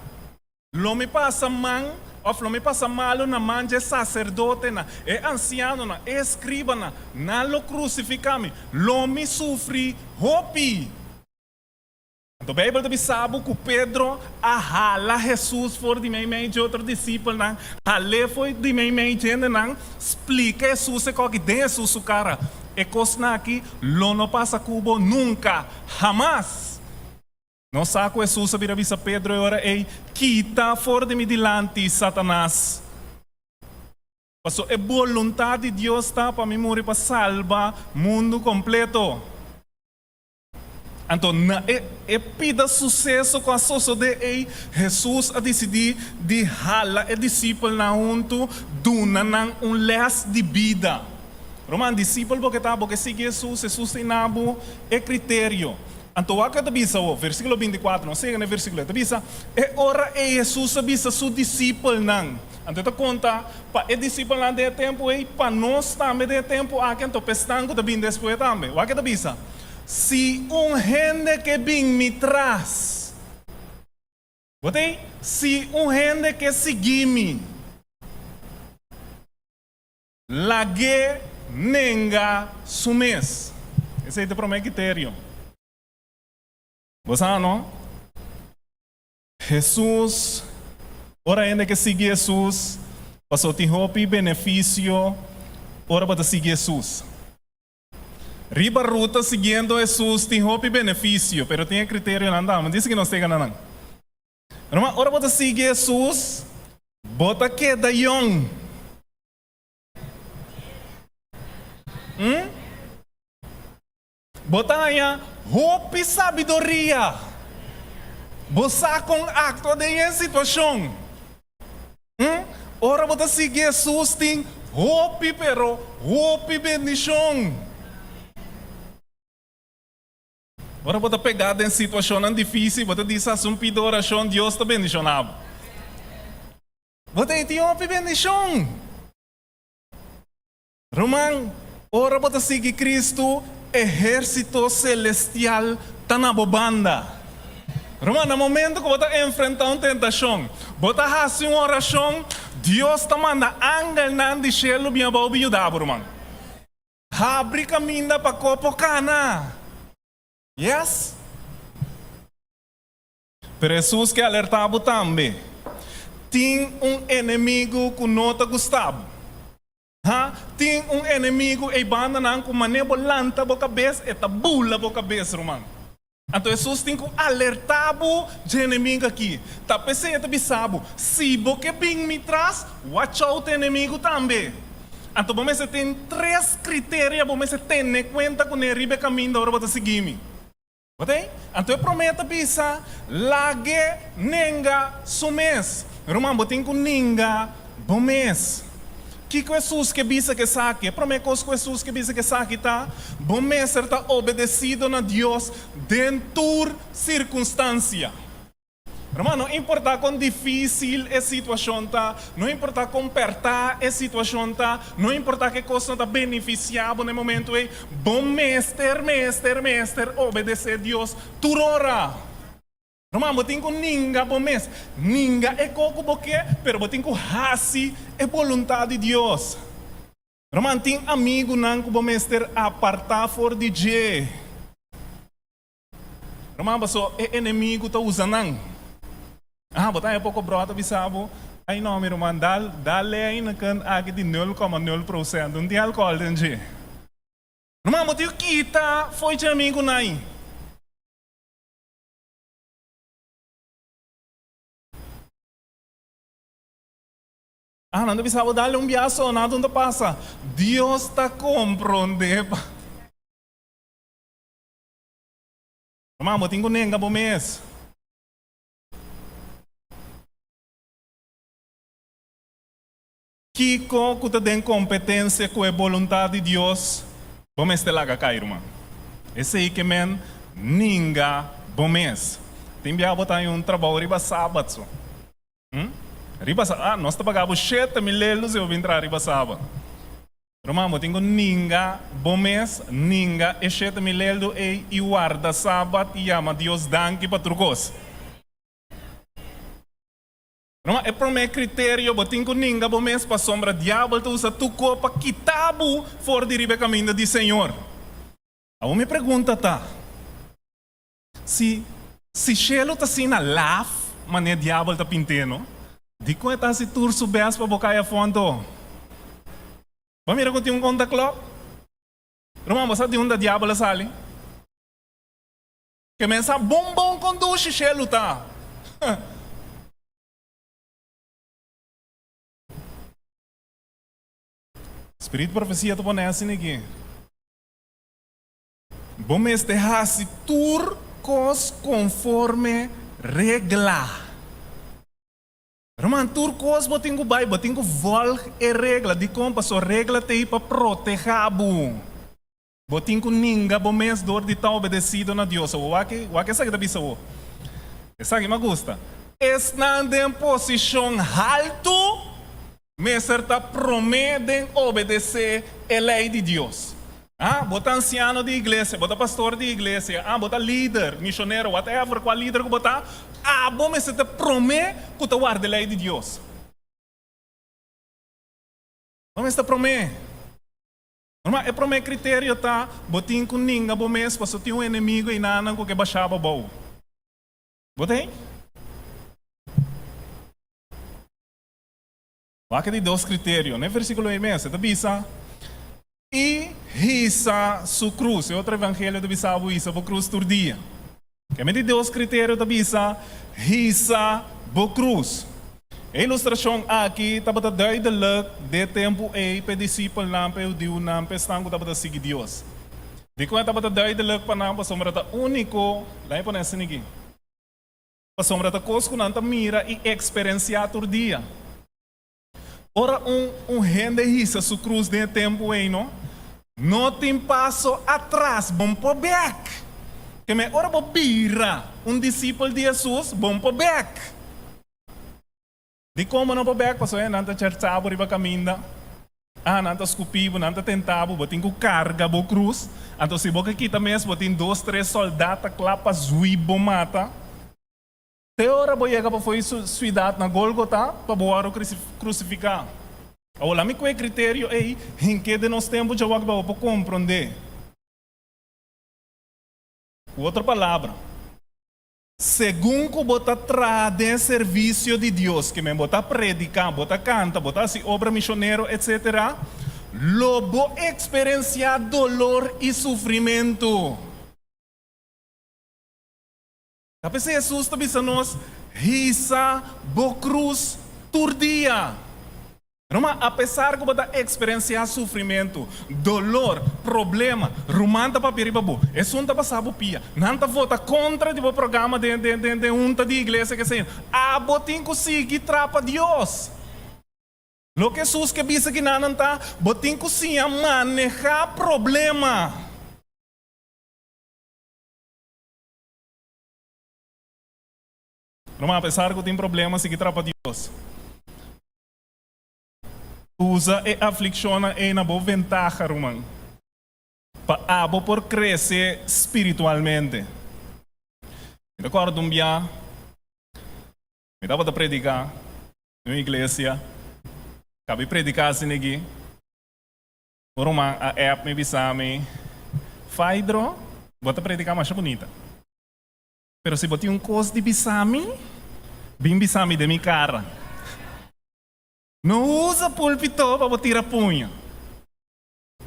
Lo mi pasa man, òf lo mi pasa malu na man dje saserdotenan, e ansianonan, e eskribanan, nan lo krusifiká mi, lo mi sufri hopi. Anto Beibel ta bisa bo ku Pedro a hala Hesus for di meimei dje otro disipelnan, hal'é for di meimei dje hendenan, splika Hesus e koki den Hesus su kara, E kosnan aki lo no pasa ku bo nunka, hamas! Nos sa ku Hesus a bira bisa Pedro e ora ei, Kita for di mi dilanti, Satanas! Pasobra e boluntat di Dios ta pa mi muri pa salba mundu kompleto. Anto na e e pida suseso ku a sosodé ei, Hesus a disidí di hala e disipelnan huntu, duna nan un lès di bida. Ruman, disipel bo ke ta, bo ke sigui Hesus, Hesus ta ina bo e kriterio. Anto wak e ta bisa awor, versíkulo 24, nos yega na e versíkulo, e ta bisa, E ora ei Hesus a bisa su disipelnan, anto e ta konta pa e disipelnan den e tempu ei, pa nos tambe den e tempu aki, anto pa esnan ku ta bin despues tambe. Wak e ta bisa, Si un hende ke bin mi tras, bo ta ei? Si un hende ke sigui mi. Lag'é nenga su mes. Esei ta e promé kriterio. Bo sa, no? Hesus, ora hende ke sigui Hesus, pasobra tin hopi benefisio ora bo ta sigui Hesus. Riba ruta siguiendo Hesus tin hopi benefisio, pero tin e kriterionan tambe. Dice ku nos ta gana nan. Ruman, ora bo ta sigui Hesus, bo ta keda yòn. Hm? Bo ta haña hopi sabiduria. Bo sa kon aktua den e situashon. Hm? Ora bo ta sigui Hesus tin hopi pero hopi bendishon. Ora bo ta pegá den situashonnan difísil, bo ta disa hasi un pida orashon, Dios ta bendishoná bo. Bo ta tin hopi bendishon. Ruman, ora bo ta sigui Kristu, ehérsito selestial ta na bo banda. Ruman, na momento ku bo ta enfrentá un tentashon, bo ta hasi un orashon, Dios ta manda angelnan di shelu bin abou bin yuda bo, ruman. Habri kaminda pa ko por kana. Yes. Pero Hesus ke alertá bo tambe. Tin un enemigu ku no ta gusta bo. Ha, tin un enemigu ei bandanan ku manera bo lanta bo kabes, e ta bula bo kabes, ruman. Anto Hesus tin ku alertá bo dje enemigu aki. Ta p'esei e ta bisa bo, Si bo ke bin mi tras, watch out e enemigu tambe. Anto bo mester tin tres kriteria bo mester tene kuenta kuné riba e kaminda ora bo ta sigui mi. Bo ta ei? Anto e promé ta bisa, Lag'é nenga su mes. Ruman, bo tin ku ninga bo mes. Kiko Hesus ke bisa ku esaki? E promé kos ku Hesus ke bisa ku esaki ta, bo mester ta obedesido na Dios den tur sirkunstansia. Ruman, no importá kon difísil e situashon ta, no importá kon pèrtá e situashon ta, no importá ke kos no ta benefisiá bo na e momentu ei, bo mester, mester, mester obedesé Dios tur ora. Ruman, bo tin ku ninga bo mes. Ninga e kos ku bo ke, pero bo tin ku hasi e boluntat di Dios. Ruman, tin amigunan ku bo mester apartá for di dje. Ruman, paso e enemigu ta usa nan. Aha, bo ta haña poko brò ta bisa bo, Ai no, mi ruman, dal, dal lei na kant aki di nul koma nul prosent, no tin alkohòl den dje. Ruman, bo tin ku kita fo'i dje amigunan ei. Aha, nan ta bisa bo, dale un biaso, nada no ta pasa. Dios ta komprondé pa. Ruman, bo tin ku nenga bo mes. Kiko ku ta den kompetensia ku e boluntat di Dios, bo mester laga kai, ruman. Esei ke men ninga bo mes. Tin bia bo ta haña un trabou riba sabat so. Hm? Riba sa, ah, nos ta paga bo 7000 lelu si bo bin traha riba sabat. Ruman, bo tin ku ninga bo mes, ninga e 7000 leldu ei i warda sabat i yama Dios danki pa tur kos. Ruman, e promé kriterio, bo tin ku ninga bo mes pasobra diabel ta usa tur kos pa kita bo for di riba e kaminda di Señor. Awor mi pregunta ta, Si si shelu ta asina laf manera diabel ta pint'é no, dikon e ta hasi tur su bes pa bo kai afó anto? Bo a mira ku tin un konta klòk? Ruman, bo sa di unda diabel a sali? Ke men sa bon bon kon dushi shelu ta. Spiritu profesia ta pone asina aki. Bo mester hasi tur kos konforme regla. Ruman, tur kos bo tin ku bai, bo tin ku vòlg e regla. Dikon? Pasobra regla t'ei pa protehá bo. Bo tin ku ninga bo mes dor di ta obedesido na Dios. Awor wak wak esaki ta bisa awor. Esaki mi a gusta. Esnan den posishon haltu Mester ta promé den obedesé e lei di Dios. Ah, bo ta ansiano di iglesia, bo ta pastor di iglesia, ah, bo ta lider, mishonero, whatever, kua lider ku bo ta, abo mester ta promé ku ta warda e lei di Dios. Bo mester ta promé. Normal, e promé kriterio ta, bo tin ku ninga bo mes pasobra tin un enemigo einanan ku ke basha bo abou. Bo ta hei? Wak e di dos kriterio. Na e versíkulo ei mes, e ta bisa. I hisa su krus. E otro evangelio ta bisa bo hisa bo krus tur dia. Keme di dos kriterio ta bisa hisa bo krus. E ilustrashon aki tabata duidelik den e tempu ei pa e disipelnan, pa e hudiunan, pa esnan ku tabata sigui Dios. Dikon e tabata duidelik pa nan? Pasobra ta úniko, laat mi pone asina aki, pasobra ta kos ku nan ta mira i eksperensiá tur dia. Ora un un hende hisa su krus den e tempu ei no, no tin paso atras, bon por bek. Keme ora bo bira un disipel di Hesus, bon por bek. Dikon bo no por bek? Pasobra nan ta chercha bo riba kaminda, ah, nan ta skupi bo, nan ta tenta bo, bo tin ku karga bo krus. Anto si bo ke kita mes, bo tin dos tres sòldat ta kla pa zui bo mata. Te ora bo yega pafó di su siudat na Gólgota pa bo wòrdu krusifiká. Awor laat mi ku e kriterio ei hink'é den nos tempu djawak pa bo por komprondé. Ku otro palabra, segun ku bo ta traha den e servisio di Dios, ke men bo ta prediká, bo ta kanta, bo ta hasi obra mishonero, etsetera, lo bo eksperensiá dolor i sufrimentu. Ta p'esei Hesus ta bisa nos, Hisa bo krus tur dia. Ruman, apesar ku bo ta eksperensiá sufrimentu, dolor, problema, ruman ta papia riba bo, esun ta pasa bo pia, nan ta vota kontra di bo programa den den den den hunta di iglesia ke abo tin ku sigui trapa Dios. Loke Hesus ke bisa kinanan ta, bo tin ku siña manehá problema. Ruman, apesar ku tin problema, sigui trapa Dios. Usa e aflikshonnan ei na bo ventaha, ruman, pa abo por krese spiritualmente. Mi ta kòrda un bia, mi tabata prediká den un iglesia, kabi prediká asina aki. Un ruman a app mi bisa mi, Faidro, bo ta prediká masha bunita. Pero si bo tin un kos di bisa mi, bin bisa mi den mi kara. No usa pulpito pa bo tira puña.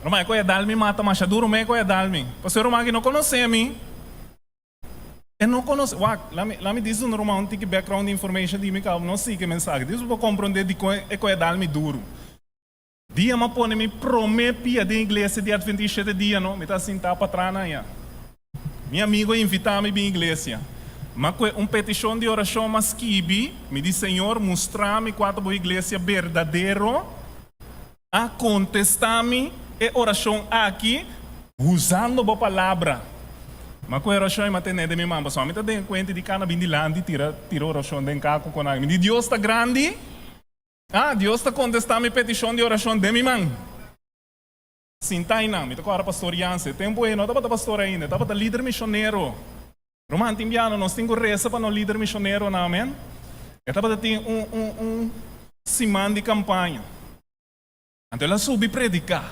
Ruman, e koe a dal mi mata masha duru, me e koe a dal mi. Pasobra e ruman aki no konosé mi. E no konosé, wak, lami, lami dis un ruman un tiki background information di mi kaba no sigui e mensahe. Dis bo por komprondé dikon e koe a dal mi duru. Dia m'a pone mi promé pia den iglesia di Adventista shete dia no, mi ta sintá patrá nan ya. Mi amigo a invitá mi bin iglesia. M'a kue un petishon di orashon m'a skibi, mi di Señor mustra mi kua ta bo iglesia berdadero. A kontestá mi e orashon aki usando bo palabra. M'a kue orashon i m'a ten'é den mi man pasobra mi ta den e kuenti di kana bin dilanti tira tira orashon den kaku ku nan. Mi di Dios ta grandi. Ah, Dios ta kontestá mi petishon di orashon den mi man. Sintá einan, mi ta kòrda Pastor Janse. E tempu ei no tabata pastor ainda, e tabata lider mishonero. Ruman, tin biaha nos tin ku resa pa nos lider mishoneronan, amen. E tabata tin un, un, un siman di kampaña. Anto el a subi prediká.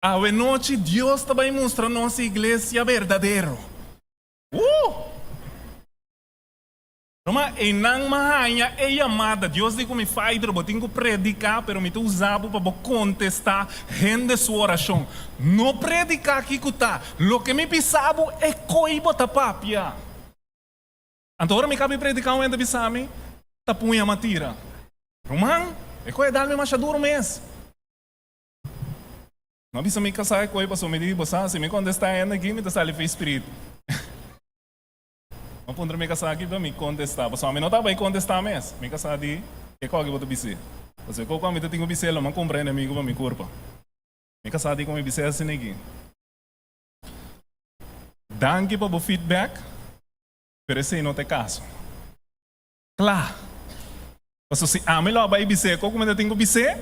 Awe nochi Dios ta bai mustra nos e iglesia berdadero. Uh! Roma, einan m'a haña e yamada. Dios di ku mi, Faidro, bo tin ku prediká, pero mi ta usa bo pa bo kontestá hende su orashon. No prediká kiko ta loke mi bisa bo, e koi bo ta papia. Anto ora mi kabi prediká un hende bisa mi, Ta puña m'a tira. Ruman, e koi a dal mi masha duru mes. M'a bisa mi kasá e koi pasobra mi di, Bo sa, si mi kontestá hende aki, mi ta sali fe spiritu. M'a puntra mi kasá ki ta mi kontestá, pasobra mi no tabata bai kontestá mes. Mi kasá di, Ke kòke bo ta bis'é? Pasobra e kòke ku mi ta tin ku bis'é lo m'a kumpra enemigu pa mi kurpa. Mi kasá di ku mi bis'é asina aki, Danki pa bo feedback, pero esei no ta e kaso. Kla! Pasobra si ami lo a bai bis'é e kòke ku mi ta tin ku bis'é,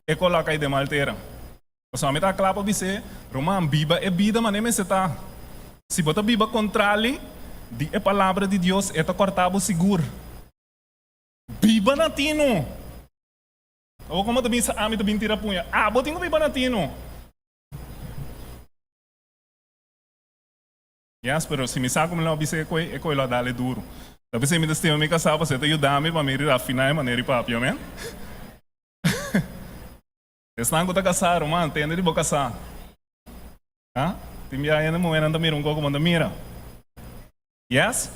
e kò lo a kai den mal tera. Pasobra mi ta kla pa bis'é, Ruman, biba e bida manera mester ta. Si bo ta biba kontrali di e Palabra di Dios, e ta kòrtá bo sigur. Biba na tinu! Awor komo ta bisa ami ta bin tira puña? Abo tin ku biba na tinu! Yes, pero si mi sa ku mi lo a bisa e koi, e koi lo a dal e duru. Ta p'esei mi ta stima mi kasá, pasobra e ta yuda mi pa mi rafiná e manera di papia, amen? Esnan ku ta kasá, ruman, tende di bo kasá. Ha? Tin bia hende muhénan ta mira un koko bo no ta mira. Yes?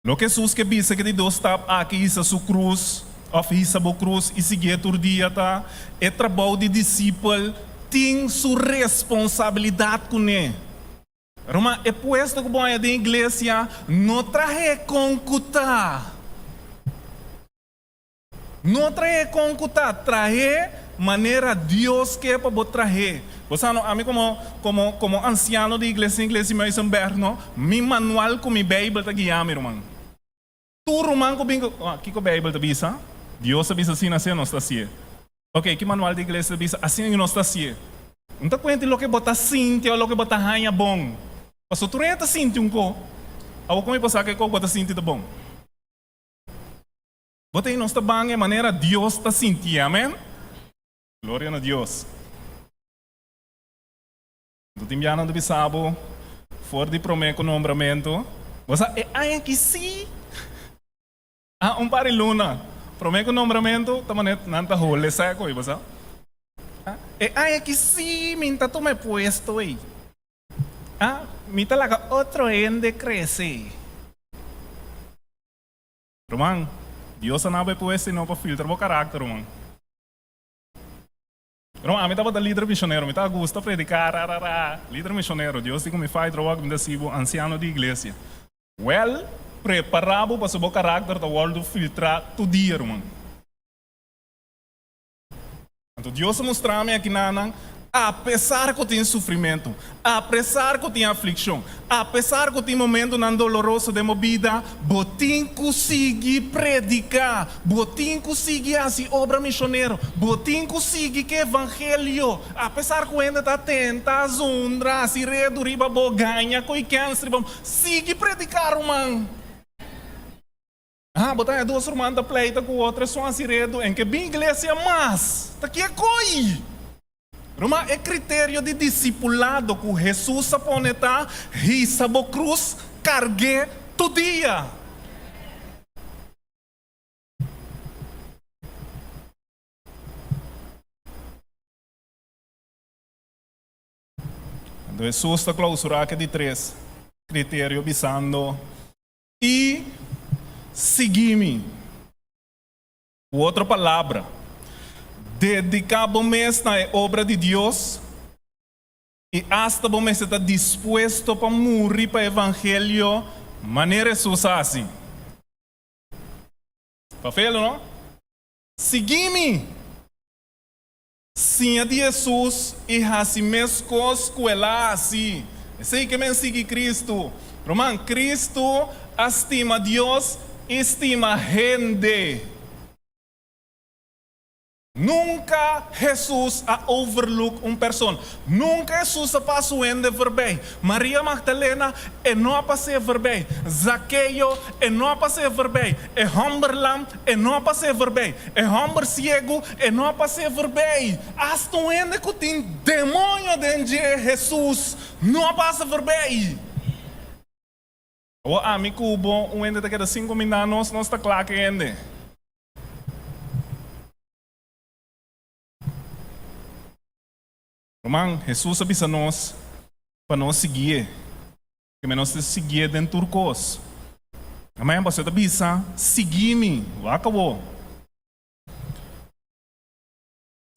Loke Hesus ke bisa ke di dos stap aki hisa su krus òf hisa bo krus i siguié tur dia ta e trabou di disipel tin su responsabilidat kuné. Ruman, e puesto ku bo haña den iglesia no trah'é kon ku ta. No trah'é kon ku ta, trah'é manera Dios ke pa bo trah'é. Bo sa no, ami komo komo komo ansiano di iglesia den iglesia di Muizenberg no, mi manual ku mi Beibel ta guia mi, ruman. Tur ruman ku bin ku, kiko Beibel ta bisa? Dios a bisa asina, asina nos ta hasié. Ok, ki manual di iglesia ta bisa asina ku nos ta hasié? No ta kuenta loke bo ta sinti o loke bo ta haña bon. Pasobra tur hende ta sinti un ko. Awor kon mi por sa ke ko ku bo ta sinti ta bon? Bo ta i nos ta ban e manera Dios ta sintié. Amen? Gloria na Dios. Bo tin bianan ta bisa bo for di promé ku nombramentu. Bo sa e aña aki sí. Ah, un par di luna promé ku nombramentu ta manera nan ta hole sèko ei, bo sa. Ah, e aña aki sí mi ta tuma e puesto ei. Ah, mi ta laga otro hende krese. Ruman, Dios a naba e puesto i no pa filtra bo karakter, ruman. Ruman, ami tabata lider misionero, mi tabata gusta prediká, ra, ra, ra, lider misionero, Dios di ku mi fai trabou ku mi ta sibu ansiano di iglesia. Wèl, prepará bo pasobra bo karakter ta wòrdu filtrá tur dia, ruman. Anto Dios a mustra mi akinanan, apesar ku tin sufrimentu, apesar ku tin aflikshon, apesar ku tin momentunan doloroso den bo bida, bo tin ku sigui prediká, bo tin ku sigui hasi obra mishonero, bo tin ku sigui ku evangelio, apesar ku hende ta tenta, zundra, hasi redu riba bo, gaña ku i kèns riba bo, sigui prediká ruman. Ah, bo ta haña dos ruman ta pleita ku otro, esun hasi redu, en ke bin iglesia mas. Ta kie koi? Ruman, e kriterio di disipulado ku Hesus a pone ta, hisa bo krus, karg'é tur dia. Anto Hesus ta klausurá ke di tres kriterio bisando. I sigui mi. Ku otro palabra, dediká bo mes na e obra di Dios i asta bo mester ta dispuesto pa muri pa evangelio manera Hesus a hasi. Ta felu, no? Sigui mi! Siña di Hesus i hasi meskos ku el a hasi. Esei ke men sigui Kristu. Ruman, Kristu a stima Dios i stima hende. Nunka Hesus a overlook un person. Nunka Hesus a pasa un hende voorbij. Maria Magdalena, e no a pas'é voorbij. Zakeo, e no a pas'é voorbij. E hòmber lam, e no a pas'é voorbij. E hòmber siegu, e no a pas'é voorbij. Asta un hende ku tin demoño den dje, Hesus no a pasa voorbij. Awor ami ku bo, un hende ta keda sin kumindá nos, nos ta kla ku e hende. Ruman, Hesus a bisa nos pa nos siguié. Ke nos ta siguié den tur kos. Amèn. Pasobra e ta bisa, Sigui mi. Wak awor.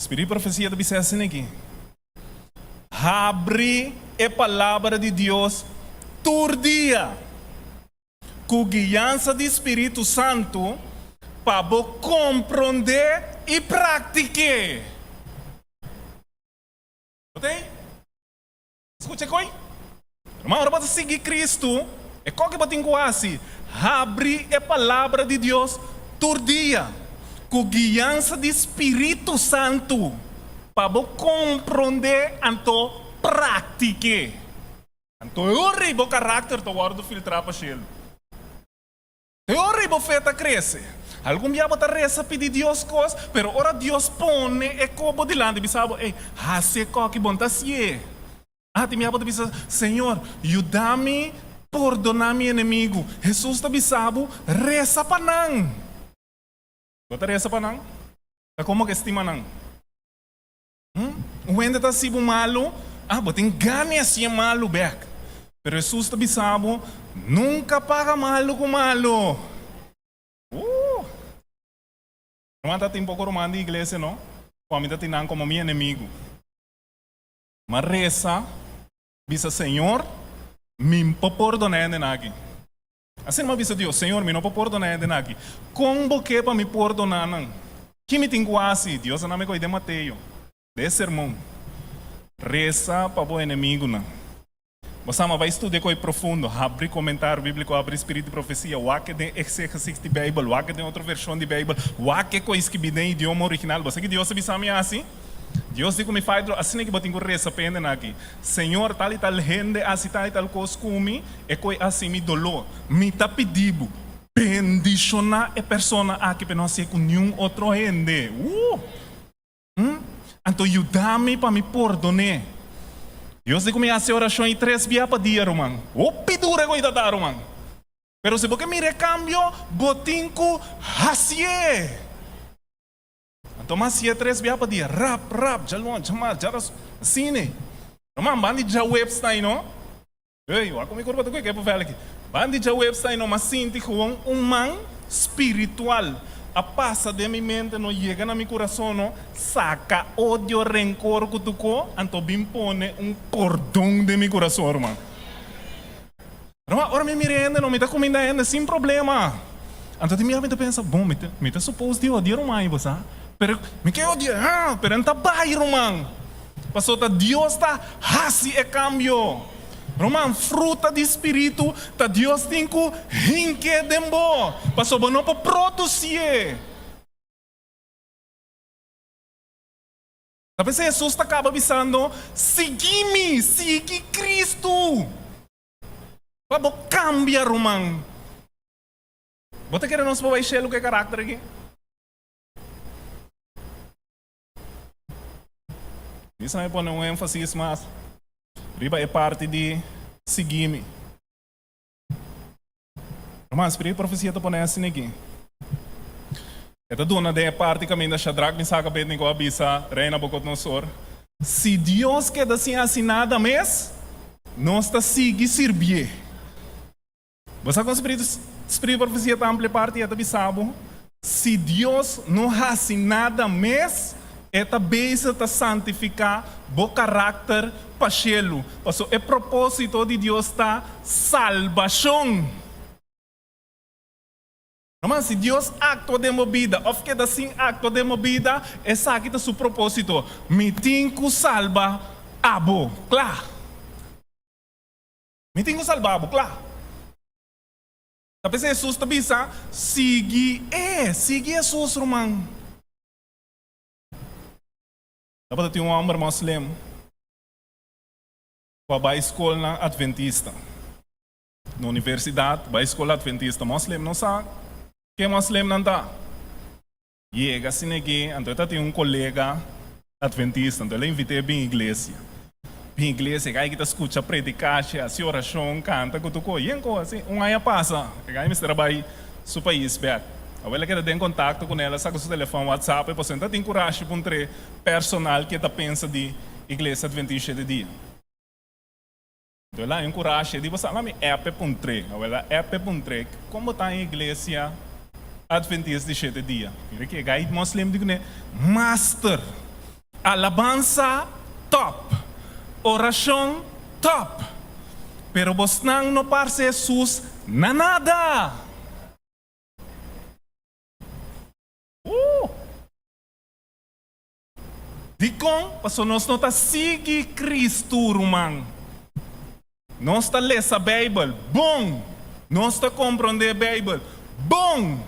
Spiritu di profesia ta bisa asina aki, Habri e palabra di Dios tur dia, ku guiansa di Spiritu Santu, pa bo komprondé i praktik'é. Bo ta ei? Skucha e koi? Ruman, ora bo ta sigui Kristu, e kos ku bo tin ku hasi, habri e Palabra di Dios tur dia, ku guiansa di Spiritu Santu, pa bo komprondé anto praktik'é. Anto e ora ei bo karakter ta wòrdu filtrá pa shelu. E ora ei bo fe ta krese. Algun bia bo ta resa pidi Dios kos, pero ora Dios pone e ko bo dilanti bisa bo, Ey, hasi e ko ki bon ta hasié. Ah, tin bia bo ta bisa, Señor, yuda mi pordoná mi enemigu. Hesus ta bisa bo, Resa pa nan. Bo ta resa pa nan? Ta komo ke stima nan? Hm? Un hende ta hasi bo malu, ah, bo tin gana di hasié malu bèk. Pero Hesus ta bisa bo, Nunka paga malu ku malu. Uh! Ruman ta tin poko ruman di iglesia no, ku ami ta tin nan komo mi enemigu. M'a resa, bisa, Señor, mi n'po pordona hendenan aki. Asina m'a bisa Dios, Señor, mi no por pordona hendenan aki. Kon bo ke pa mi pordona nan? Ki mi tin ku hasi? Dios a na mi kohe den Mateo, den e sermon, Resa pa bo enemigunan. Bo sa, m'a bai studia koe profundo, habri komentario bíbliko, habri Spirit di Profesia, wak den Exégesis di Beibel, wak den otro vershon di Beibel, wak e koe skibí den idioma original. Bo sa ki Dios a bisa mi hasi? Dios di ku mi Faidro, asina ki bo tin ku resa pa hendenan aki, Señor, tal i tal hende hasi tal i tal kos ku mi, e koe hasi mi doló. Mi ta pidi bo, bendishoná e persona aki pa e no hasié ku niun otro hende. Woo! Hm? Anto yuda mi pa mi pordon'é. Dios di ku mi hasi orashon i tres bia pa dia, ruman. Hopi duru e ku ta ta, ruman. Pero si bo ke mira e kambio, bo tin ku hasié. Anto mi hasié tres bia pa dia, rap, rap, djalon, djamas, djaras, asina. Ruman, ban di djaweps ta ei, no? Ey, wak ku mi kurpa ta koe kepo vèl aki. Ban di djaweps ta no m'a sinti gewoon un man spiritual a pasa den mi mente no yega na mi kurason no saka odio, renkor ku tuko anto bin pone un pordon den mi kurason ruman. Ruman ora mi mira hende no mi ta kuminda hende sin problema. Anto di mi mi ta pensa bon mi ta mi ta suppose di odia ruman ei bo sa pero mi ke odia ha pero en ta bai ruman. Pasobra ta Dios ta hasi e kambio. Ruman, fruta di spiritu ta Dios tin ku hink'é den bo, pasobra bo no por produsié. Ta p'esei Hesus ta kaba bisando, Sigui mi, sigui Kristu. Pa bo kambia, ruman. Bo ta kere nos por bai shelu ku e karakter aki? Bisa mi pone un énfasis mas riba e parti di sigui mi. Ruman, Spiritu di Profesia ta pone asina aki. E ta duna den e parti kaminda Shadrak, Misak, Abednego a bisa Rei Nabukodonosor, Si Dios keda sin hasi nada mes, nos ta sigui sirbié. Bo sa kon spiritu spiritu di profesia ta amplia parti? E ta bisa bo, Si Dios no hasi nada mes, e ta bezig ta santifiká bo karakter pa shelu. Pasobra e propósito di Dios ta salbashon. Ruman, si Dios aktua den bo bida òf keda sin aktua den bo bida, esaki ta su propósito, Mi tin ku salba abo. Kla. Mi tin ku salba bo, kla. Ta p'esei Hesus ta bisa, Sigui e, sigui Hesus, ruman. Tabata tin un hòmber mòslem ku a bai skolnan atventista. Na universidat, bai skol atventista. Mòslem no sa ke mòslemnan ta. Yega asina aki, anto e ta tin un kolega atventista, anto el a invit'é bin iglesia. Bin iglesia, e gai ki ta skucha predikashi, hasi orashon, kanta ku tur kos. Yen kos asi. Un aña pasa, e gai mester a bai su pais bèk. Awor el a keda den kontakto kuné, el a saka su telefòn, whatsapp, e pasobra e ta tin kurashi pa un tr'e personal ke ta pensa di Iglesia Adventista Shete Dia. Anto el a encurasha e di, Bo sa la mi app e puntr'é. Awel a app e puntr'é, Kon bo ta en iglesia Adventista di shete dia? Mira ki e gai moslim di kuné, Master! Alabansa top! Orashon top! Pero bosnan no parse Hesus na nada! Uh! Dikon? Pasobra nos no ta sigui Kristu, ruman. Nos ta lesa Beibel, bon! Nos ta komprondé Beibel, bon!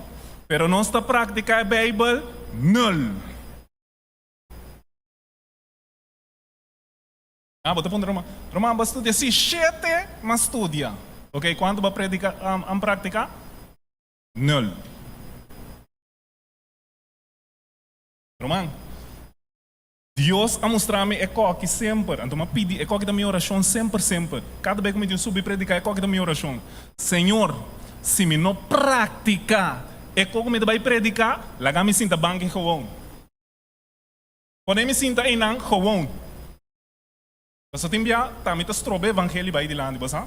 Pero nos ta praktiká e Beibel, nul! Ah, bo ta puntra ruman, Ruman, bo a studia? Sí, shete m'a studia. Oké, kuantu bo a prediká, a praktiká? Nul. Ruman, Dios a mustra mi e koki semper, anto mi a pidi e koki ta mi orashon semper semper. Kada bes ku mi tin subi prediká e koki ta mi orashon. Señor, si mi no praktiká e kok ku mi ta bai prediká, laga mi sinta banki gewon. Pone mi sinta einan gewon. Paso tin bia ta mi ta stroba e evangelio bai dilanti, bo sa?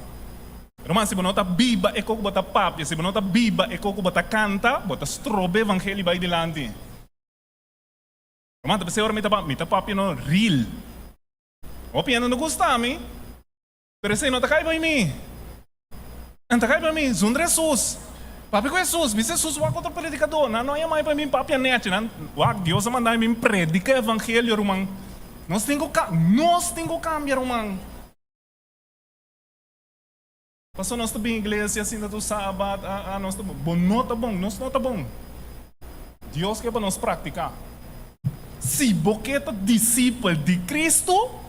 Ruman, si bo no ta biba e ko ku bo ta papia, si bo no ta biba e ko ku bo ta kanta, bo ta stroba e evangelio bai dilanti. Ruman, ta p'esei ora mi ta papia, mi ta papia no real. Hopi hende no gusta mi, pero esei no ta kai bai mi. Nan ta kai pa mi, zundra Hesus. Papia ku Hesus, bisa Hesus wak otro predikadó. Nan no a yama mi pa mi papia nechi. Nan wak, Dios a manda mi bin predika evangelio, ruman. Nos tin ku nos tin ku kambia, ruman. Pasobra nos ta bin iglesia asinta tur sabat, a a nos ta bon. Bo no ta bon, nos no ta bon. Dios ke pa nos praktiká. Si bo ke ta disipel di Kristu,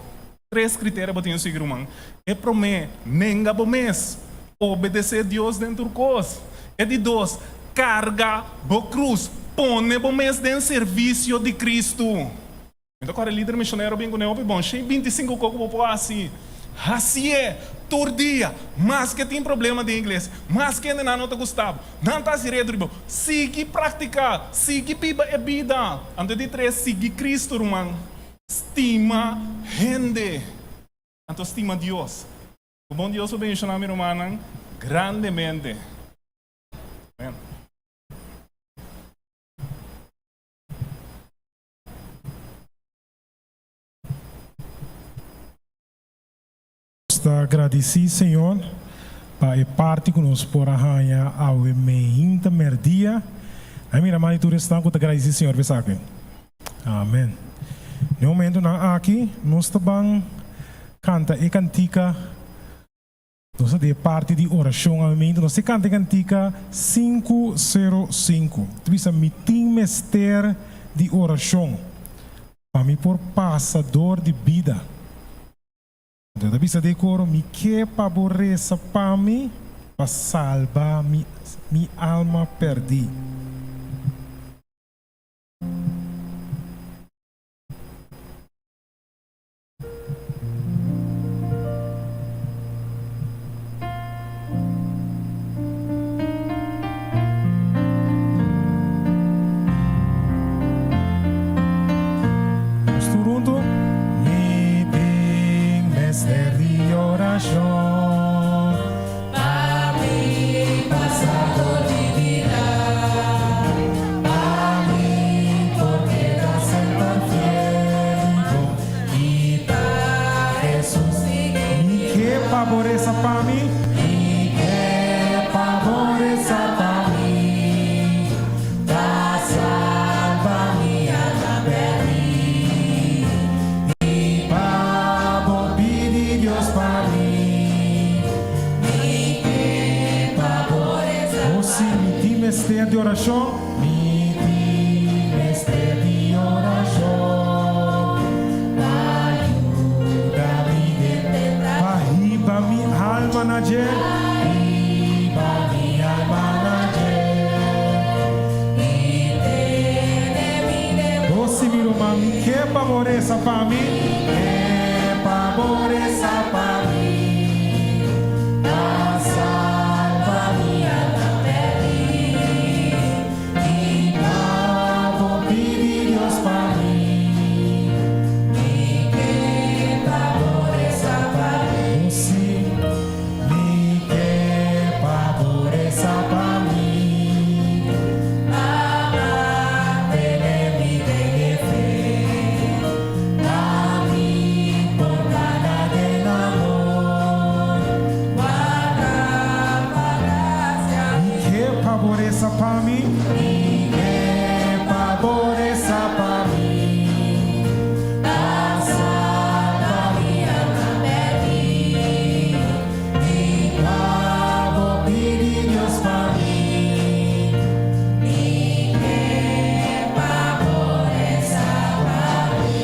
Tres kriterio bo tin sigui ruman. E promé, nenga bo mes, obedesé Dios den tur kos. E di dos, karga bo krus, pone bo mes den servisio di Kristu. Mi ta kòrda e lider mishonero bin kuné hopi bon, shei 25 kos ku bo por hasi. Hasié tur dia, maske tin problema den iglesia, maske hendenan no ta gusta bo, nan ta hasi redu riba bo. Sigui praktiká, sigui biba e bida. Anto e di tres, sigui Kristu ruman. Stima hende, anto stima Dios. Ku bon Dios por bendishoná mi rumannan grandemente. Amen. Nos ta gradisí Señor pa e parti ku nos por a haña awe meinta mèrdia. A mira man di tur esnan ku ta gradisí Señor pa esaki. Amen. Den momentunan aki nos ta ban kanta e kantika, nos ta di e parti di orashon awe meinta, nos ta kanta e kantika 505. Ta bisa mi tin mester di orashon pa mi por pasa dor di bida. Anto ta bisa den koro, Mi ke pa bo resa pa mi, pa salba mi mi alma pèrdí. Nos tur huntu. Mi tin mester di orashon. Pa mi pasa dor di bida. Pa mi por keda semper fiel di bo. I pa Hesus sigui Mi ke pa bo resa pa mi. Mi ke pa bo resa pa mi. Ta salba mi alma perdí. I pa bo pidi Dios pa mi. Mi ke pa bo resa O si mi tin mester di orashon. Mi tin mester di orashon. Pa yuda mi den tentashon. Pa hiba mi alma na dje. Pa hiba mi alma na dje. I tene mi den bo. O si mi ruman, mi ke pa bo resa pa mi. Mi ke pa bo resa pa mi. Pa salba mi alma pèrdí. I pa bo pidi Dios pa mi. Mi ke pa bo resa pa mi. O si mi ke pa bo resa pa mi. Pa mantene mi den e fe. Pa mi por kana den amor. Warda pa gracia Mi ke pa bo resa pa mi. Mi ke pa bo resa pa mi. Pa salba mi alma pèrdí. I pa bo pidi Dios pa mi. Mi ke pa bo resa pa mi.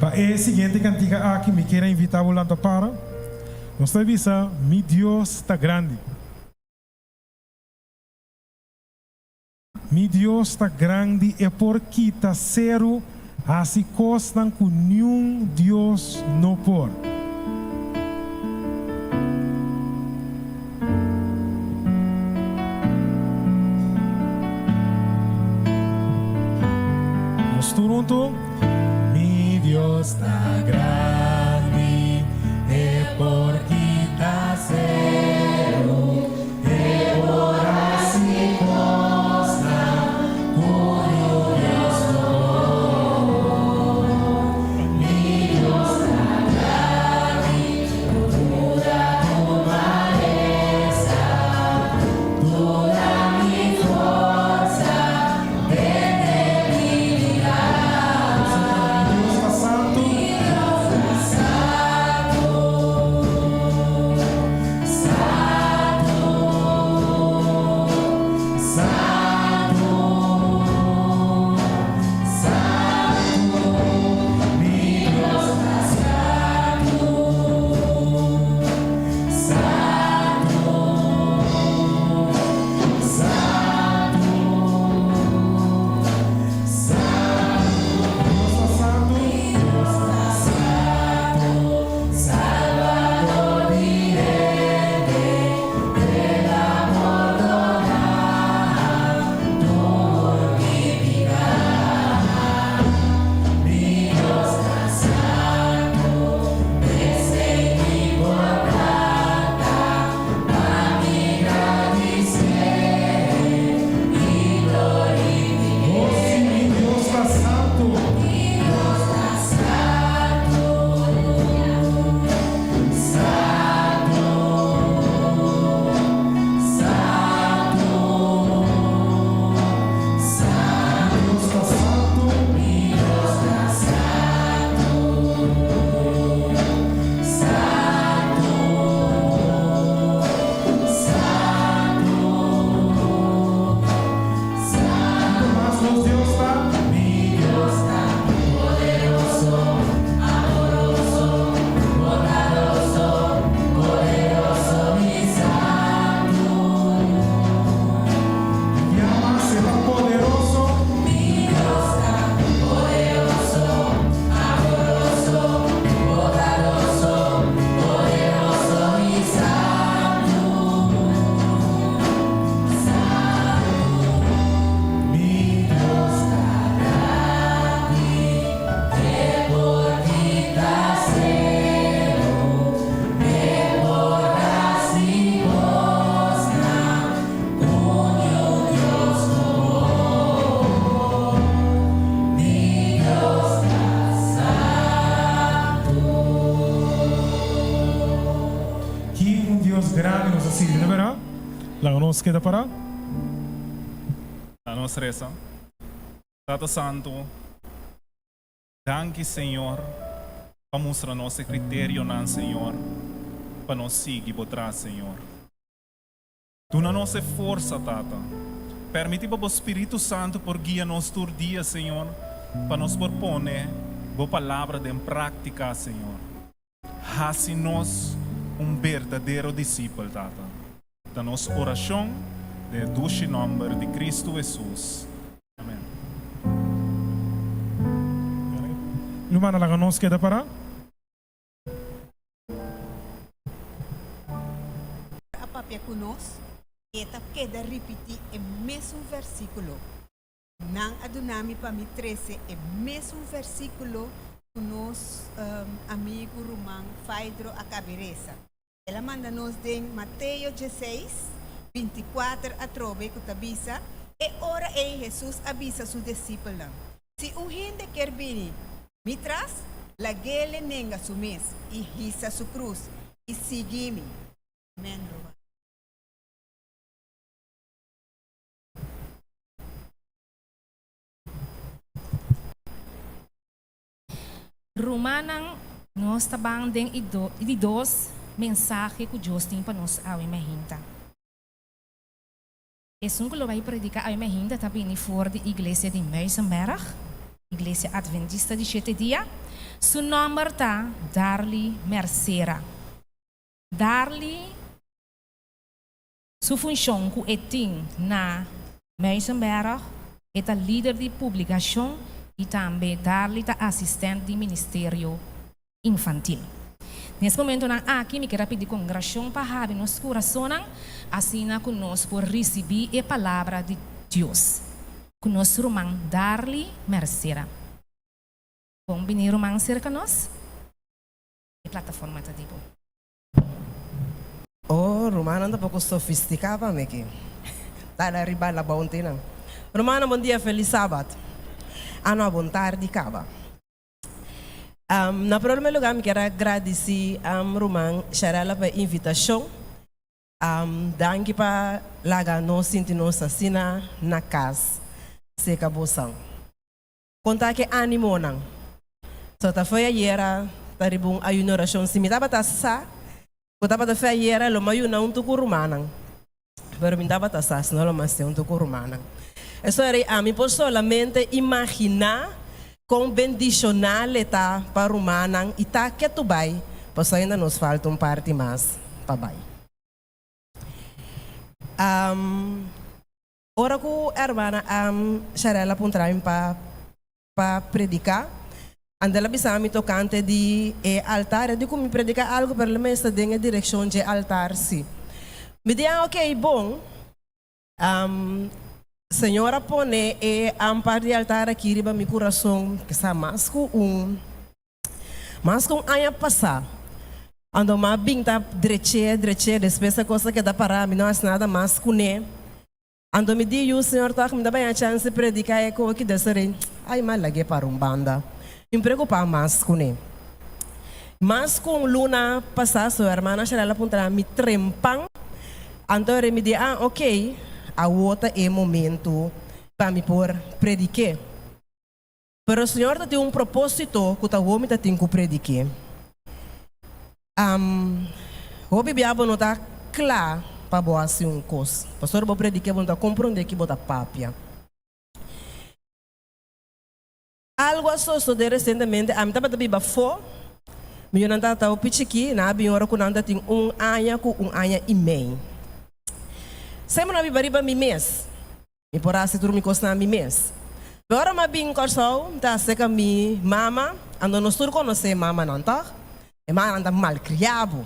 Pa e siguiente kantika aki mi kier a invitá bo lanta para. Nos ta bisa, Mi Dios ta grandi. Mi Dios ta grandi, e por kita seru, hasi kosnan ku niun dios no por. Nos tur huntu, Mi. Dios ta grandi, E por kita seru, E por hasi kosnan ku niun Dios no por. Mi Dios ta grandi, ku kura tur malesa, Duna mi forsa den debilidat. Dios ta santu. Mi Dios ta santu, santu, santu, santu. Mi Dios ta santu, santu, santu, santu. Dios ta santu. Dios ta santu, Salbador di hende, El a pordoná tur mi piká. Mi Dios ta santu, p'esei mi por kanta, pa mi gradisié i glorifik'é. Oh, sí, mi Dios ta santu. Mi Dios ta santu, santu, santu, santu. Dios ta santu. Mi Dios ta santu, santu, santu, santu. Mas nos Dios ta. Mi Dios ta poderoso, amoroso, bondadoso, poderoso i santu. Yama será poderoso. Mi Dios ta poderoso, amoroso, bondadoso, poderoso i santu. Santu. Mi Dios ta grandi, E por kita seru, E por hasi kosnan ku niun Dios no por. Mi Dios ta santu. Ki un Dios grandi nos ta sirbi, no bèrdat? Laga nos keda pará. Laga nos resa. Tata Santu, danki Señor pa mustra nos e kriterionan Señor pa nos sigui bo tras Señor. Duna nos e forsa Tata. Permiti pa bo Spiritu Santu por guia nos tur dia Señor pa nos por pone bo palabra den práktika Señor. Hasi nos un berdadero disipel, Tata. Ta nos orashon den e dushi nòmber di Kristu Hesus. Amèn. Lumana laga nos keda pará. A papia ku nos, i e ta keda ripití e mesun versíkulo. Nan a duna mi pa mi trese e mesun versíkulo ku nos amigu ruman Faidro a kabi resa. El a manda nos den Mateo dieseis, bintikuater atrobe ku ta bisa, E ora ei Hesus a bisa su disipelnan, Si un hende kier bini mi tras, lag'é nenga su mes i hisa su krus i sigui mi. Amèn, ruman. Rumannan, nos ta ban den e di dos mensahe ku Dios tin pa nos awe mainta. Esun ku lo bai prediká awe mainta ta bini for di Iglesia di Muizenberg, Iglesia Adventista di Shete Dia. Su nòmber ta Darly Mercera. Darly. Su funshon ku e tin na Muizenberg, e ta lider di publikashon i tambe Darly ta asistent di ministerio infantil. Nes momentonan aki mi kier a pidi kongrashon pa habri nos kurasonnan asina ku nos por risibí e palabra di Dios ku nos ruman Darly Mercera. Bon bini ruman serka nos. E plataforma ta di bo. Oh, rumannan ta poko sofistiká pa mi aki. Ta na riba la bounty nan. Rumannan bon dia, felis sabat. Ano a bon tardi kaba. Na prome lugar mi kier a gradisi ruman Sharella pa e invitashon. Danki pa laga nos sinti nos asina na kas seka bosan. Kon ta ke animonan? So ta foi ayera ta riba un ayuno orashon. Si mi tabata sa ku tabata fe ayera lo mi a yuna huntu ku rumannan. Pero mi tabata sa si no lo mi a hasi huntu ku rumannan. Eso era ami por solamente imaginá kon bendishoná le ta pa rumannan i ta ketu bai pasobra ainda nos falta un parti mas pa bai. Ora ku hermana Sharella puntra mi pa pa prediká, anto el a bisa mi tokante di e altar. E di ku mi prediká algu, pero el mester den e direkshon dje altar si. Mi di, ah, okey, bon. Señor a pone e par di altar aki riba mi kurason kisa mas ku un Mas ku un aña pasá, anto m'a bin ta drech'é, drech'é, despues e kos a keda pará, mi no hasi nada mas kuné. Anto mi di, Yu, Señor, tòg mi ta baña chèns di prediká e koki desiré. Ai, m'a lag'é para un banda. Mi preokupá mas kuné. Mas ku un luna pasá, su hermana Sharel a puntra mi trempan. Anto mi di, Ah, okey, awor ta e momentu pa mi por predik'é. Pero Señor ta tin un propósito ku ta homi ta tin ku prediké. Am, hopi bia bo no ta kla pa bo hasi un kos. Pasobra bo prediké bo no ta komprondé ki bo ta papia. Algu a sosodé resientemente, ami tabata biba afó, mi yunan tabata hopi chikí, nan a bin ora ku nan ta tin un aña ku un aña i mei. Semper nan a biba riba mi mes. Mi por hasi tur mi kosnan mi mes. Pero ora m'a bin Kòrsou, mi ta aserka mi mama, anto nos tur konosé mamanan, tòg? E mamanan ta malkriá bo.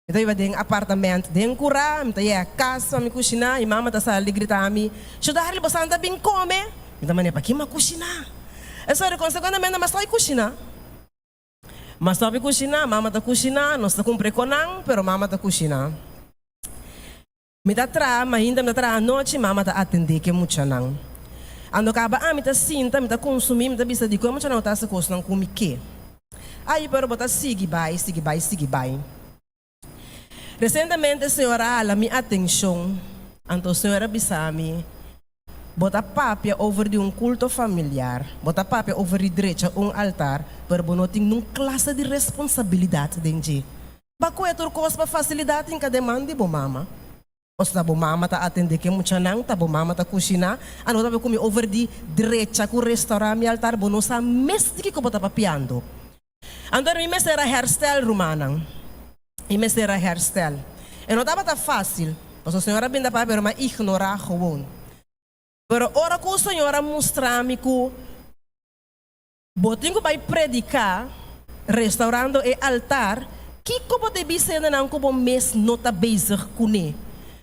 Mi ta biba den apartamènt den kurá, mi ta yega kas pa mi kushiná, i mama ta sali grita mi, Shudarli, bo san ta bin kome? Mi ta manera, Paki m'a kushiná? Esori, konsekuentemente m'a stòp kushiná. M'a stòp kushiná, mama ta kushiná, nos ta kumpra e konan, pero mama ta kushiná. Mi ta traha mainta, mi ta traha anochi, mama ta atendé ku e muchanan. Ando kaba ami ta sinta, mi ta konsumí, mi ta bisa dikon e muchanan no ta hasi kosnan ku mi ke. Ai, pero bo ta sigui bai, sigui bai, sigui bai. Resientemente Señor a hala mi atenshon, anto Señor a bisa mi, Bo ta papia over di un kulto familiar, bo ta papia over di drecha un altar, pero bo no tin nun klase di responsabilidat den dje. Ba kue tur kos pa fasilidat tin ka deman di bo mama. Pasobra ta bo mama ta atendé ku e muchanan, ta bo mama ta kushiná, anto bo ta papia ku mi over di drecha ku restaurá mi altar, bo no sa mes di kiko bo ta papiando. Anto mi mester a herstel, rumannan. Mi mester a herstel. E no tabata fásil, pasobra Señor a binda papia pero mi a ignorá gewoon. Pero ora ku Señor a mustra mi ku. Bo tin ku bai prediká restaurando e altar, kiko bo debí sende nan ku bo mes no ta bezig kuné?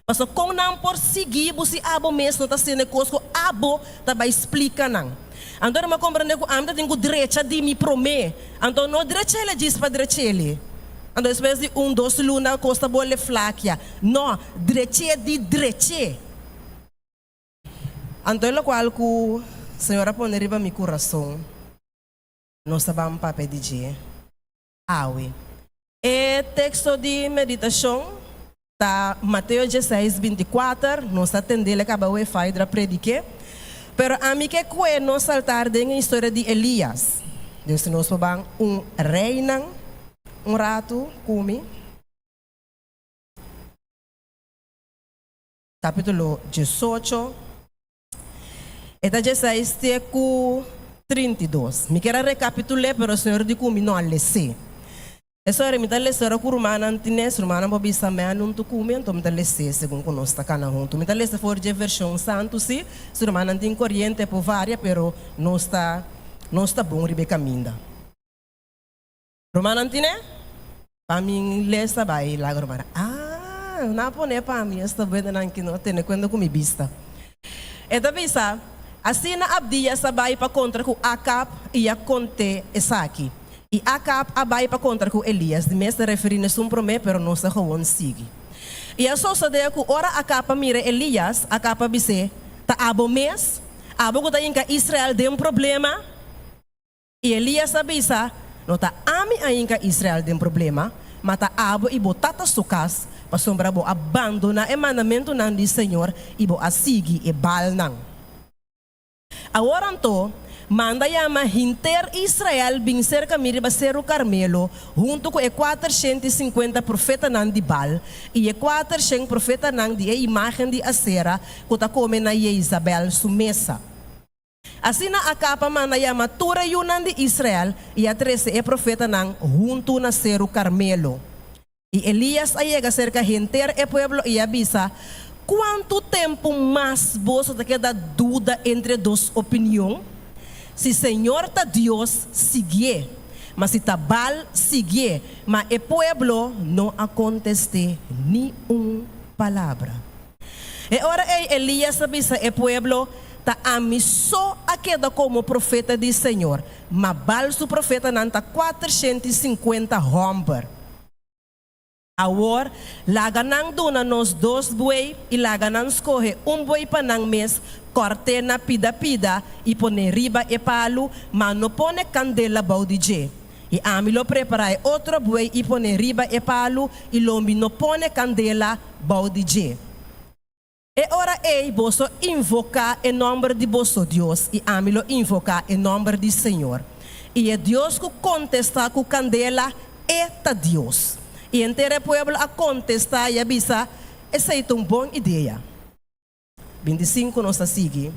Pasobra kon nan por sigui bo si abo mes no ta sende kos ku abo ta bai splika nan? Anto mi a komprendé ku ami ta tin ku drecha di mi promé, anto no drech'ele djis pa drech'ele. Anto despues di un dos luna kos ta bolbe flakia. No, drech'é di drech'é. Anto e lokual ku Señor a pone riba mi kurason, nos ta ban papia di dje awe. E teksto di meditashon ta Mateo dieseis, binti kuater, nos ta tendel e kaba awe Faidra predik'é, pero ami ke kue nos saltar den e historia di Elias. Dus nos por ban un reinan un ratu ku mi. Capítulo 18, e ta 16 te ku 32. Mi kier a recapitul'é, pero Señor di ku mi no a les'é. E sori mi ta lesa ora ku rumannan tin es, rumannan por bisa mi a nuntu ku mi, anto mi ta les'é segun ku nos ta kana huntu. Mi ta lesa for dje vershon santu si, si rumannan tin koriente por varia, pero nos ta nos ta bon riba e kaminda. Rumannan tine? Pa mi lesa bai laga rumannan. Ah, nan a pone pa mi, esta buena nan ki no tene kuenta ku mi bista. E ta bisa. Asina Abdias a bai pa kontra ku Akab i a kont'é esaki. I Akab a bai pa kontra ku Elias. Di mes ta referí na esun promé, pero nos ta gewoon sigui. I a sosodé ku ora Akab a mira Elias, Akab a bis'é, Ta abo mes? Abo ku ta hinka Israel den problema? I Elias a bisa, No ta ami a hinka Israel den problema, ma ta abo i bo tata su kas, pasobra bo a bandoná e mandamentunan di señor i bo a sigui e Baalnan. Awor anto, manda yama henter Israel bin serka mi riba Seru Karmelo, huntu ku e kuatershen i sinkuenta profetanan di Baal i e kuatershen profetanan di e imágen di Asera ku ta kome na Yeizabel su mesa. Asina Akab a manda yama tur e yunan di Israel i a trese e profetanan huntu na Seru Karmelo. I Elias a yega serka henter e pueblo i a bisa, Kuantu tempu mas boso ta keda duda entre dos opinion? Si señor ta Dios, siguié, ma si ta Baal, siguié. Ma e pueblo no a kontest'é ni un palabra. E ora ei Elias a bisa e pueblo, Ta ami so a keda komo profeta di señor, ma Baal su profetanan ta kuatershen i sinkuenta hòmber. Awor, laga nan duna nos dos buey i laga nan skohe un buey pa nan mes, kòrt'é na pida pida i pon'é riba e palu, ma no pone kandela bou di dje. I ami lo prepará e otro buey i pon'é riba e palu i lo mi no pone kandela bou di dje. E ora ei boso invoká e nòmber di boso Dios i ami lo invoká e nòmber di Señor. I e Dios ku kontestá ku kandela, e ta Dios. I henter e pueblo a kontestá i a bisa, Esei ta un bon idea. 25 nos ta sigui.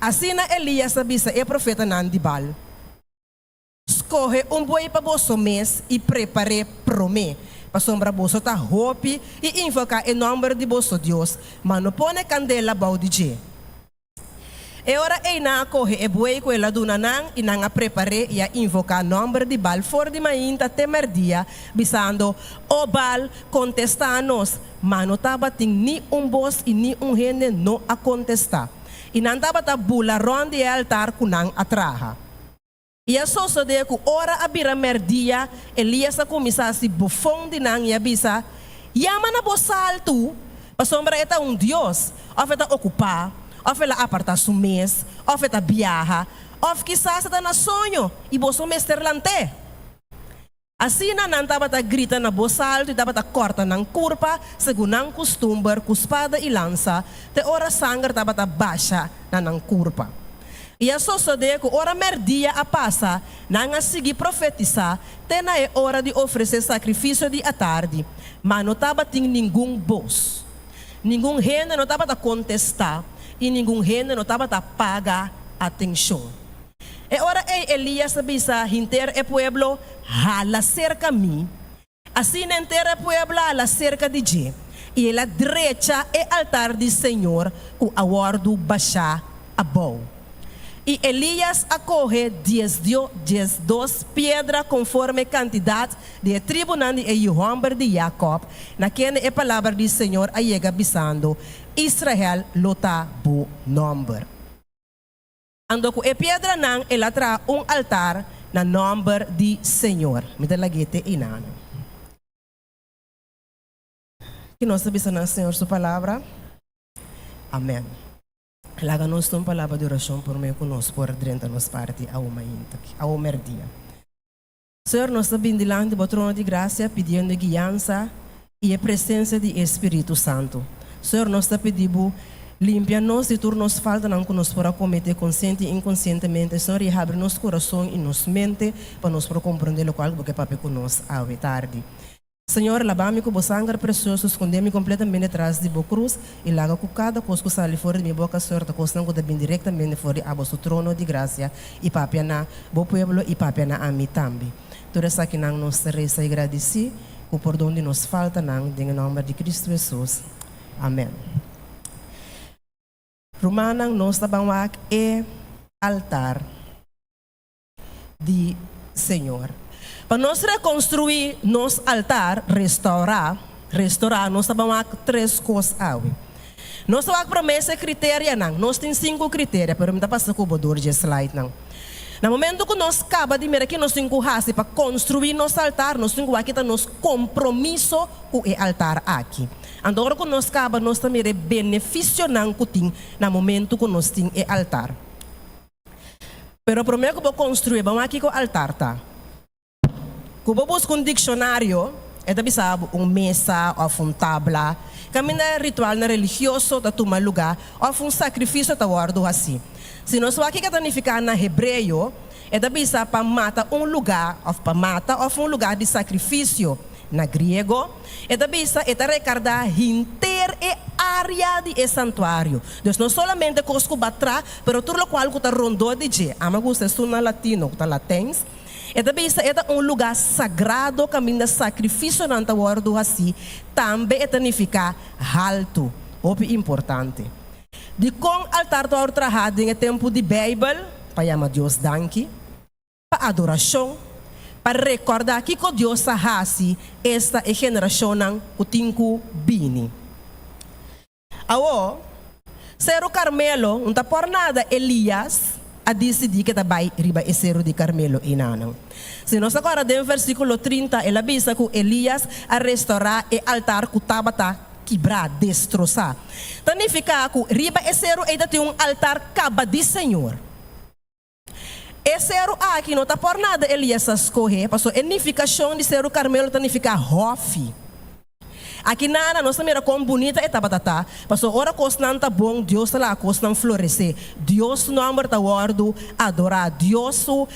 Asina Elias a bisa e profetanan di Baal, Skohe un buey pa boso mes i prepar'é promé, pasobra boso ta hopi i invoká e nòmber di boso Dios, ma no pone kandela bou di dje. E ora ei nan a kohe e buey ku el a duna nan i nan a prepar'é i a invoká nòmber di Baal for di mainta te mèrdia, bisando, O Baal, kontestá nos! Ma no tabatin ni un bos i ni un hende no a kontestá. I nan tabata bula rònt di e altar ku nan a traha. I a sosodé ku ora a bira mèrdia, Elias a kuminsá hasi bofon di nan i a bisa, Yama na bos altu, pasobra e ta un dios, òf e ta okupá, òf el a apartá su mes, òf e ta biaha, òf kisas e ta na soño, i boso mester lant'é. Asina nan tabata grita na bos altu i tabata kòrta nan kurpa segun nan kustumber ku spada i lansa, te ora sanger tabata basha na nan kurpa. I a sosodé ku ora mèrdia a pasa, nan a sigui profetisá te na e ora di ofresé sakrifisio di atardi, ma no tabatin ningun bos. Ningun hende no tabata kontestá i ningun hende no tabata paga atenshon. E ora ei Elias a bisa henter e pueblo, Hala serka mi. Asina henter e pueblo a hala serka di dje, i el a drecha e altar di señor ku a wòrdu bashá abou. I Elias a kohe diesdio 12 piedra konforme kantidat di e tribunan di e yu hòmber di Jakòb, na kende e palabra di señor a yega bisando, Israel lo ta bo nòmber. Anto ku e piedranan el a traha un altar na nòmber di señor. Mi ta lag'é te einan. Ki nos ta bisa na Señor su palabra? Amèn. Laga nos ta un palabra di orashon promé ku nos por drenta nos parti awo mainta, awo mèrdia. Señor, nos ta bin dilanti bo trono di grasia pidiendo e guiansa i e presensia di e Spiritu Santu. Señor, nos ta pidi bo limpia nos di tur nos faltanan ku nos por a kometé konsiente i inkonsientemente, Señor, i habri nos kurason i nos mente pa nos por komprondé lokual ku bo ke papia ku nos awe tardi. Señor, laba mi ku bo sanger presioso, skonde mi kompletamente tras di bo krus i laga ku kada kos ku sali for di mi boka, Señor, ta kosnan ku ta bin direktamente for di abo su trono di grasia i papia na bo pueblo i papia na ami tambe. Tur esakinan nos ta resa i gradisí ku pordon di nos faltanan den e nòmber di Kristu Hesus. Amèn. Rumannan, nos ta ban wak e altar di Señor. Pa nos rekonstruí nos altar, restourá, restorá, nos ta ban wak tres kos awe. Nos ta wak promé e kriterianan. Nos tin sinku kriteria, pero mi ta pasa ku bo dor dje slide-nan. Na momento ku nos kaba di mira ki nos tin ku hasi pa konstruí nos altar, nos tin ku wak ki ta nos kompromiso ku e altar aki. Anto ora ku nos kaba nos ta mira e benefisionan ku tin na momento ku nos tin e altar. Pero promé ku bo konstruí, ban wak kiko altar ta. Ku bo buska un dikshonario, e ta bisa bo un mesa òf un tabla kaminda ritualnan religioso ta tuma lugá òf un sakrifisio ta wòrdu hasí. Si nos wak kiko ta nifiká na hebreo, e ta bisa pa mata un lugá òf pa mata òf un lugá di sakrifisio. Na griego, e ta bisa e ta rekardá henter e área di e santuario. Dus no solamente kos ku batra, pero tur lokual ku ta rondó di dje. Ama gusta esun na latino, ku ta latèns. E ta bisa e ta un lugá sagrado kaminda sakrifisionan ta wòrdu hasí, tambe e ta nifiká haltu, hopi importante. Dikon altar ta wòrdu trahá den e tempu di Beibel? Pa yama Dios danki, pa adorashon, pa rekòrdá kiko Dios a hasi esta e generashonnan ku tin ku bini. Awor, Seru Karmelo un ta por nada Elias a disidí ke ta bai riba e Seru di Karmelo einanan. Si nos ta kòrda den versíkulo 30 el a bisa ku Elias a restourá e altar ku tabata kibrá, destrosá. Ta nifiká ku riba e seru ei ta tin un altar kaba di Señor. E seru aki no ta por nada Elias a skohe, pasobra e nifikashon di Seru Karmelo ta nifiká hòfi. Aki nana nos ta mira kon bunita e tabata ta, pasobra ora kosnan ta bon, Dios ta laga kosnan floresé. Dios su nòmber ta wòrdu adorá, Dios su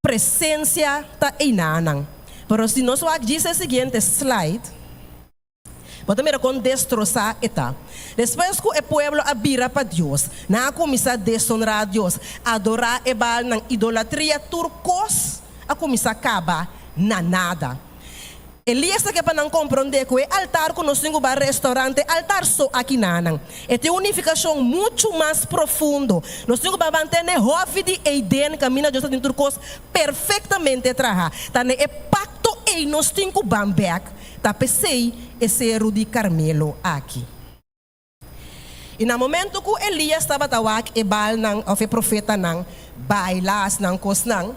presensia ta einanan. Pero si nos wak djis e siguiente slide. Bo ta mira kon destrosá e ta. Despues ku e pueblo a bira pa Dios, nan a kuminsá desonrá Dios, adorá e Baalnan, idolatria, tur kos a kuminsá kaba na nada. Elías ta ke pa nan komprondé ku e altar ku nos tin ku bai restaurante, altar so aki nanan. E tin un nifikashon muchu mas profundo. Nos tin ku bai mantene hòfi di Eden kaminda Dios ta tin tur kos perfektamente trahá. Ta na e pakto ei nos tin ku ban bèk. Ta p'esei e seru di Karmelo aki. I na momento ku Elias tabata wak e Baalnan òf e profetanan baila hasi nan kosnan,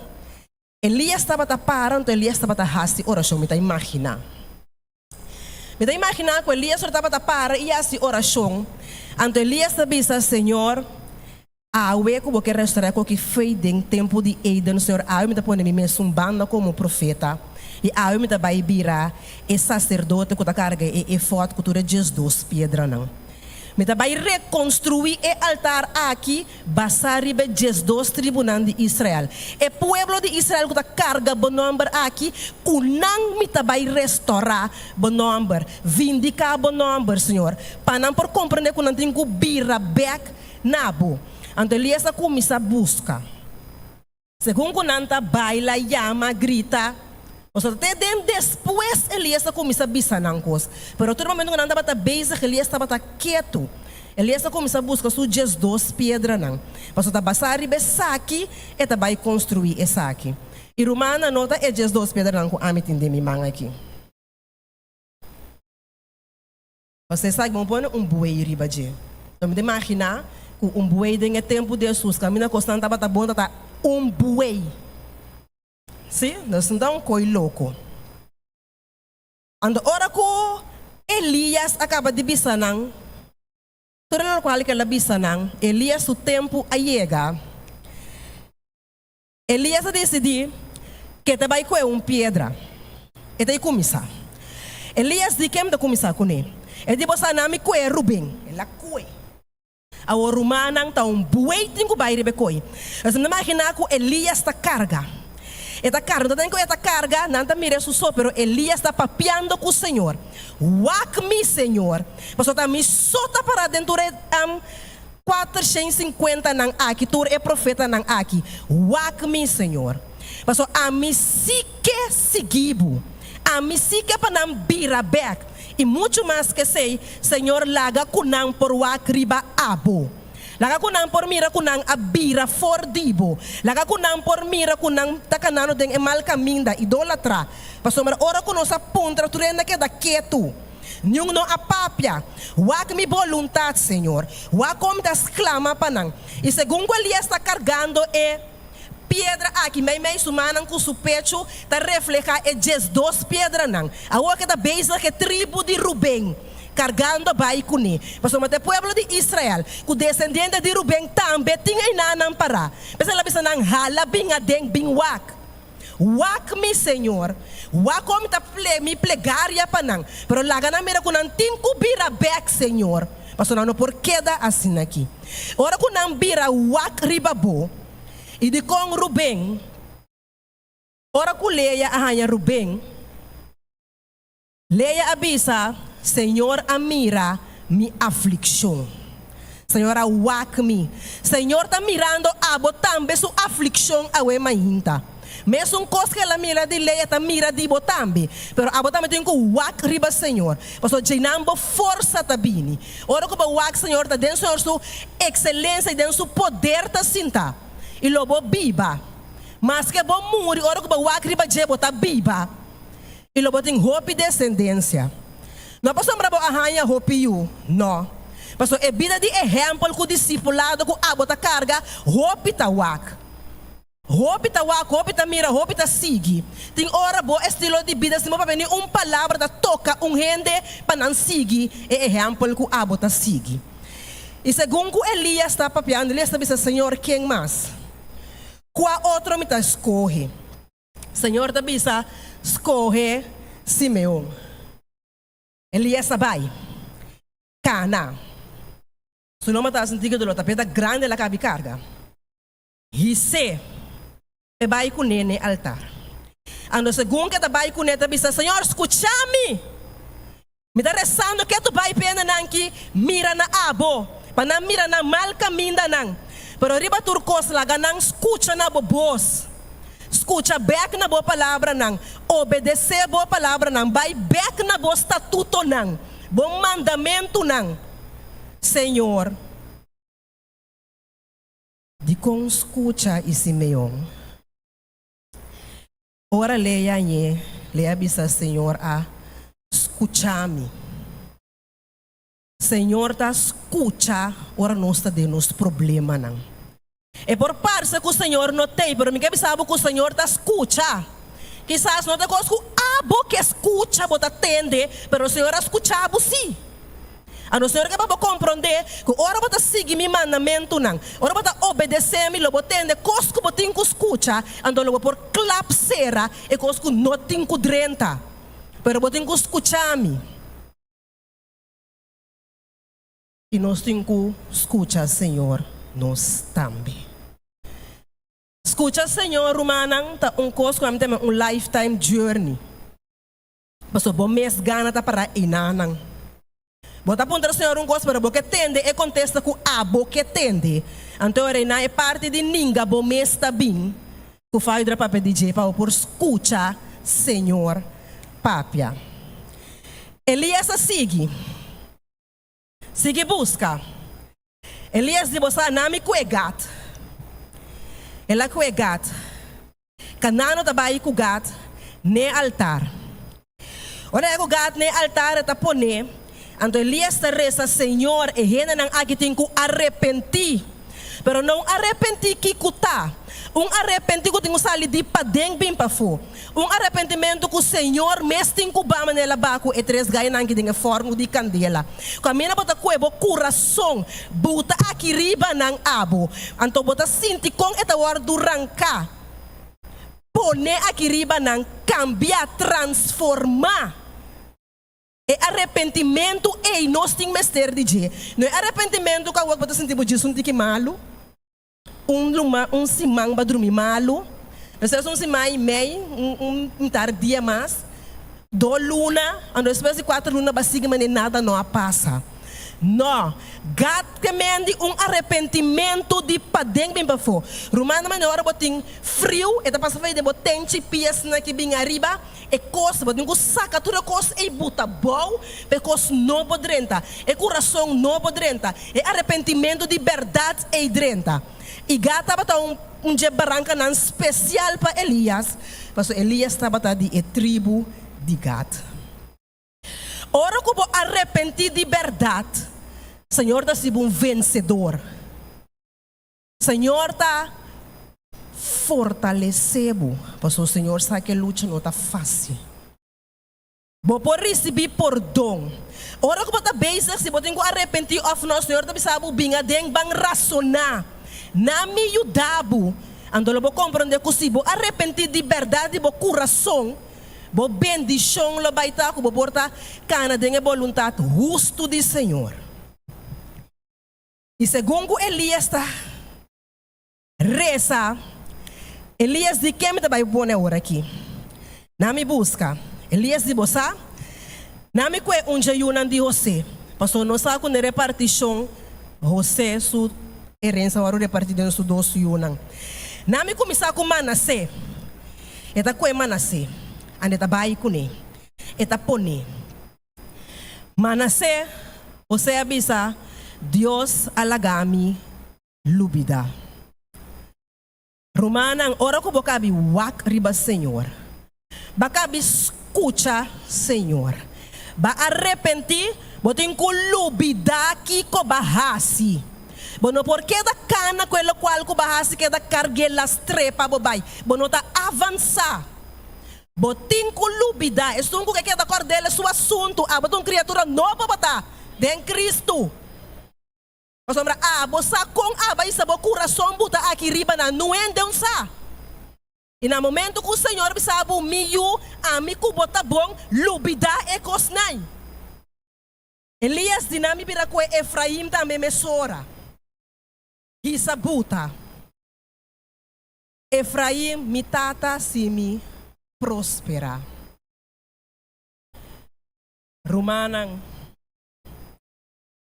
Elias tabata para, anto Elias tabata hasi orashon, mi ta imaginá. Mi ta imaginá ku Elias ora tabata para i hasi orashon, anto Elias ta bisa, Señor, Awe ku bo ke restorá koki fe den tempu di Eden, Señor, awe mi ta pone mi mes un banda komo profeta, i awe mi ta bai bira e saserdote ku ta karga e efòd ku tur e 12 piedranan. Mi ta bai rekonstruí e altar aki basá riba e 12 tribunan di Israel. E pueblo di Israel ku ta karga bo nòmber aki, ku nan mi ta bai restorá bo nòmber, vindiká bo nòmber, Señor, pa nan por komprendé ku nan tin ku bira bèk Na bo. Anto Elias a kuminsá buska. Segun ku nan ta baila, yama, grita, pasobra te den despues Elias a kuminsá bisa nan kos. Pero tur momentu ku nan tabata bezig, Elias tabata ketu. Elias a kuminsá buska su 12 piedranan, pasobra ta basá riba esaki e ta bai konstruí esaki. I rumannan, no ta e 12 piedranan ku ami tin den mi man aki. Pasobra esaki bo pone un buey riba dje. Lo mi ta imaginá ku un buey den e tempu di Hesus, kaminda kosnan tabata bon, tabata un buey. Sí, nos no ta un koi loko. Anto ora ku Elias a kaba di bisa nan tur lokual ku el a bisa nan, Elias su tempu a yega. Elias a disidí ku e ta bai kohe un piedra. E ta i kuminsá. Elias di, Ken mi ta kuminsá kuné? E di, Bo sa na mi kohe Ruben. El a kohe. Awor rumannan ta un buey tin ku bai riba e kohe. Nos ta imaginá ku Elias ta karga. E ta karga. No ta den ku e ta karga, nan ta mira su so, pero Elias ta papiando ku Señor. Wak mi, Señor, pasobra ta mi so ta pará den tur e 450 nan aki, tur e profetanan aki, wak mi, Señor, pasobra ami sí ke sigui bo, ami sí ke pa nan bira bèk, i muchu mas ke esei, Señor, laga ku nan por wak riba abo, laga ku nan por mira ku nan a bira for di bo, laga ku nan por mira ku nan ta kanando den e mal kaminda, idólatra, pasobra ora ku nos a puntra, tur hende a keda ketu. Niun no a papia. Wak mi boluntat, Señor. Wak kon mi ta sklama pa nan. I segun ku Elias ta kargando e piedra aki meimei su mannan ku su pechu, ta reflehá e 12 piedranan. Awor ke ta bezig e tribu di Ruben kargando bai kuné. Pasobra ta e pueblo di Israel, ku desendiente di Ruben tambe tin einanan pará. P'esei el a bisa nan, Hala bin aden, bin wak. Wak mi, Señor, wak kon mi ta ple mi plegaria pa nan, pero laga nan mira ku nan tin ku bira bèk, Señor, pasobra nan no por keda asin'aki. Ora ku nan bira wak riba bo, i dikon Ruben, ora ku Lea a haña Ruben, Lea a bisa, Señor a mira mi aflikshon. Señor a wak mi. Señor ta mirando abo tambe su aflikshon awe mainta. Mesun kos ku el a mira di Lea ta mira di bo tambe. Pero abo tambe tin ku wak riba Señor, pasobra djeinan bo forsa ta bini. Ora ku bo wak Señor ta den Señor su ekselensia i den su poder ta sinta, i lo bo biba. Maske bo muri, ora ku bo wak riba dje bo ta biba. I lo bo tin hopi desendensia. No pasobra bo a haña hopi yu, no. Pasobra e bida di ehèmpel ku disipulado ku abo ta karga, hopi ta wak. Hopi ta wak, hopi ta mira, hopi ta sigui. Tin ora bo estilo di bida sin bo papia ni un palabra ta toka un hende pa nan sigui e ehèmpel ku abo ta sigui. I segun ku Elias ta papiando, Elias ta bisa, Señor, ken mas? Kua otro mi ta skohe? Señor ta bisa, Skohe Simeon. Elias a bai kana. Su lomba tabata sinti ku doló, tapia ta grandi el a kabi karga. His'é p'e bai kuné n'e altar. Anto segun ku e ta bai kuné ta bisa, Señor, skucha mi! Mi ta resando ke tu bai p'e nan ki mira na abo, pa nan mira nan mal kamindanan. Pero riba tur kos laga nan skucha na bo bos. Skucha bèk na bo palabranan, obedesé bo palabranan, bai bèk na bo statutonan, bo mandamentunan, Señor. Dikon skucha i Simeon? Ora Lea ñe, Lea bisa, Señor a skucha mi. Señor ta skucha ora nos ta den nos problemanan. E por parse ku Señor no t'ei, pero mi ke bisa bo ku Señor ta skucha. Kisas no ta kos ku abo ke skucha bo ta tende, pero Señor a skucha bo sí. Anto Señor ke pa bo komprondé ku ora bo ta sigui mi mandamentunan, ora bo ta obedesé mi, lo bo tende kos ku bo tin ku skucha, anto lo bo por klap sera e kos ku no tin ku drenta. Pero bo tin ku skucha mi. I nos tin ku skucha Señor nos tambe. Skucha Señor, rumannan, ta un kos ku ami ta yama un lifetime journey. Pasobra bo mes gana ta para einanan. Bo ta puntra Señor un kos, pero bo ke tende e kontesta ku abo ke tende. Anto ora einan e parti di ninga bo mes ta bin ku Faidra papia di dje pa bo por skucha Señor papia. Elias a sigui. Sigui buska. Elias di, Bo sa nami ku e gat. El a ku e gat. Kanano ta bai ku Gad n'e altar. Ora e ku Gad n'e altar e ta pon'é, anto Elias ta resa, Señor, e hendenan aki tin ku arepentí. Pero no un arepentí kiku ta, un arepentí ku tin ku sali di paden bin pafó. Un arepentimentu ku Señor mes tin ku ba manera el a ba ku e tres gainan aki den e fòrnu di kandela. Kaminda bo ta kue bo kurason buta aki riba nan abo, anto bo ta sinti kon e ta wòrdu ranká. Pone aki riba nan kambia, transformá. E arepentimentu ei nos tin mester di dje. No e arepentimentu ku awor bo ta sinti bo djis un tiki malu, un luma, un siman bo a drumi malu, despues un siman i mei, un un mitar dia mas, do luna, anto despues di kuater luna bo a sigui manera nada no a pasa. No, God ke men di un arepentimentu di paden bin pafó. Rumannan manera ora bo tin friu, e ta pasa for den bo tenchi piesnan ki bin ariba, e kos, bo tin ku saka tur e kos ei buta bou pa e kos nobo drenta, e kurason nobo drenta, e arepentimentu di bèrdat ei drenta. I God tabata un un dje barankanan spesial pa Elias, pasobra Elias tabata di e tribu di Gad. Ora ku bo arepentí di bèrdat, Señor ta hasi bo un vensedor. Señor ta fortalesé bo, pasobra Señor sa ku e lucha no ta fásil. Bo por risibí pordon. Ora ku bo ta bezig si bo tin ku arepentí òf no, Señor ta bisa bo, Bin aden, ban rasoná. Na mi yuda bo. Anto lo bo komprondé ku si bo arepentí di bèrdat di bo kurason, bo bendishon lo bai ta ku bo por ta kana den e boluntat hustu di Señor. I segun ku Elías ta Resa, Elias di ken mi ta bai pone awor aki? Na mi buska. Elias di bo sa? Na mi kue un dje yunan di José, pasobra nos sa ku na e repartishon José su herensia wòrdu repartí den su dos yunan. Na mi kuminsá ku Manasé. E ta kue Manasé, anda e ta bai kuné, e ta pon'é. Manasé, José a bisa, Dios a laga mi lubida. Rumannan, ora ku bo kabi wak riba Señor, ba kabi skucha Señor, ba arepentí, bo tin ku lubidá kiko ba hasi. Bo no por keda kana ku e lokual ku ba hasi keda karg'é lastr'é pa bo bai. Bo no ta avansá. Bo tin ku lubidá. Esun ku ke keda kòrd'el e su asuntu. Abo ta un kriatura nobo bo ta den Kristu. Pasobra abo sa kon aba isa bo kurason buta aki riba na nuende un sa. I na momento ku Señor bisa bo, Mi yu, ami ku bo ta bon, lubidá e kosnan. Elias di nan mi bira ku e Efraim tambe mesora. Hisa buta. Efraim, mi tata, si mi prosperá. Rumannan.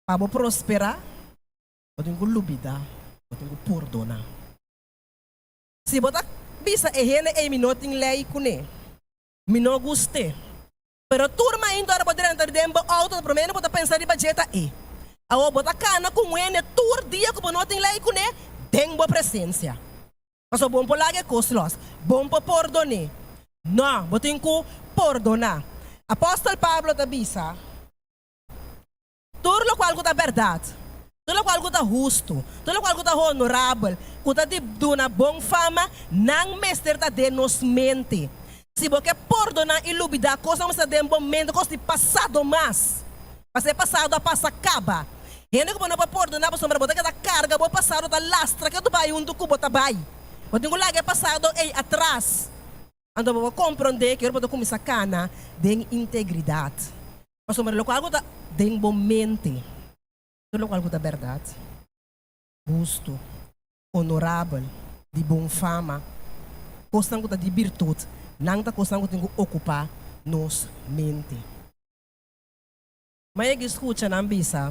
Pa bo prosperá, bo tin ku lubidá, bo tin ku pordoná. Si bo ta bisa e hende ei mi no tin lei kuné, mi no gust'é, pero tur mainta ora bo drenta den bo outo ta promé bo ta pensa riba dje ta e. Awor bo ta kana ku un hende tur dia ku bo no tin lei kuné den bo presensia. Pasobra bo no por laga e kos lòs, bo no por pordon'é. No, bo tin ku pordoná. Apòstel Pablo ta bisa. Tur lokual ku ta bèrdat, tur lokual ku ta hustu, tur lokual ku ta honorabel, ku ta di duna bon fama, nan mester ta den nos mente. Si bo ke pordoná i lubidá kosnan ku mester ta den bo mente, kos di pasado mas, pasobra e pasado a pasa kaba. Hende ku bo no por pordoná pasobra bo ta keda karga bo pasado ta lastra ke tu bai huntu ku bo ta bai. Bo tin ku laga e pasado ei atras. Anto bo por komprondé ke ora bo ta kuminsá kana den integridat. Pasobra lokual ku ta den bo mente, tur lokual ku ta bèrdat, hustu, onorabel, di bon fama, kosnan ku ta di birtut, nan ta kosnan ku tin ku okupá nos mente. Ma yega i skucha nan bisa,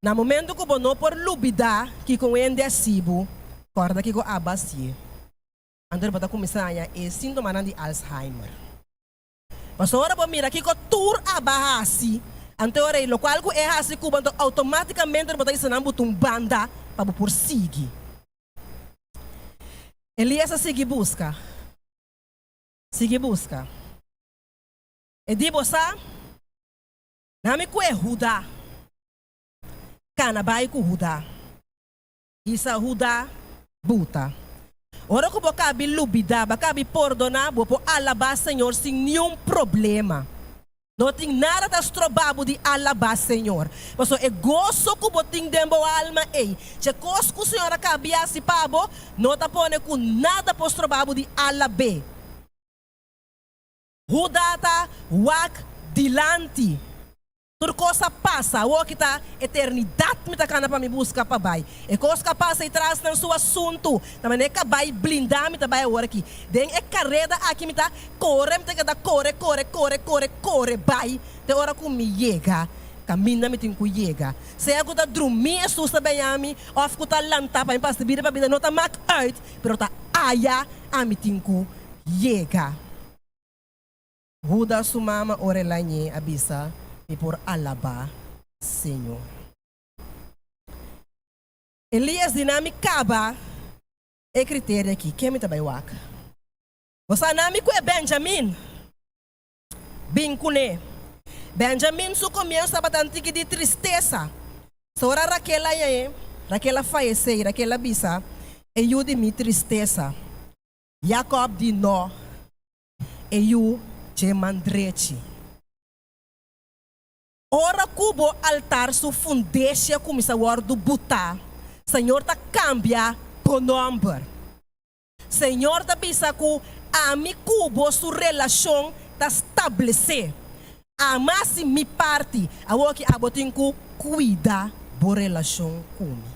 Na momentu ku bo no por lubidá kiko un hende a hasi bo, kòrda kiko abo a hasié. Anto bo ta kuminsá haña e síntomanan di Alzheimer. Pasobra ora bo mira kiko tur a ba hasi, anto e ora ei lokual ku e hasi ku bo, anto outomátikamente bo ta bisa nan bo ta un banda pa bo por sigui. Elias a sigui buska, sigui buska. E di, Bo sa, na mi ku e Huda, kana bai ku Huda. Hisa Huda buta. Ora ku bo kabi lubidá, bo kabi pordoná, bo por alabá Señor sin niun problema. No tin nada ta strobá bo di alabá Señor. Pasobra e goso ku bo tin den bo alma ei, dje kos ku Señor a kabi hasi pa bo, no ta pone ku nada por strobá bo di alab'é. Huda ta wak dilanti. Tur kos a pasa, awor ki ta eternidat mi ta kana pa mi buska pa bai. E kos ku a pasa ei tras nan su asuntu, ta manera e kabai blindá mi ta bai awor aki. Den e kareda aki mi ta kore, mi ta keda kore, kore, kore, kore, kore bai te ora ku mi yega kaminda mi tin ku yega. Sea ku ta drumí Hesus ta bèña mi òf ku ta lantá pa mi pasa di bida pa bida no ta mak uit, pero ta aya ami tin ku yega. Huda su mama ora el a ñe a bisa, Mi por alabá Señor. Elías di nan, Mi kaba e kriterio aki, ken mi ta bai wak? Bo sa nan mi ku e Benjamin bin kuné. Benjamin su komienso tabata un tiki di tristesa. So ora Raquel a hañ'é, Raquel a fayesé i Raquel a bisa, E yu di mi tristesa. Jacob di, No, e yu dje man drechi. Ora ku bo altar su fundeshi a kuminsá wòrdu butá, Señor ta kambia bo nòmber. Señor ta bisa ku ami ku bo su relashon ta stablesé. Ami a hasi mi parti, awoki abo tin ku kuida bo relashon ku mi.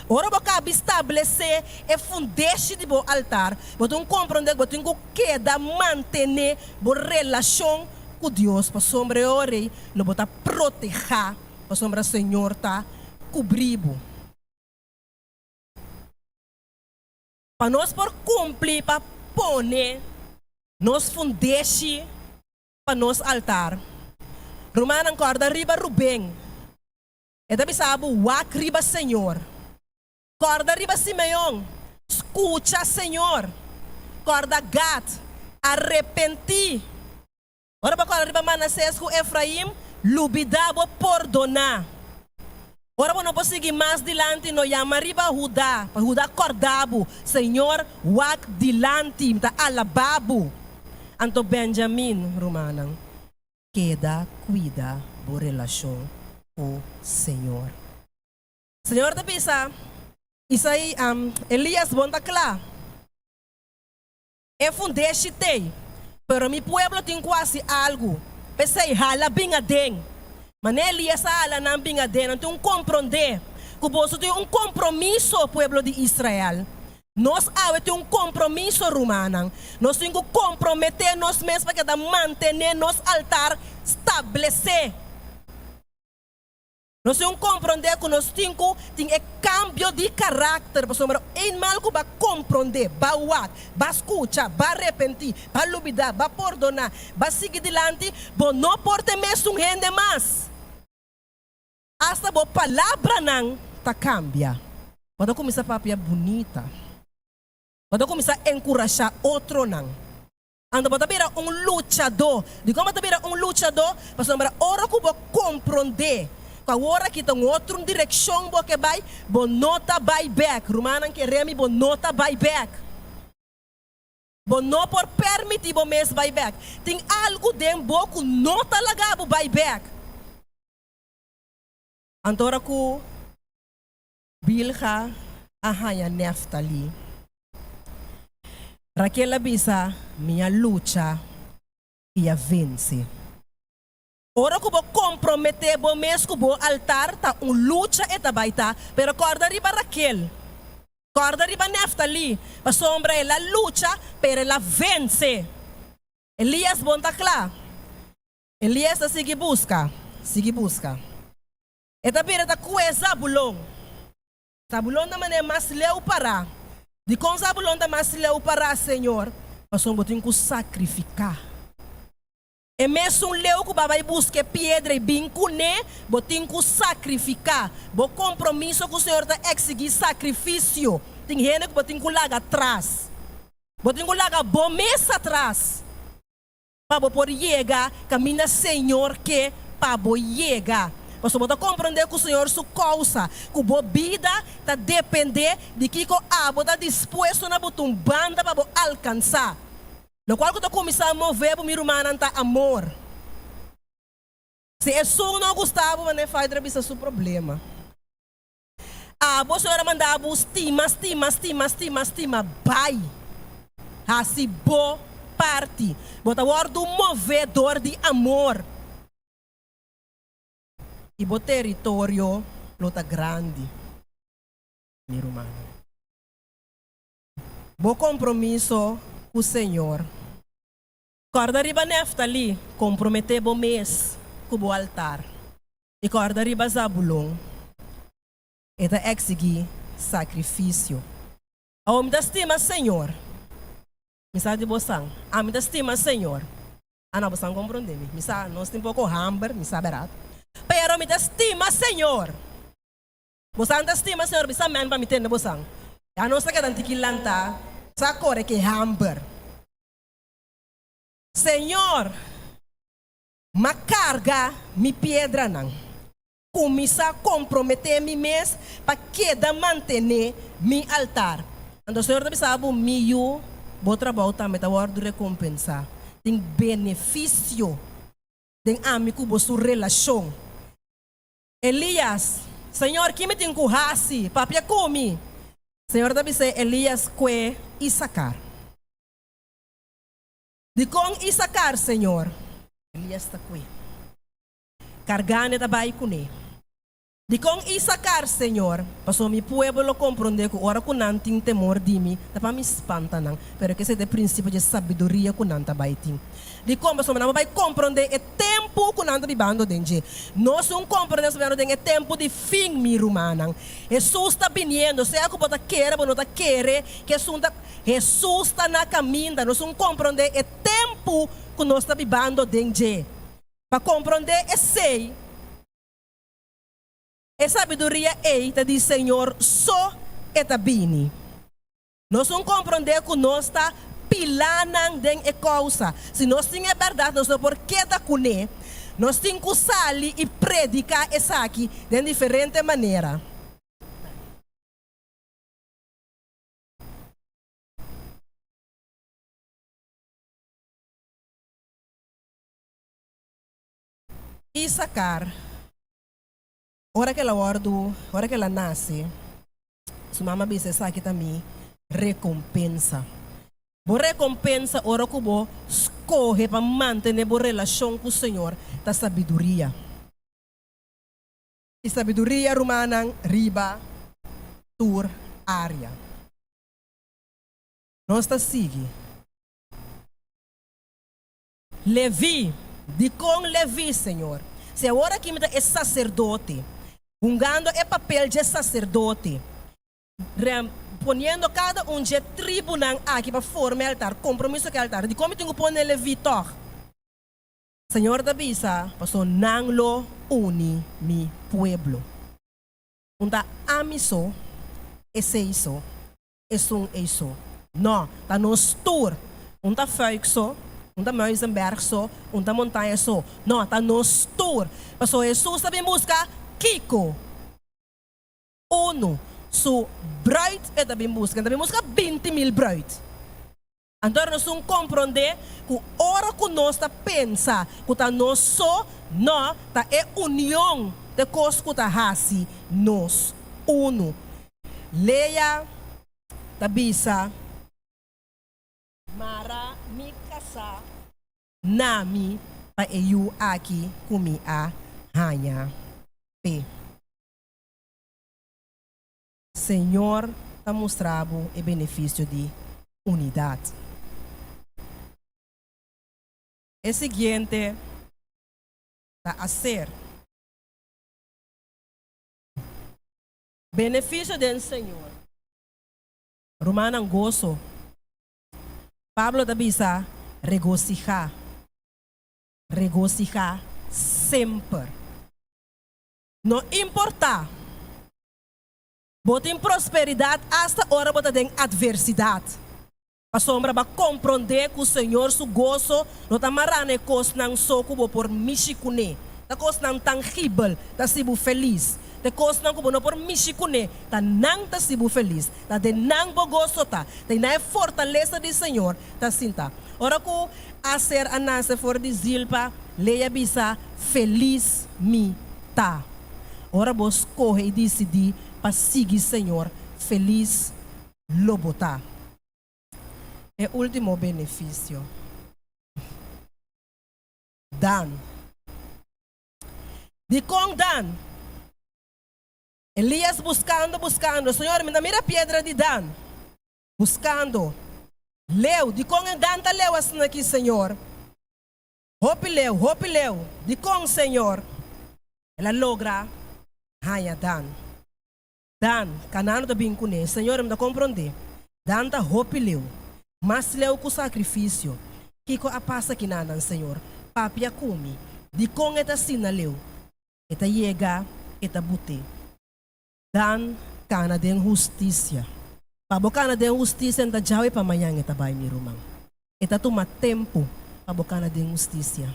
Ora bo kabi stablesé e fundeshi di bo altar, bo tin ku komprondé ku bo tin ku keda mantené bo relashon ku Dios, pasobra e ora ei lo bo ta protehá, pasobra Señor ta kubrí bo. Pa nos por kumpli pa pone nos fundeshi pa nos altar, rumannan kòrda riba Ruben. E ta bisa bo, Wak riba Señor. Kòrda riba Simeon, Skucha Señor. Kòrda Gad, Arepentí. Ora bo kòrda riba Manasés ku Efraim, lubidá bo pordoná. Ora bo no por sigui mas dilanti, no yama riba Hudá, pa Hudá kòrda bo, Señor, wak dilanti, mi ta alabá bo. Anto Benjamin, rumannan. Keda kuida bo relashon ku Señor. Señor ta bisa Isaí, Elías, bon ta kla. E fundeshi t'ei, pero mi pueblo tin ku hasi algu. P'esei, hala bin aden. Manera Elías a hala nan bin aden, nan tin un komprondé ku boso tin un kompromiso, pueblo di Israel. Nos awe tin un kompromiso, rumannan. Nos tin ku komprometé nos mes pa keda mantené nos altar stablesé. Nos tin un komprondé ku nos tin ku tin e kambio di karakter, pasobra eenmaal ku bo a komprondé, bo a wak, bo a skucha, bo a repentí, bo a lubidá, bo a pordoná, bo a sigui dilanti, bo no por ta e mesun hende mas. Asta bo palabranan ta kambia. Bo ta kuminsá papia bunita. Bo ta kuminsá enkurashá otronan. Anto bo ta bira un luchadó. Dikon bo ta bira un luchadó? Pasobra ora ku bo komprondé ku awor aki ta un otro direkshon bo ke bai, bo no ta bai bèk. Rumannan keré mi, bo no ta bai bèk. Bo no por permití bo mes bai bèk. Tin algu den bo ku no ta laga bo bai bèk. Anto ora ku Bilha a haña Nèftali, Rakel a bisa, Mi a lucha i a vense. Ora ku bo komprometé bo mes ku bo altar, ta un lucha e ta bai ta. Pero kòrda riba Rakel, kòrda riba Nèftali, pasobra el a lucha, pero el a vense. Elías bon ta kla. Elías ta sigui buska, sigui buska. E ta bira ta kue Zabulon. Zabulon ta manera mas leu pará. Dikon Zabulon ta mas leu pará, Señor? Pasobra bo tin ku sakrifiká. E mesun leu ku bo a bai buska e piedra i bin kuné, bo tin ku sakrifiká. Bo kompromiso ku Señor ta eksigí sakrifisio. Tin hende ku bo tin ku laga atras. Bo tin ku laga bo mes atras. Pa bo por yega kaminda Señor ke pa bo yega. Pasobra bo ta komprondé ku Señor su kousa ku bo bida ta dependé di kiko abo ta dispuesto na bo tun banda pa bo alkansá. Lokual ku ta kuminsá move bo, mi rumannan, ta amor. Si esun no gusta bo, manera Faidra bisa su problema. Abo Señor a manda bo stima, stima, stima, stima, stima, bai. Hasi bo parti. Bo ta wòrdu mové dor di amor. I bo teritorio lo ta grandi, mi rumannan. Bo kompromiso ku Señor. Kòrda riba Nèftali, komprometé bo mes ku bo altar. I kòrda riba Zabulon, e ta eksigí sakrifisio. Awor mi ta stima Señor. Mi sa di bosan, ami ta stima Señor. Ana bosan komprondé mi. Mi sa nos tin poko hamber, mi sa bèrdat. Pero mi ta stima Señor. Bosan ta stima Señor, bisa amèn pa mi tende bosan. Ya nos ta keda un tiki lantá, sa kore ku e hamber. Señor. M'a karga mi piedranan. Kuminsá komprometé mi mes pa keda mantené mi altar. Anto Señor ta bisa bo, Mi yu, bo trabou tambe ta wòrdu rekompensá. Tin benefisio den ami ku bo su relashon. Elías, Señor, ki mi tin ku hasi? Papia ku mi. Señor ta bis'é, Elías, kue Isakar. Dikon Isakar, Señor? Elías ta kue. Kargane ta bai kuné. Dikon Isakar, Señor? Pasobra mi pueblo lo komprondé ku ora ku nan tin temor di mi, ta pa mi spanta nan. Pero esei ta e prinsipio dje sabiduria ku nan ta bai tin. Dikon? Pasobra nan por bai komprondé e tempu ku nan ta bibando den dje. Nos un komprondé nos ta bibando den e tempu di fin, mi rumannan. Hesus ta biniendo. Sea ku bo ta kere, bo no ta kere, ku esun ta, Hesus ta na kaminda. Nos un komprondé e tempu ku nos ta bibando den dje. Pa komprondé esei, E sabiduria ei ta di Señor so e ta bini. Nos un komprondé ku nos ta pilánan den e kousa. Si nos tin e bèrdat nos no por keda kuné. Nos tin ku sali i prediká esaki den diferente manera. Isakar. Ora ku el a wòrdu, ora ku el a nase, su mama a bisa, Esaki ta mi rekompensa. Bo rekompensa ora ku bo skohe pa mantené bo relashon ku Señor ta sabiduria. I sabiduria, rumannan, riba tur área. Nos ta sigui. Leví, Dikon Leví, Señor? Si awor aki mi ta e saserdote, hungando e papel dje saserdote, rem, poniendo kada un dje tribunan aki pa forma e altar, kompromiso ku e altar, dikon mi tin ku pone Leví tòg? Señor ta bisa, Pasobra nan lo uni mi pueblo. Un ta ami so, esei so. Esun ei so. No, ta nos tur. Un ta Fuik so, un ta Muizenberg so, un ta Montaña so. No, ta nos tur. Pasobra Hesus ta bin buska kiko? Unu. Su bruid e ta bin buska. E ta bin buska 20.000 bruid. Anto nos un komprondé ku ora ku nos ta pensa ku ta nos so, no, ta e union ta e kos ku ta hasi nos unu. Lea ta bisa. Mara mi kasá na mi pa e yu aki ku mi a haña p'e. Señor ta mustra bo e benefisio di unidat. E siguiente ta Aser. Benefisio den Señor. Rumannan goso. Pablo ta bisa, Regosihá. Regosihá semper. No importá. Bo tin prosperidat asta ora bo ta den atversidat. Pasobra bo a komprondé ku Señor su goso no ta mará na e kosnan so ku bo por mishi kuné. Ta kosnan tangibel ta hasi bo felis. Ta e kosnan ku bo no por mishi kuné ta nan ta hasi bo felis. Ta den nan bo goso ta. Ta na e fortalesa di Señor ta sinta. Ora ku Aser a nase for di Zilpa, Lea bisa, Felis mi ta. Ora bo skohe i disidí pa sigui Señor, felis lo bo ta. E último benefisio. Dan. Dikon Dan? Elias buskando, buskando, Señor, mi ta mira piedra di Dan. Buskando. Leu, dikon e Dan ta leu asina aki, Señor? Hopi leu, hopi leu. Dikon, Señor? El a logra haña Dan. Dan, Kanaan ta bin kuné. Señor, mi ta komprondé. Dan ta hopi leu. Mas leu ku sakrifisio. Kiko a pasa kinanan, Señor? Papia ku mi. Dikon e ta asina leu? E ta yega, e ta but'é. Dan kana den hustisia. Pa bo kana den hustisia no ta djawe pa mañan e ta bai mi ruman. E ta tuma tempu pa bo kana den hustisia.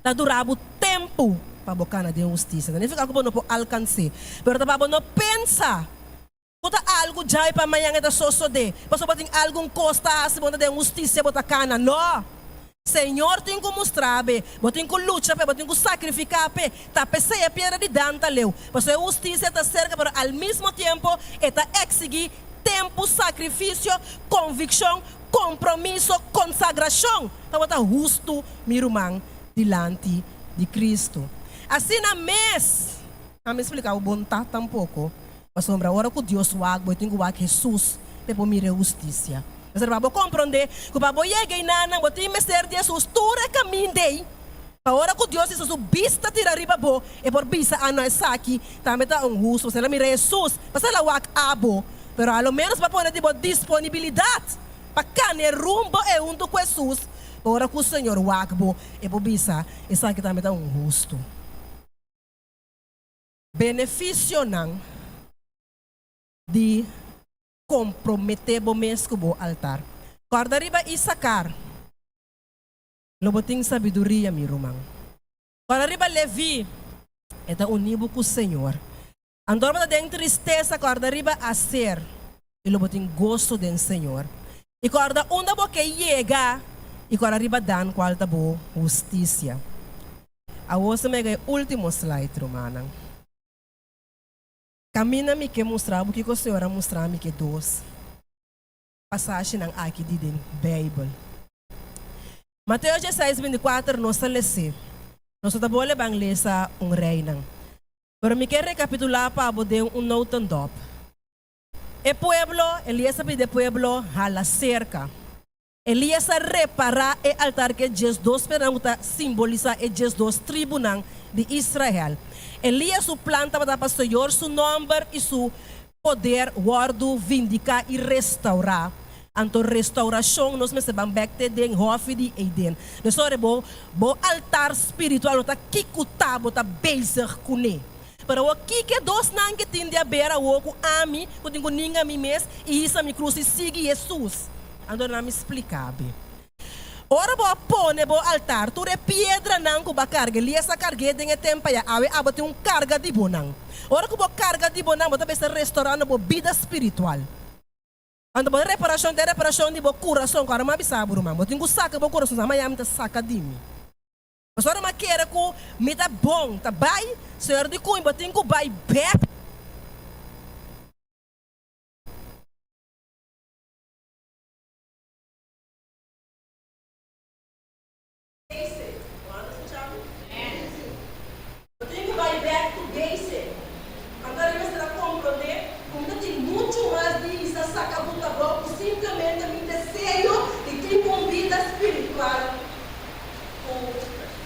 Ta dura bo tempu pa bo kana den hustisia. Ta nifiká ku bo no por alkans'é. Pero ta pa bo no pensa ku ta algu djai pa mañan e ta sosodé, pasobra bo tin algun kos ta hasi, bo ta den hustisia, bo ta kana. No! Señor tin ku mustra be, bo tin ku lucha p'e, bo tin ku sakrifiká p'e. Ta p'esei e piedra di Dan ta leu, pasobra e hustisia ta serka, pero al mismo tiempo e ta eksigí tempu, sakrifisio, konvikshon, kompromiso, konsagrashon pa bo ta hustu, mi ruman, dilanti di Kristu. Asina mes, a mi splika bo bon ta tampoko, pasobra ora ku Dios wak bo, e tin ku wak Hesus p'e por mira e hustisia. Pasobra pa bo komprondé ku pa bo yega einanan bo tin mester di Hesus tur e kaminda ei, pa ora ku Dios hisa su bista tira riba bo, e por bisa, A no, esaki tambe ta un hustu. Pasobra el a mira Hesus, pasobra el a wak abo. Pero a lo ménos bo a pone di bo disponibilidat pa kana e rumbo ei huntu ku Hesus, pa ora ku Señor wak bo, e por bisa, Esaki tambe ta un hustu. Benefisionan di komprometé bo mes ku bo altar. Kòrda riba Isakar, lo bo tin sabiduria, mi ruman. Kòrda riba Leví, e ta uní bo ku Señor. Anto ora bo ta den tristesa, kòrda riba Aser, i lo bo tin goso den Señor. I kòrda unda bo ke yega, i kòrda riba Dan, kual ta bo hustisia. Awor sa mega e último slide, rumannan. Kaminda mi ke mustra bo kiko Señor a mustra mi ke dos pasashinan aki di den Beibel. Mateo dieseis 24 nos ta les'é. Nos no ta bole ban lesa un reinan. Pero mi ke rekapitulá pa bo den un notendop. E pueblo, Elias a pidi e pueblo hala serka. Elias a repará e altar ku e 12 piedra ku ta simbolisá e 12 tribunan di Israel. Elias su plan tabata pa Señor su nòmber i su poder wòrdu vindiká i restourá. Anto restourashon nos mester ban bèk te den hòfi di Eden. Nos ora bo bo altar spiritual no ta kiko ta bo ta bezig kuné. Pero awor kiko e dosnan ke tin di aber awor ku ami ku tin ku ninga mi mes i hisa mi krus i sigui Hesus? Anto nan mi splika be. Ora bo a pone bo altar, tur e piedranan ku bo a karga, Elias a karg'é den e tempu ayá, awe abo tin un karga di bo nan. Ora ku bo karga di bo nan, bo ta mester restorando bo bida spiritual. Anto bo reparashon ta e reparashon di bo kurason, ku ora mi a bisa bo, ruman, bo tin ku saka bo kurason, sa maya mi ta saka di mi. Pasobra mi a kere ku mi ta bon, ta bai, Señor di ku mi, bo tin ku bai bèk. Basic. Bo anda skucha mi? Bo tin ku bai back to basic. Anto mi mester a komprondé ku mi ta tin muchu mas di hisa saka buta bou ku simplemente mi deseo di tin un bida spiritual ku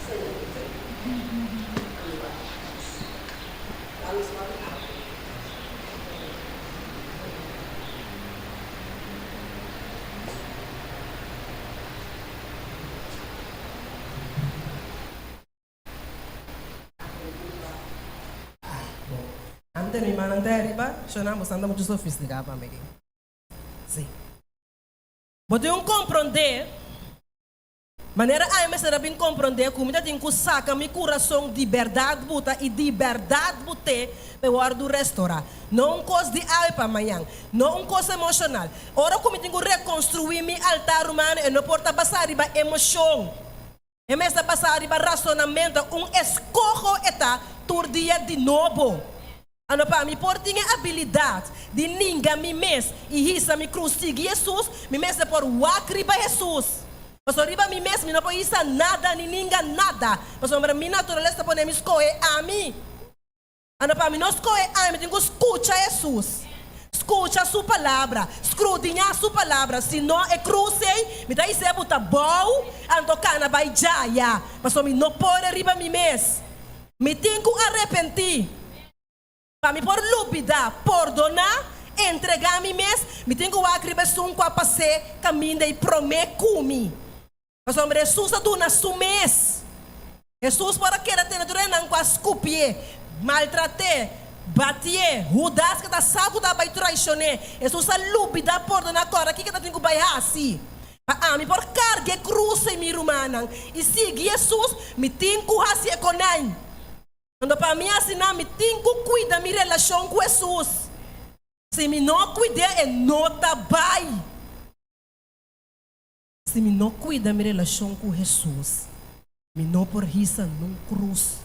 Señor. Ante mi mannan ta ariba, shona bo sta muchu sofisticá pa mi. Sí. Bo tin un komprondé. Manera ai mester a bin komprondé ku mi ta tin ku saka mi kurason di bèrdat buta i di bèrdat but'é pa e wòrdu restorá. No un kos di awe pa mañan, no un kos emoshonal. Ora ku mi tin ku rekonstruí mi altar, rumannan, e no por ta basá riba emoshon. E mester basá riba rasonamentu. Un eskoho e ta tur dia di nobo. Anto pa mi por tin e abilidat di ninga mi mes i hisa mi krus sigui Hesus, mi mester por wak riba Hesus. Pasobra riba mi mes mi no por hisa nada ni ninga nada, pasobra mi naturalesa ta pone mi skohe ami. Anto pa mi no skohe ami, mi tin ku skucha Hesus, skucha su palabra, skrudiñá su palabra, si no e krus ei mi ta his'é buta bou anto kana bai djaya, pasobra mi no por e riba mi mes. Mi tin ku arepentí. Pa mi por lubidá, pordoná, entregá mi mes, mi tin ku wak riba esun ku a pas'é kaminda i promé ku mi. Pasobra Hesus a duna su mes. Hesus por a keda tene tur esnan ku a skupié, maltrat'é, batié, Hudas ku ta sa ku ta bai traishon'é. Hesus a lubidá, pordoná, kòrda kiko e ta tin ku bai hasi. Pa ami por karga. karga e krus ei, mi rumannan, i sigui Hesus, mi tin ku hasi e konai. Anto pa mi asina mi tin ku kuida mi relashon ku Hesus. Si mi no kuid'é, e no ta bai. Si mi no kuida mi relashon ku Hesus, mi no por hisa nun krus.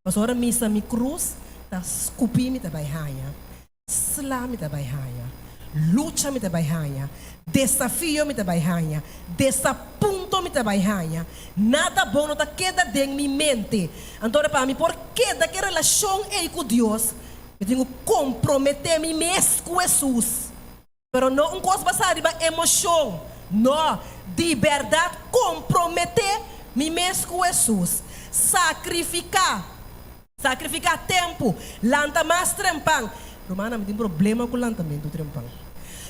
Pasobra ora mi hisa mi krus, ta skupi mi ta bai haña, sla mi ta bai haña, lucha mi ta bai haña, desafio mi ta bai haña, desapunto mi ta bai haña. Nada bon no ta keda den mi mente. Anto ora pa mi por keda ku e relashon ei ku Dios, Mi tin ku komprometé mi mes ku Hesus. Pero no un kos basá riba emoshon. No, di bèrdat komprometé mi mes ku Hesus. Sakrifiká. Sakrifiká tempu. Lanta mas trempan. Rumannan, mi tin problema ku lantamentu trempan.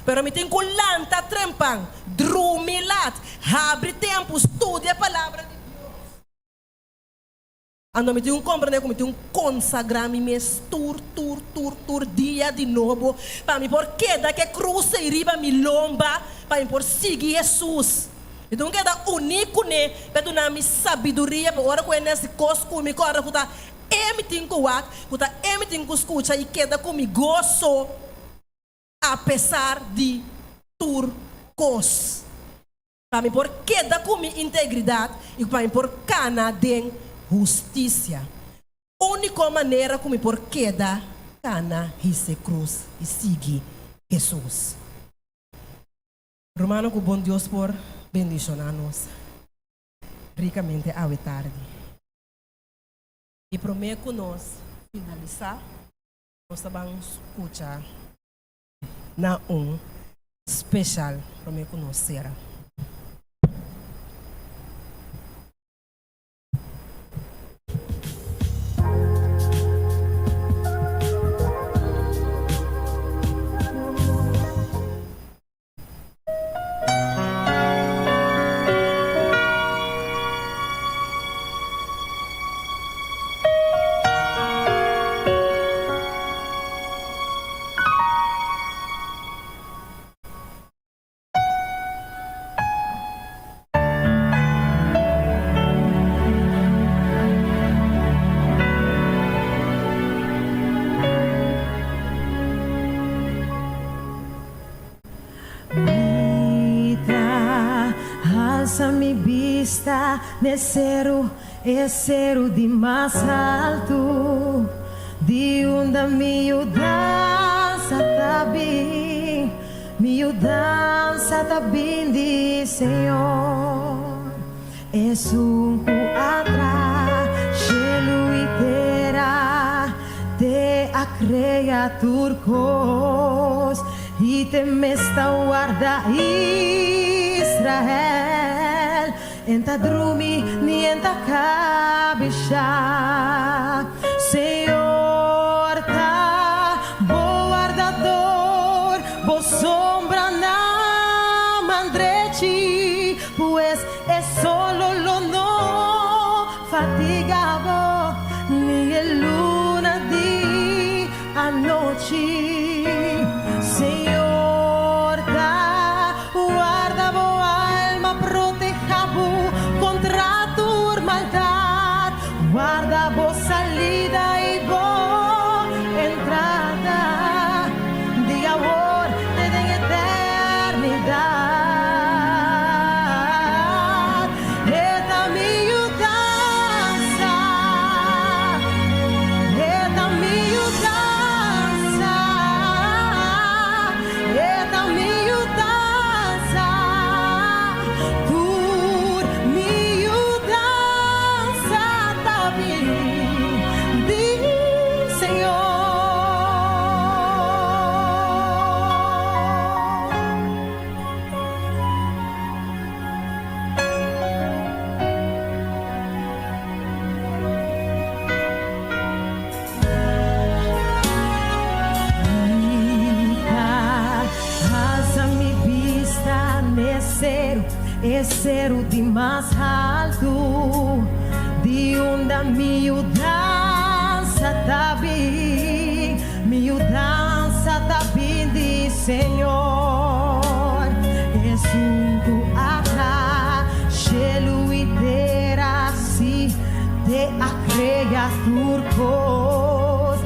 Pero mi tin ku lanta trempan, drumi lat, habri tempu, studia e Palabra di Dios. Anto mi tin un komprendé ku mi tin un konsagrá mi mes tur, tur, tur, tur dia di nobo pa mi por keda ku e krus ei riba mi lomba pa mi por sigui Hesus. Mi tin un keda uní kuné pa e duna mi sabiduria pa ora ku e nesi kos ku mi kòrda ku ta e mi tin ku wak, ku ta e mi tin ku skucha i keda ku mi goso apesar di tur kos. Pa mi por keda ku mi integridat i pa mi por kana den hustisia. Úniko manera ku mi por keda kana hisa e krus i sigui Hesus. Rumannan ku bon Dios por bendishoná nos rikamente awe tardi. I promé ku nos finalisá, nos ta ban skucha. Na un special prome cu nos cera. Mi ta halsa mi bista n'e seru, e seru di mas haltu, di unda mi yudansa ta bin, mi yudansa ta bin di Señor, Esun ku a traha shelu i tera. Te a krea tur kos i te mes ta warda Israel. En ta drumi ni en ta kabishá. Señor ta bo wardador, bo sombra na man drechi, pues e solo lo no Fatiga bo ni e luna di anochi. Señor ta warda bo alma, proteha bo kontra tur maldat. Warda bo salida i bo entrada, di awor te den eternidat. E ta mi yudansa, e ta mi yudansa, e ta mi yudansa, tur mi yudansa ta bin di Señor. Mi ta alsa mi bista n'e seru, e seru di mas haltu, di unda mi yudansa ta bin, mi yudansa ta bin di Señor. Esun ku a traha. tur kos,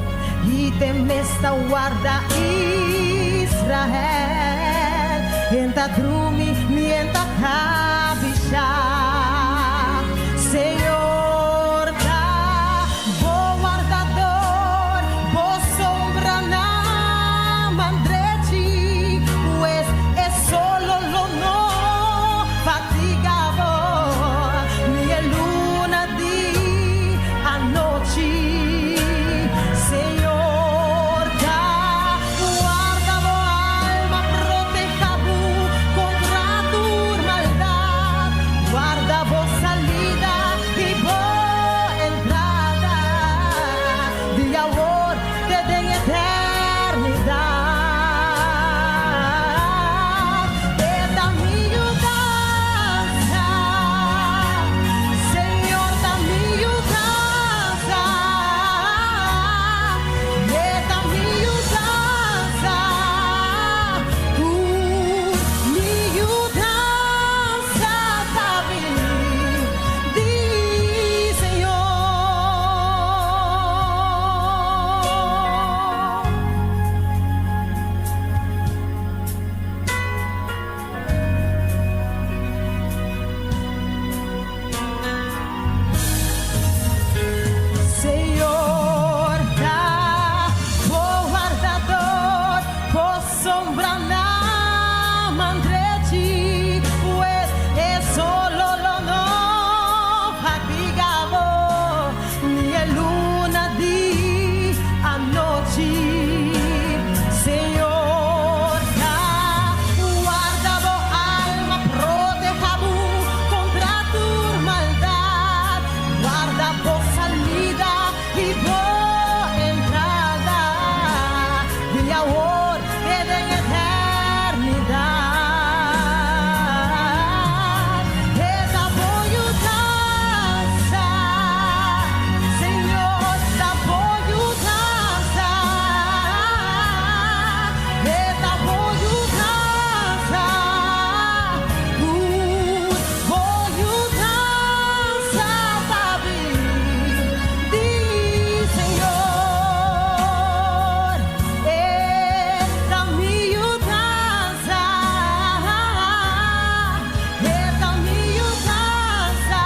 i t'e mes ta warda Israel. En ta drumi ni en ta kabishá. Señor ta bo wardador, bo sombra na man drechi, pues e solo lo no fatiga bo, ni e luna di anochi. Señor ta warda bo alma, proteha bo kontra tur maldat, warda bo salida i bo entrada, di awor te den eternidat. E ta mi yudansa, Señor ta mi yudansa, E ta mi yudansa, Tur mi yudansa ta bini di Señor. Señor ta bo wardador, bo sombra na man drechi, pues e solo lo no fatiga bo, ni e luna di anochi. Señor ta warda bo alma, proteha bo kontra tur maldat, warda bo salida i bo entrada, di awor te den eternidat. E ta bo yudansa, Señor ta bo yudansa, E ta bo yudansa, tur bo yudansa ta bini di Señor. E ta mi yudansa, E ta mi yudansa,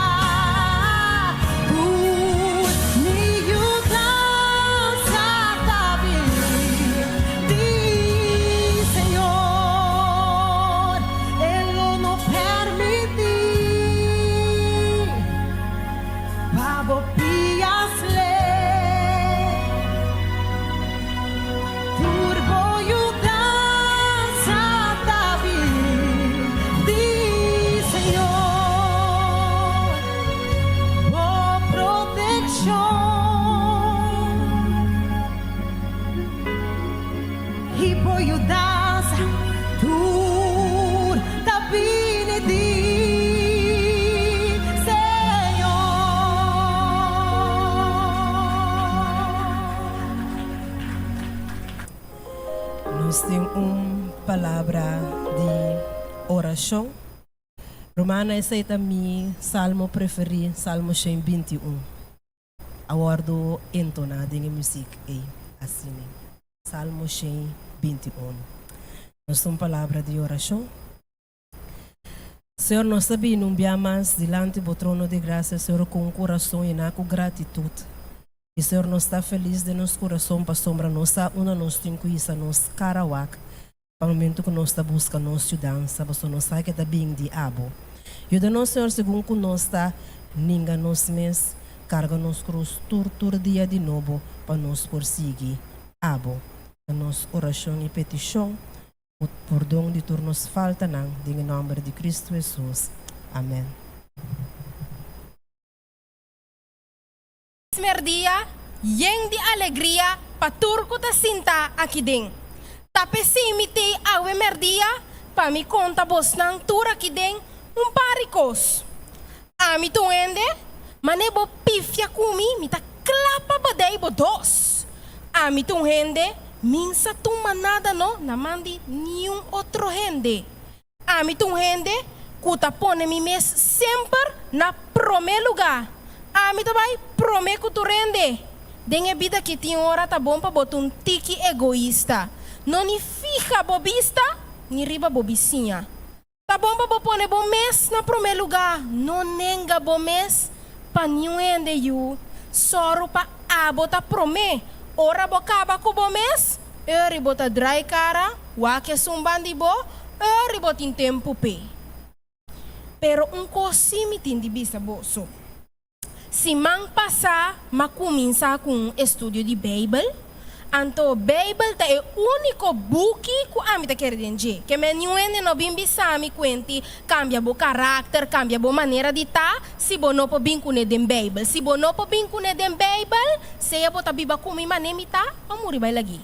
tur mi yudansa ta bini di Señor. E lo no permití pa bo pia slep. Tur bo yudansa ta bini di Señor. Bo protekshon i bo yudansa tur ta bini di Señor. Nos tin un palabra di orashon. Rumannan, esei ta mi salmo preferí, Salmo 121. A wòrdu entoná den e muzik ei, asina. Salmo 121. Nos tin un palabra di orashon. Señor, nos ta bini un bia mas dilanti bo trono di grasia, Señor, ku un kurason yená ku gratitut. I, Señor, nos ta felis den nos kurason pasobra nos sa unda nos tin ku hisa nos kara wak pa momentu ku nos ta buska nos yudansa, pasobra nos sa ke ta bin di abo. Yuda nos, Señor, segun ku nos ta ninga nos mes, karga nos krus tur tur dia di nobo pa nos por sigui abo. Ta nos orashon i petishon. Ku pordon di tur nos faltanan, den e nòmber di Kristu Hesus. Amèn. Merdia yen di alegria pa tur ku ta sinta aki den. Ta p'esei mi tei awe merdia pa mi konta bosnan tur aki den un par di kos. Ami ta un hende, mane bo pifia ku mi, mi ta kla pa badei bo dos. Ami ta un hende, min sa tuma nada no na man di niun otro hende. Ami ta un hende ku ta pone mi mes semper na promé lugá. Ami ta bai promé ku tur hende. Den e bida ki tin ora ta bon pa bo ta un tiki egoista. No ni fiha bo bista ni riba bo bisiña. Ta bon pa bo pone bo mes na promé lugá. No nenga bo mes pa niun hende, yu. Sòru pa abo ta promé. Ora bo kaba ku bo mes, eri bo ta drai kara, wak esun ban di bo, eri bo tin tempu p'e. Pero un kos sí mi tin di bisa boso. Siman pasá m'a kuminsá ku un estudio di Beibel. Anto Beibel ta e úniko buki ku ami ta kere den dje. Ke men niun hende no bin bisa mi kuenti kambia bo karakter, kambia bo manera di ta, si bo no por bin kuné den Beibel. Si bo no por bin kuné den Beibel, sea bo ta biba ku mi manera mi ta, o muri bai lagí.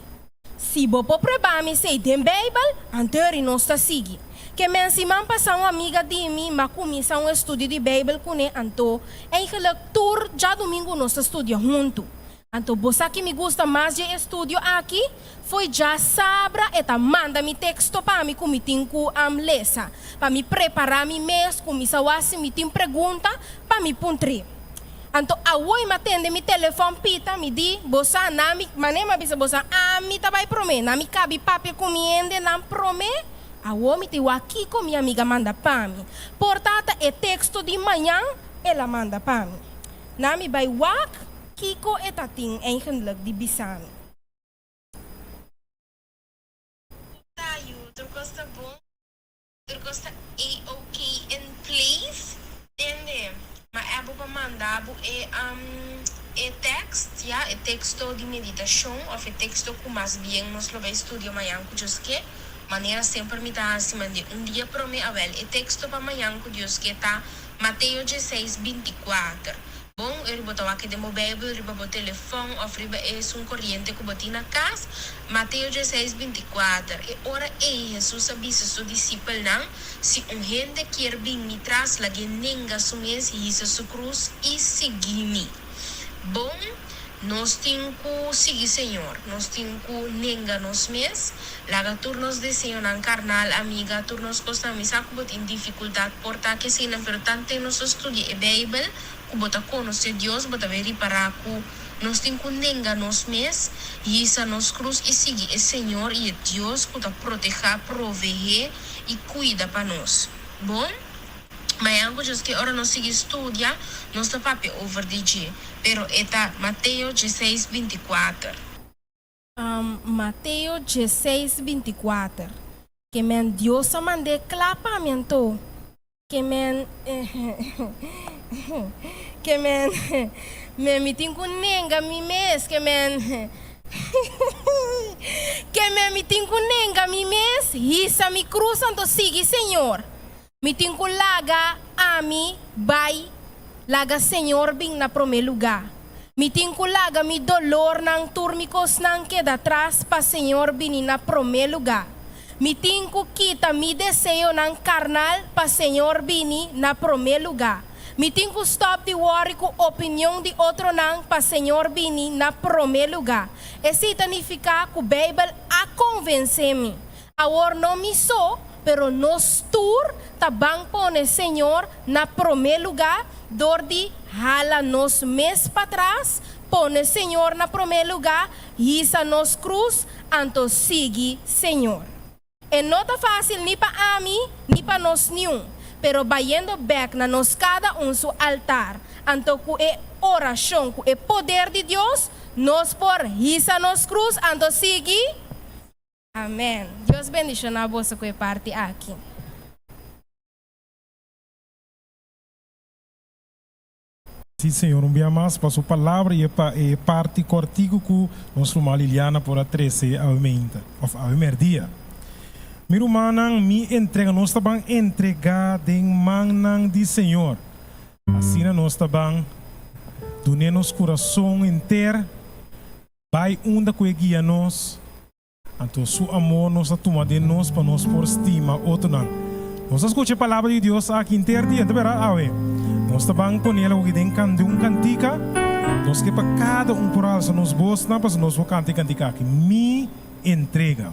Si bo por prueba mi esei den Beibel, anto eri nos ta sigui. Ke men siman pasá un amiga di mi m'a kuminsá un estudio di Beibel kuné, anto eigenlijk tur djadumingu nos ta studia huntu. Anto bo sa ki mi gusta mas dje estudio aki? Fo'i djasabra e ta manda mi teksto pa mi ku mi tin ku lesa, pa mi prepará mi mes, kuminsá wak si mi tin pregunta pa mi puntr'é. Anto awoi m'a tende mi telefòn pita, mi di, Bo sa, na mi, manera m'a bisa bo sa, ami ta bai promé, na mi kabi papia ku mi hendenan promé, awor mi ta wak kiko mi amiga manda pa mi. Por ta ta e teksto di mañan el a manda pa mi. Na mi bai wak kiko e ta tin eigenlijk di bisa mi. Tayu, tur kos ta bon? Tur kos ta A-ok in place. Tende, ma abo pa manda bo e e tekst, ya, e teksto di meditashon òf e teksto ku mas bien nos lo bai studia mañan ku Dios ke. Manera semper mi ta hasi mand'é un dia promé. Awèl, e teksto pa mañan ku Dios ke ta Mateo dieseis, 24. Bon, eri bo ta wak den bo Bijbel, riba bo telefòn òf riba esun koriente ku bo tin na kas. Mateo dieseis, 24, E ora ei Hesus a bisa su disipelnan, Si un hende kier bin mi tras, lag'é nenga su mes, hisa su krus i sigui mi. Bon, nos tin ku sigui Señor. Nos tin ku nenga nos mes, laga tur nos deseonan karnal, amiga, tur nos kosnan. Mi sa ku bo tin difikultat por ta keseinan, pero tanten nos ta studia e Beibel, ku bo ta konosé Dios, bo ta bai ripará ku nos tin ku nenga nos mes, hisa nos krus i sigui e Señor i e Dios ku ta protehá, proveé i kuida pa nos. Bon? Mañan ku Dios ke ora nos sigui studia, nos ta papia over di dje, pero e ta Mateo dieseis 24. Mateo dieseis 24, Ke men Dios a mand'é kla pa mi anto, ke men ke men men mi tin ku nenga mi mes, ke men ke men mi tin ku nenga mi mes, hisa mi krus anto sigui Señor. Mi tin ku laga ami bai, laga Señor bin na promé lugá. Mi tin ku laga mi dolornan, tur mi kosnan keda tras pa Señor bini na promé lugá. Mi tin ku kita mi deseonan karnal pa Señor bini na promé lugá. Mi tin ku stòp di wòri ku opinion di otronan pa Señor bini na promé lugá. Esei ta nifiká ku Beibel a konvensé mi. Awor no mi so, pero nos tur ta ban pone Señor na promé lugá dor di hala nos mes patras, pone Señor na promé lugá, hisa nos krus, anto sigui Señor. E no ta fásil ni pa ami ni pa nos niun, pero bayendo bèk na nos kada un su altar, anto ku e orashon ku e poder di Dios, nos por hisa nos krus anto sigui. Amen. Dios bendiciona boso cu e parti aki. Sí Señor un bia mas pa su palabra y pa e parti cortico cu nos ruman Liliana por a trece awe meinta of awe merdia. Mi rumannan mi entrega nos ta ban entrega den mannan di Señor. Asina nos ta ban dune nos curason henter bay unda cu e guia nos. Anto su amor nos a tuma den nos pa nos por stima otronan. Nos a skucha e palabra di Dios aki henter dia, ta bèrdat awe? Nos ta ban pone el awoki den kan den un kantika. Nos ke pa kada un por alsa nos bosnan pasobra nos por kanta e kantika aki, Mi entrega.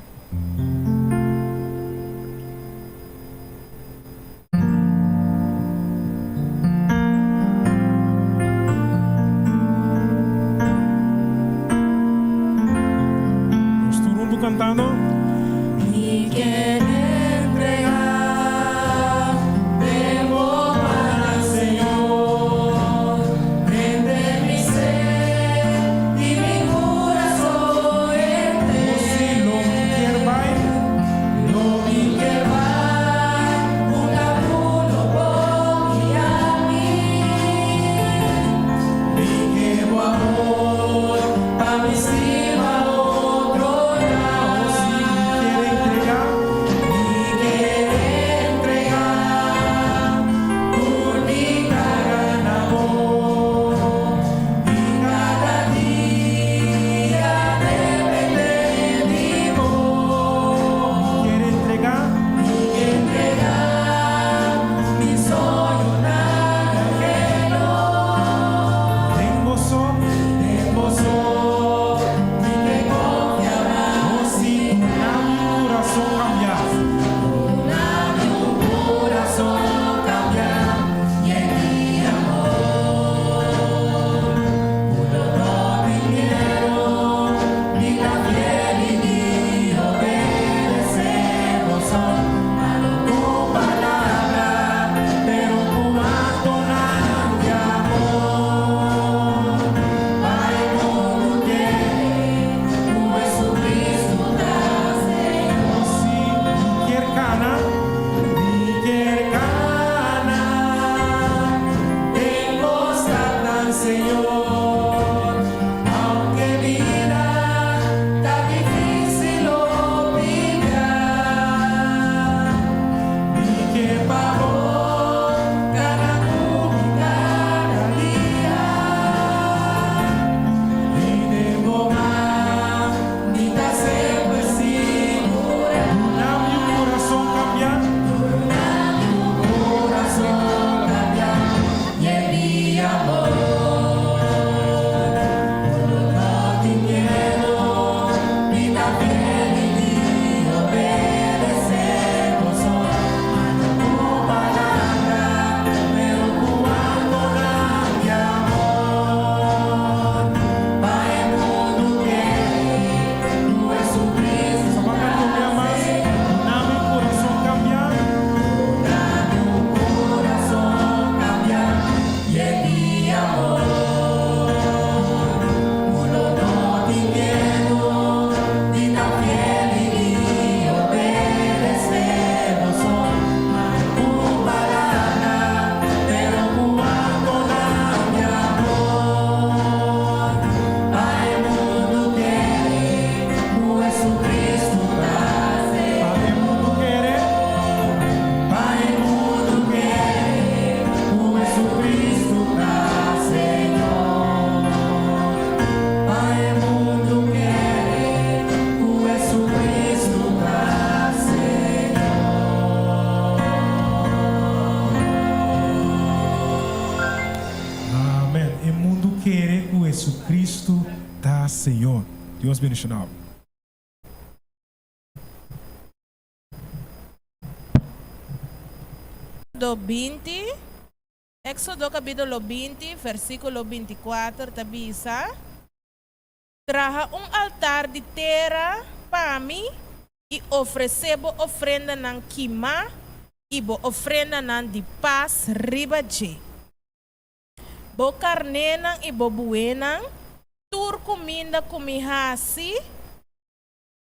Señor. Dios bendiciona bo. Éxodo 20, Éxodo capítulo 20, versículo 24 ta bisa, Traha un altar di tera pa mi i ofresé bo ofrendanan kimá i bo ofrendanan di pas riba dje. Bo karnénan i bo buenan, tur kuminda ku mi hasi,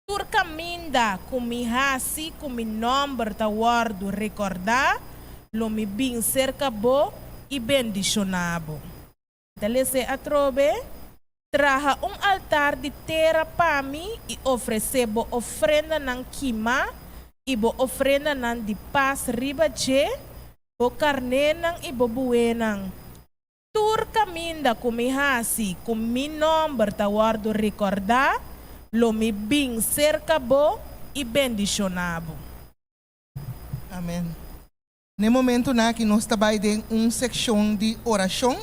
tur kaminda ku mi hasi ku mi nòmber ta wòrdu rekòrdá, lo mi bin serka bo i bendishoná bo. Ta les'é atrobe, Traha un altar di tera pa mi i ofresé bo ofrendanan kimá i bo ofrendanan di pas riba dje, bo karnénan i bo buenan. Tur kaminda ku mi hasi ku mi nòmber ta wòrdu rekòrdá, lo mi bin serka bo i bendishoná bo. Amen. N'e momentunan aki nos ta bai den un sekshon di orashon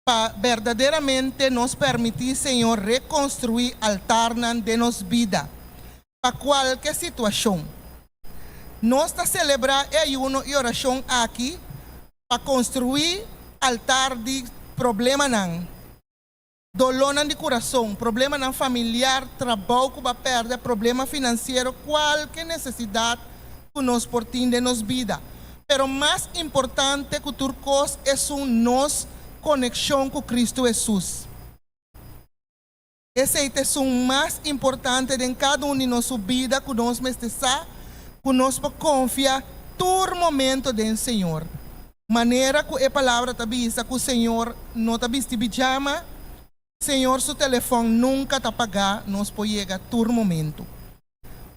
pa berdaderamente nos permití Señor rekonstruí altarnan den nos bida pa kualke situashon. Nos ta selebrá e ayuno i orashon aki pa konstruí altar di problemanan. Dolónan di kurason, problemanan familiar, trabou ku bo a pèrdè, problema finansiero, kualke nesesidat ku nos por tin den nos bida. Pero mas importante ku tur kos esun nos konekshon ku Kristu Hesus. Esei ta esun mas importante den kada un di nos su bida ku nos mester sa ku nos por konfia tur momento den Señor. Manera ku e palabra ta bisa ku Señor no ta bisti bijama, Señor su telefòn nunka ta pagá, nos por yega tur momentu.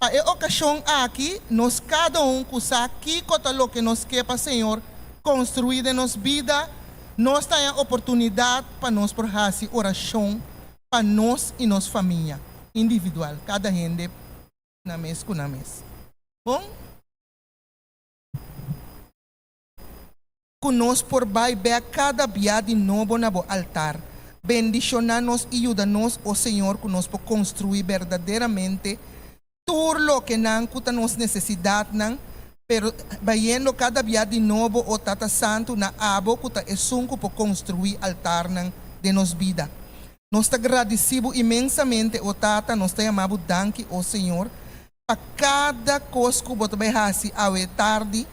Pa e okashon aki, nos kada un ku sa kiko ta loke nos ke pa Señor konstruí den nos bida, nos ta haña oportunidat pa nos por hasi orashon pa nos i nos famia, individual, kada hende na mes ku nan mes. Bon? Ku nos por bai bèk kada bia di nobo na bo altar. Bendishoná nos i yuda nos, o Señor, ku nos por konstruí berdaderamente tur lokenan ku ta nos nesesidatnan, pero bayendo kada bia di nobo, o Tata Santu, na abo ku ta esun ku por konstruí altarnan den nos bida. Nos ta gradisí bo inmensamente, o Tata, nos ta yama bo danki, o Señor, Pa kada kos ku bo ta bai hasi awe tardi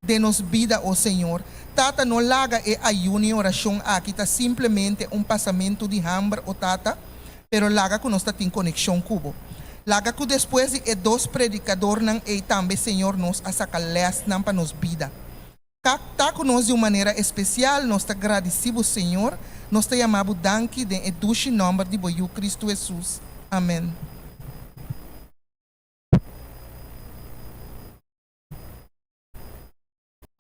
den nos bida, o Señor. Tata, no laga e ayuno i orashon aki ta simplemente un pasamentu di hamber, o Tata, pero laga ku nos ta tin konekshon ku bo. Laga ku despues di e dos predikadornan ei tambe, Señor, nos a saka lèsnan pa nos bida. Ta ku nos di un manera espesial, nos ta gradisí bo, Señor, nos ta yama bo danki den e dushi nòmber di bo Yu Kristu Hesus. Amèn.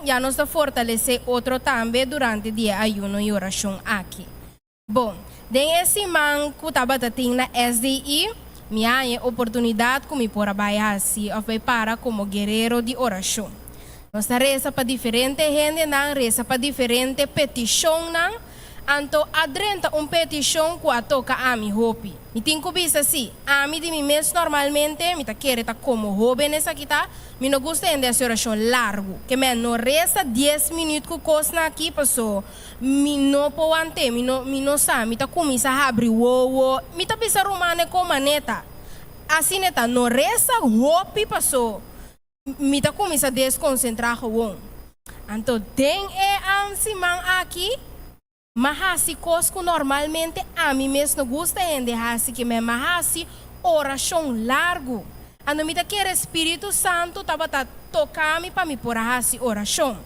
Ya nos ta fortalesé otro tambe durante di e ayuno i orashon aki. Bon, den e siman ku tabata tin na SDI, mi a haña e oportunidat ku mi por a bai hasi òf bai para komo guerero di orashon. Nos ta resa pa diferente hendenan, resa pa diferente petishonnan, anto a drenta un petishon ku a toka ami hopi. Mi tin ku bisa si, ami di mi mes normalmente mi ta kere ta komo hóben esaki ta, Mi no gusta hende hasi orashon largu. Ke men no resa dies minüt ku kosnan aki paso mi no por want'é, mi no mi no sa, mi ta kuminsá habri wowo, mi ta bisa rumannan kon maneta. Asina e ta, no resa hopi paso mi ta kuminsá deskonsentrá gewon. Anto den e siman aki m'a hasi kos ku normalmente ami mes no gusta hende hasi, ke men m'a hasi orashon largu. Anto mi ta kere Spiritu Santu tabata toka mi pa mi por a hasi orashon.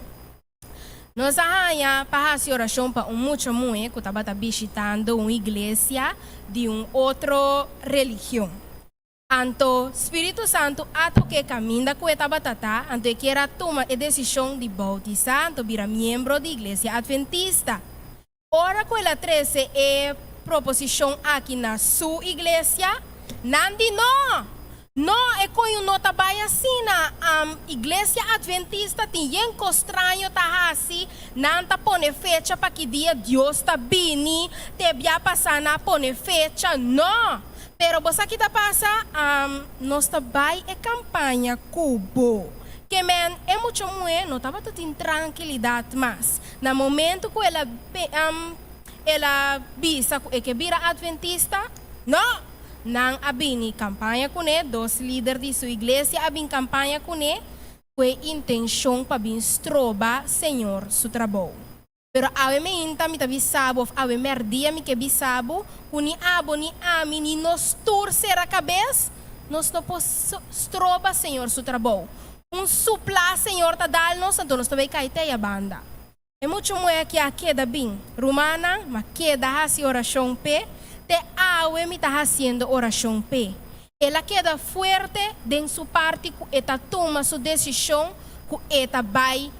Nos a haña pa hasi orashon pa un mucha muhé ku tabata bishitando un iglesia di un otro religion. Anto Spiritu Santu a tok'é kaminda ku e tabata ta, anto e kier a tuma e desishon di boutisá anto bira miembro di Iglesia Adventista. Ora ku el a trese e proposishon aki na su iglesia, nan di, No! No, e koño no ta bai asina. Am, Iglesia Adventista tin yen kos straño ta hasi. Nan ta pone fecha pa ki dia Dios ta bini, te bia pasá nan a pone fecha. No! Pero bo sa ki ta pasa? Am, nos ta bai e kampaña ku bo. Ke men, e mucha muhé no tabata tin trankilidat mas. Na momento ku el a, am, el a bisa ku e ke bira atventista, no! Nan a bini kampaña kuné, dos lider di su iglesia a bin kampaña kuné ku e intenshon pa bin stroba Señor su trabou. Pero awe meinta mi ta bisa bo, òf awe mèrdia mi ke bisa bo, ku ni abo ni ami ni nos tur sera kabes, nos no por stroba Señor su trabou. Un suplá Señor ta dal nos, anto nos ta bai kai te aya banda. E muchu muhé aki a keda bin. Rumannan, m'a keda hasi orashon p'e, te awe mi ta hasiendo orashon p'e. El a keda fuerte den su parti ku e ta tuma su desishon ku e ta bai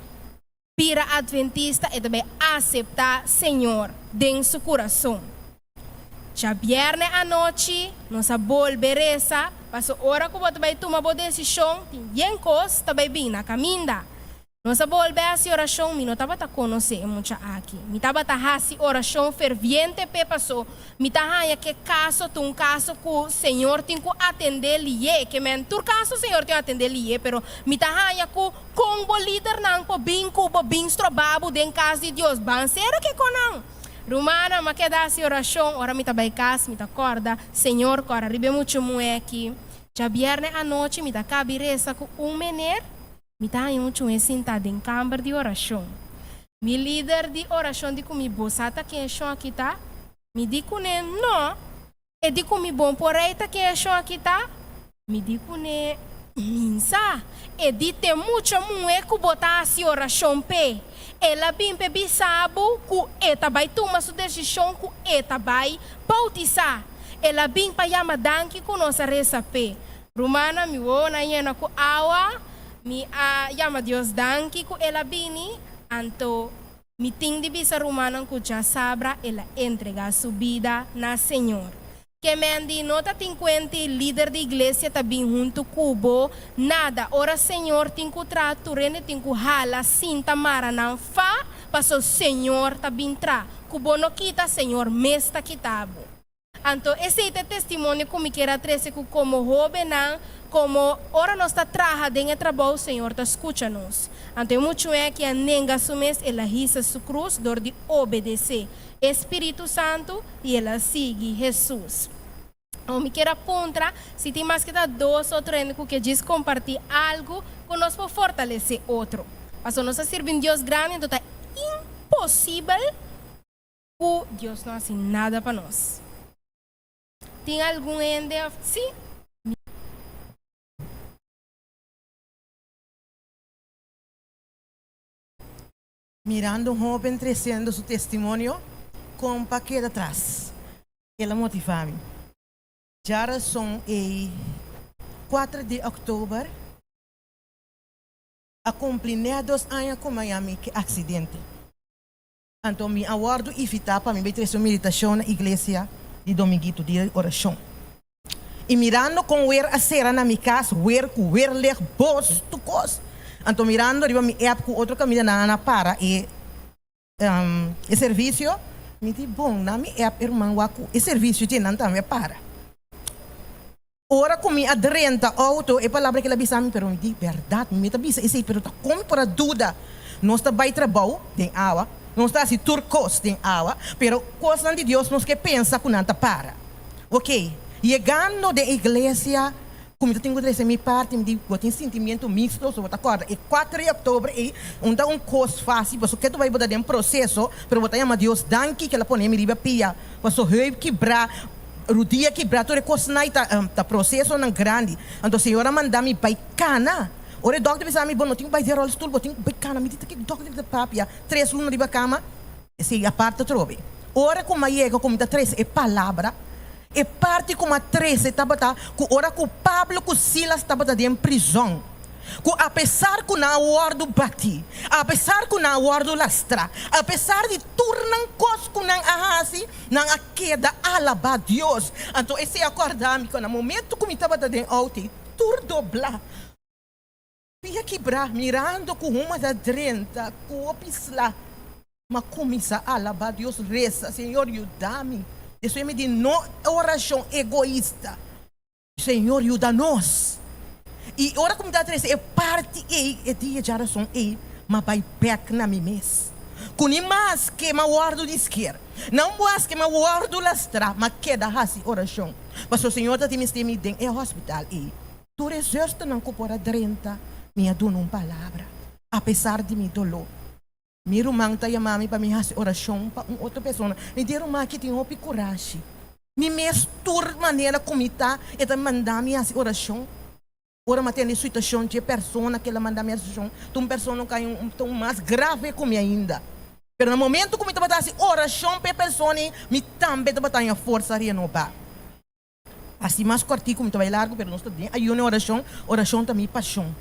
bira adventista, e ta bai aseptá Señor den su kurason. Djabièrnè anochi nos a bolbe resa, paso ora ku bo ta bai tuma bo desishon tin yen kos ta bai bin na kaminda. Nos a bolbe hasi orashon, mi no tabata konosé e mucha aki. Mi tabata hasi orashon ferviente p'e paso mi ta haña k'e kaso ta un kaso ku Señor tin ku atendé lié. Ke men tur kaso Señor tin atendé lié, pero mi ta haña ku kon bo lidernan por bin ku bo bin stroba bo den kas di Dios. Ban sera ke konan. Rumannan, m'a keda hasi orashon. Ora mi ta bai kas, mi ta kòrda, Señor, kòrda riba e mucha muhé aki. Djabièrnè anochi mi ta kabi resa ku un mener. Mi ta haña un chun'e sintá den kamber di orashon. Mi lider di orashon di ku mi, Bo sa ta ken e shon aki ta? Mi di kuné, No. E di ku mi, Bon por rei ta ken e shon aki ta? Mi di kuné, Min sa. E di, Te mucha muhé ku bo ta hasi orashon p'e. El a bin p'e bisa bo ku e ta bai tuma su desishon ku e ta bai boutisá. El a bin pa yama danki ku nos a resa p'e. Rumannan, mi wowonan yena ku awa, mi a yama Dios danki ku el a bini, anto mi tin di bisa rumannan ku djasabra el a entregá su bida na Señor. Ke men di no ta tin kuenti lider di iglesia ta bin huntu ku bo, nada, ora Señor tin ku traha tur hende tin ku hala sinta mara nan fa, paso Señor ta bin traha, ku bo no kita Señor mes ta kita bo. Anto esei ta e testimonio ku mi kier a trese ku komo hóbennan, komo ora nos ta traha den e trabou, Señor ta skucha nos. Anto e muchu'e aki a nenga su mes, el a hisa su krus dor di obedesé e Spiritu Santu i el a sigui Hesus. Awor mi kier a puntra si tin mas ke ta dos otro hende ku ke djis kompartí algu ku nos por fortalesé otro. Pasobra nos ta sirbi un Dios grandi, anto ta imposibel ku Dios no hasi nada pa nos. Tin algun hende of si? Mirando un hoben treciendo su testimonio con pa keda tras, el a motiva mi. Djarason ei cuater di october a cumpli net dos aña cu Miami ke accidente. Anto mi a wòrdu invitá pa mi bai trese un meditashon na iglesia di Dominguito, dia di orashon. I mirando kon wer a sera na mi kas, wer ku werleg, bos, tur kos. Anto mirando riba mi app ku otro kaminda nan a para e e servisio, mi di, Bon, na mi app e ruman wak ku e servisio dje nan tambe a para. Ora ku mi a drenta outo, e palabra kila bisa mi, pero mi di, Bèrdat, mi ta bisa esei, pero ta kon mi por a duda? Nos ta bai trabou den awa, nos ta hasi tur kos den awa, pero kosnan di Dios nos ke pensa ku nan ta para. Oke, yegando den iglesia, ku mi ta tin ku trese mi parti, mi di, bo tin sintimiento mixto, so bo ta kòrda e kuater di òktober ei, un ta un kos fásil, pasobra ke tu bai bo ta den proseso, pero bo ta yama Dios danki ke el a pone mi riba pia, pasobra heup kibrá, Rudia kibrá tur e kosnan i ta ta prosesonan grandi. Anto señor a manda mi bai kana. Ora e dòkter bisa mi, bo no tin ku bai den ròlstul, bo tin ku bai kana. Mi di, ta ke dòkter ta papia? Tres luna riba kama? Esei apart atrobe. Ora ku mi a yega ku mi ta trese e palabra, e parti ku mi a trese tabata ku ora ku Pablo ku Silas tabata den prizòn, Ku apesar ku nan a wòrdu batí, apesar ku nan a wòrdu lastrá, apesar di tur nan kos ku nan a hasi, nan a keda alabá Dios. Anto esei a kòrda mi ku na momentu ku mi tabata den outo, tur doblá, pia kibrá, mirando ku huma ta drenta, ku hopi sla. M'a kuminsá alabá Dios, resa, Señor, yuda mi. Despues mi di, No orashon egoista. Señor, yuda nos. I ora ku mi ta trese e parti ei, e dia djarason ei, m'a bai bèk na mi mes. Ku ni maske m'a wòrdu di sker, nan maske m'a wòrdu lastrá, m'a keda hasi orashon. Pasobra Señor ta tin mester mi den e hospital ei. Tur e zùsternan ku por a drenta, mi a duna un palabra, apesar di mi doló. Mi ruman ta yama mi pa mi hasi orashon pa un otro persona. Mi di e ruman aki tin hopi kurashi. Mi mes tur manera ku mi ta, e ta manda mi hasi orashon. Ora mi a tende e situashon dje persona ku el a manda mi hasi orashon, ta un persona ku a ta un mas grave ku mi ainda. Pero na momento ku mi tabata hasi orashon pa e persona ei, mi tambe tabata haña forsa renobá. Hasi mas kòrtiku, mi ta bai largu, pero nos ta den ayuno i orashon. Orashon ta mi pashon.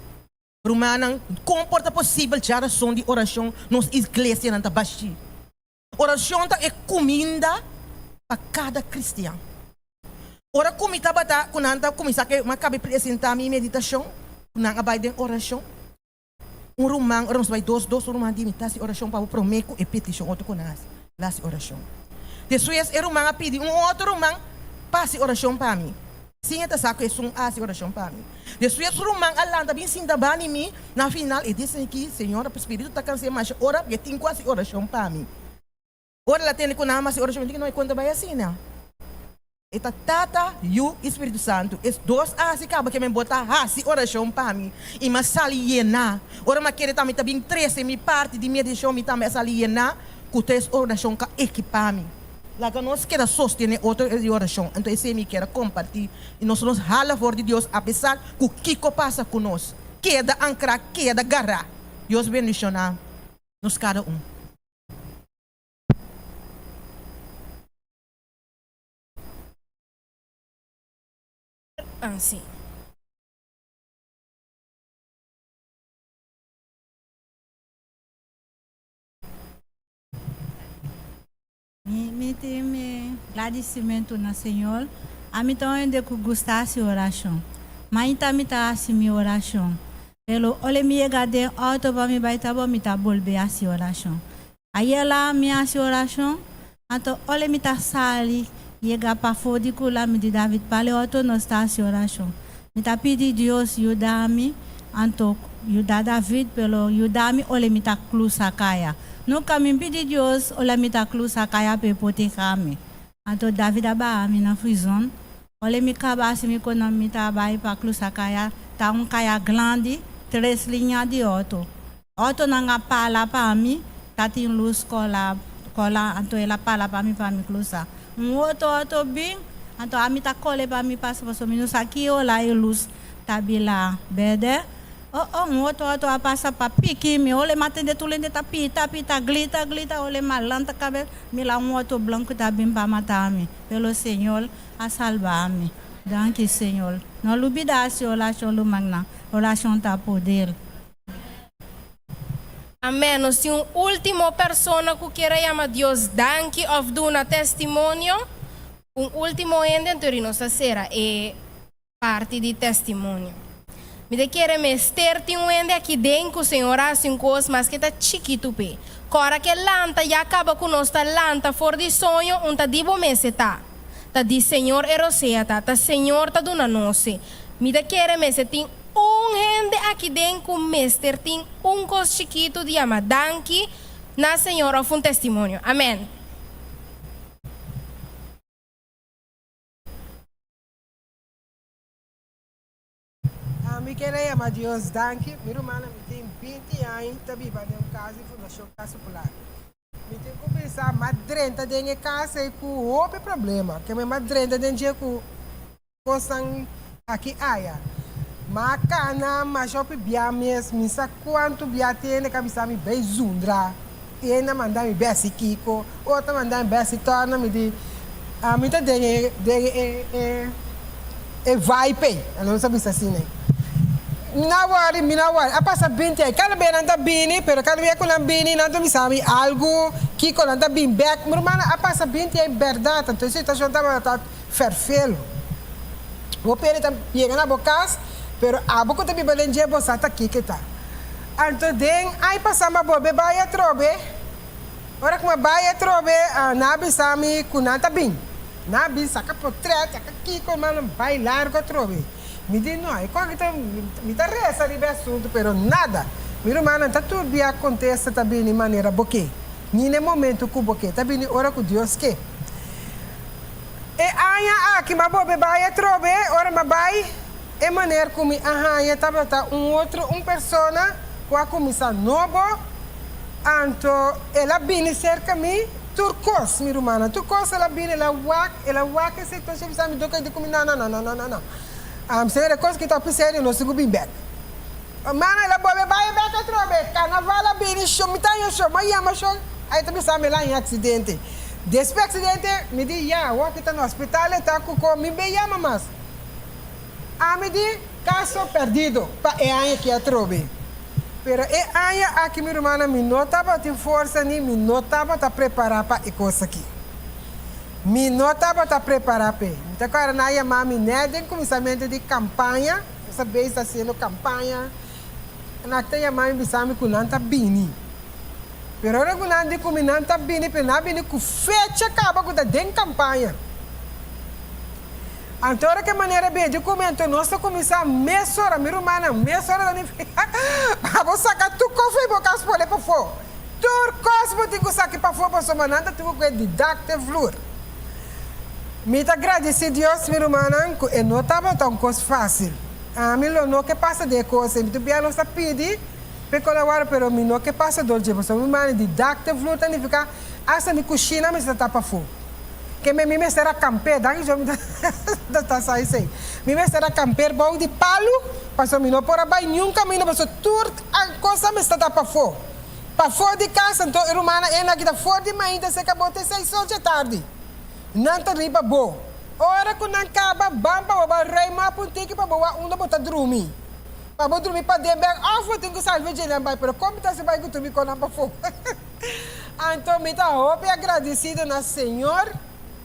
Rumannan, kon por ta posibel dja rason di orashon nos iglesianan ta bashí? Orashon ta e kuminda pa kada kristian. Ora ku mi tabata ku nan ta kuminsá ke mi a kabe presentá mi meditashon, ku nan a bai den orashon, un ruman, ora nos bai dos dos, un ruman di mi ta hasi orashon pa bo promé ku e petishon otro ku nan hasi, el a hasi orashon. Despues e ruman a pidi un otro ruman pa hasi orashon pa mi. Sin e ta sa ku esun a hasi orashon pa mi. Despues ruman a lanta bin sinta bani mi, na final e di esaki, Señor, spiritu ta kans'é masha ora e tin ku hasi orashon pa mi. Ora el a tende ku nan a hasi orashon, mi di ku no e konta bai asina. E ta Tata, Yu i Spiritu Santu. Es dos a hasi kaba ke men bo ta hasi orashon pa mi i mi a sali yená. Ora mi a kere tambe ta bin trese mi parti di mi edishon, mi tambe a sali yená ku tres orashon ka ekipá mi. Laga nos keda sostené otro di orashon. Anto esei mi kier a kompartí i nos nos hala for di Dios apesar ku kiko pasa ku nos. Keda ankrá, keda gará. Dios bendishoná nos kada un. Ah, sí. Mi mi tin mi gradisimentu na Señor. Ami ta un hende ku gusta hasi orashon. Mainta mi ta hasi mi orashon. Pero ora mi yega den outo pa mi bai trabou mi ta bolbe hasi orashon. Ayer la mi hasi orashon, anto ora mi ta sali yega pafó di kula mi di David pale outo nos ta hasi orashon. Mi ta pidi Dios yuda mi, anto yuda David, pero yuda mi ora mi ta krusa kaya. Nunka mi pidi Dios ora mi ta krusa kaya pa e proteha mi. Anto David a baha mi na frizon. Ora mi kaba hasi mi konan mi ta bai pa krusa kaya, ta un kaya grandi, tres liña di outo. Outonan a pala pa mi, ta tin lus kola kola, anto el a pala pa mi pa mi krusa. Un otro auto bin, anto ami ta kore pa mi pasa pasobra mi no sa ki ora e lus ta bira berde. Oh oh, un otro auto a pasa pa piki mi, ora e m'a tende tur hende ta pita pita, grita grita, ora e m'a lanta kabes, mi la un auto blanco ta bin pa mata mi, pero Señor a salba mi. Danki Señor. No lubida hasi orashon rumannan, orashon ta poder. Amén. Nos tin un último persona ku kier a yama Dios danki òf duna testimonio. Un último hende, anto ri nos ta sera e parti di testimonio. Mi ta kere mester tin un hende aki den ku Señor a hasi un kos maske ta chikitu p'e. Kòrda ke lanta ya kaba ku nos ta lanta for di soño un ta di bo mester ta. Ta di Señor e rosea ta, ta Señor ta duna nos e. Mi ta kere mester tin un hende aki den ku mester tin un kos chikitu di yama danki na Señor òf un testimonio. Amèn. Ami kere yama Dios danki. Mi rumannan, mi tin binti aña ta biba den un kas di Fundashon Kas Popular. Mi tin ku bisa m'a drenta den e kas ei ku hopi problema. Ke mi m'a drenta den dje ku kosnan aki aya. M'a kana masha hopi bia mes. Mi sa kuantu bia tende ka bisa mi bai zundra. Tende a manda mi bai hasi kiko, otro a manda mi bai hasi tòrna. Mi di, ami ta den e den e e e vibe ei. Nos a bisa asina ei. Mi no a wòri, mi no a wòri. A pasa binti aña. Kada bes nan ta bini, pero kada bes ku nan bini nan ta bisa mi algu, kiko nan ta bin bèk. Mi rumannan, a pasa binti aña bèrdat. Anto e situashon tabata fèrfelu. Bo pende ta yega na bo kas, pero abo ku ta biba den dje bo sa ta kiko e ta. Anto den aña pasá mi a bolbe bai atrobe. Ora ku mi a bai atrobe, nan a bisa mi ku nan ta bin. Nan a bin saka potret, saka kiko, ma nan bai largu atrobe. Mi di, No, e kos aki ta, mi ta resa riba e asuntu, pero nada. Mi rumannan ta tur bia kontesta ta bini manera bo ke, ni na e momentu ku bo ke, ta bini ora ku Dios ke. E aña aki mi a bolbe bai atrobe, ora mi a bai, e maner ku mi a haña tabata un otro un persona ku a kuminsá nobo, anto el a bini serka mi tur kos, mi rumannan, tur kos el a bini, el a wak, el a wak e situashon, bisa mi dor ku mi no, no, no, no, no, no, señor e kos ki ta hopi serio, nos tin ku bin bèk. Mana el a bolbe bai bèk atrobe, karnaval a bini, sho, mi ta haña sho, mi a yama sho, a e ta bisa mi el a haña aksidente. Despues aksidente, mi di, ya, awor ki ta na hospital e ta ku ko, mi be yama mas. Ami di, Caso perdido pa e aña aki atrobe. Pero e aña aki mi rumannan mi no tabatin forsa ni mi no tabata prepara pa e cos aki. Mi no tabata prepara p'e. Mi ta kòrda nan a yama mi nèt den kuminsamentu di kampaña, nos a bezig ta hasiendo kampaña, nan ta yama mi bisa mi ku nan ta bini. Pero ora ku nan di ku mi nan ta bini, pero nan a bini ku fecha kaba ku ta den kampaña. Anto ora ke manera bedio kume anto nos ta kuminsá mesora, mi rumannan, mesora ta nifiká pa bo saka tur kos for di bo kas pone pafó. Tur kos bo tin ku saki pafó pasobra nan ta tin ku kue di dak te vloer. Mi ta gradisí Dios, mi rumannan, ku e no tabata un kos fásil. Ami lo no ke pasa den e kos ei. Mi tur bia nos ta pidi p'e kolabora pero mi no ke pasa dor dje pasobra mi rumannan di dak te vloer ta nifiká asta mi kushina mester ta pafó. Ke me mi mester a kamper, danki Dios mi ta ta sa esei. Mi mester a kamper bou di palu, pasobra mi no por a bai niun kaminda pasobra tur kos a mester ta pafó. Pafó di kas, anto e rumannan ena ki ta for di mainta seka bo te seis or dje tardi. Nan ta riba bo. Ora ku nan kaba, ban pa bo bai ruim op un tiki pa bo wak unda bo ta drumi. Pa bo drumi paden bek òf bo tin ku sali for dje nan bai, pero kon mi ta hasi bai ku tur mi konan pafó? Anto mi ta hopi agradecido na Señor,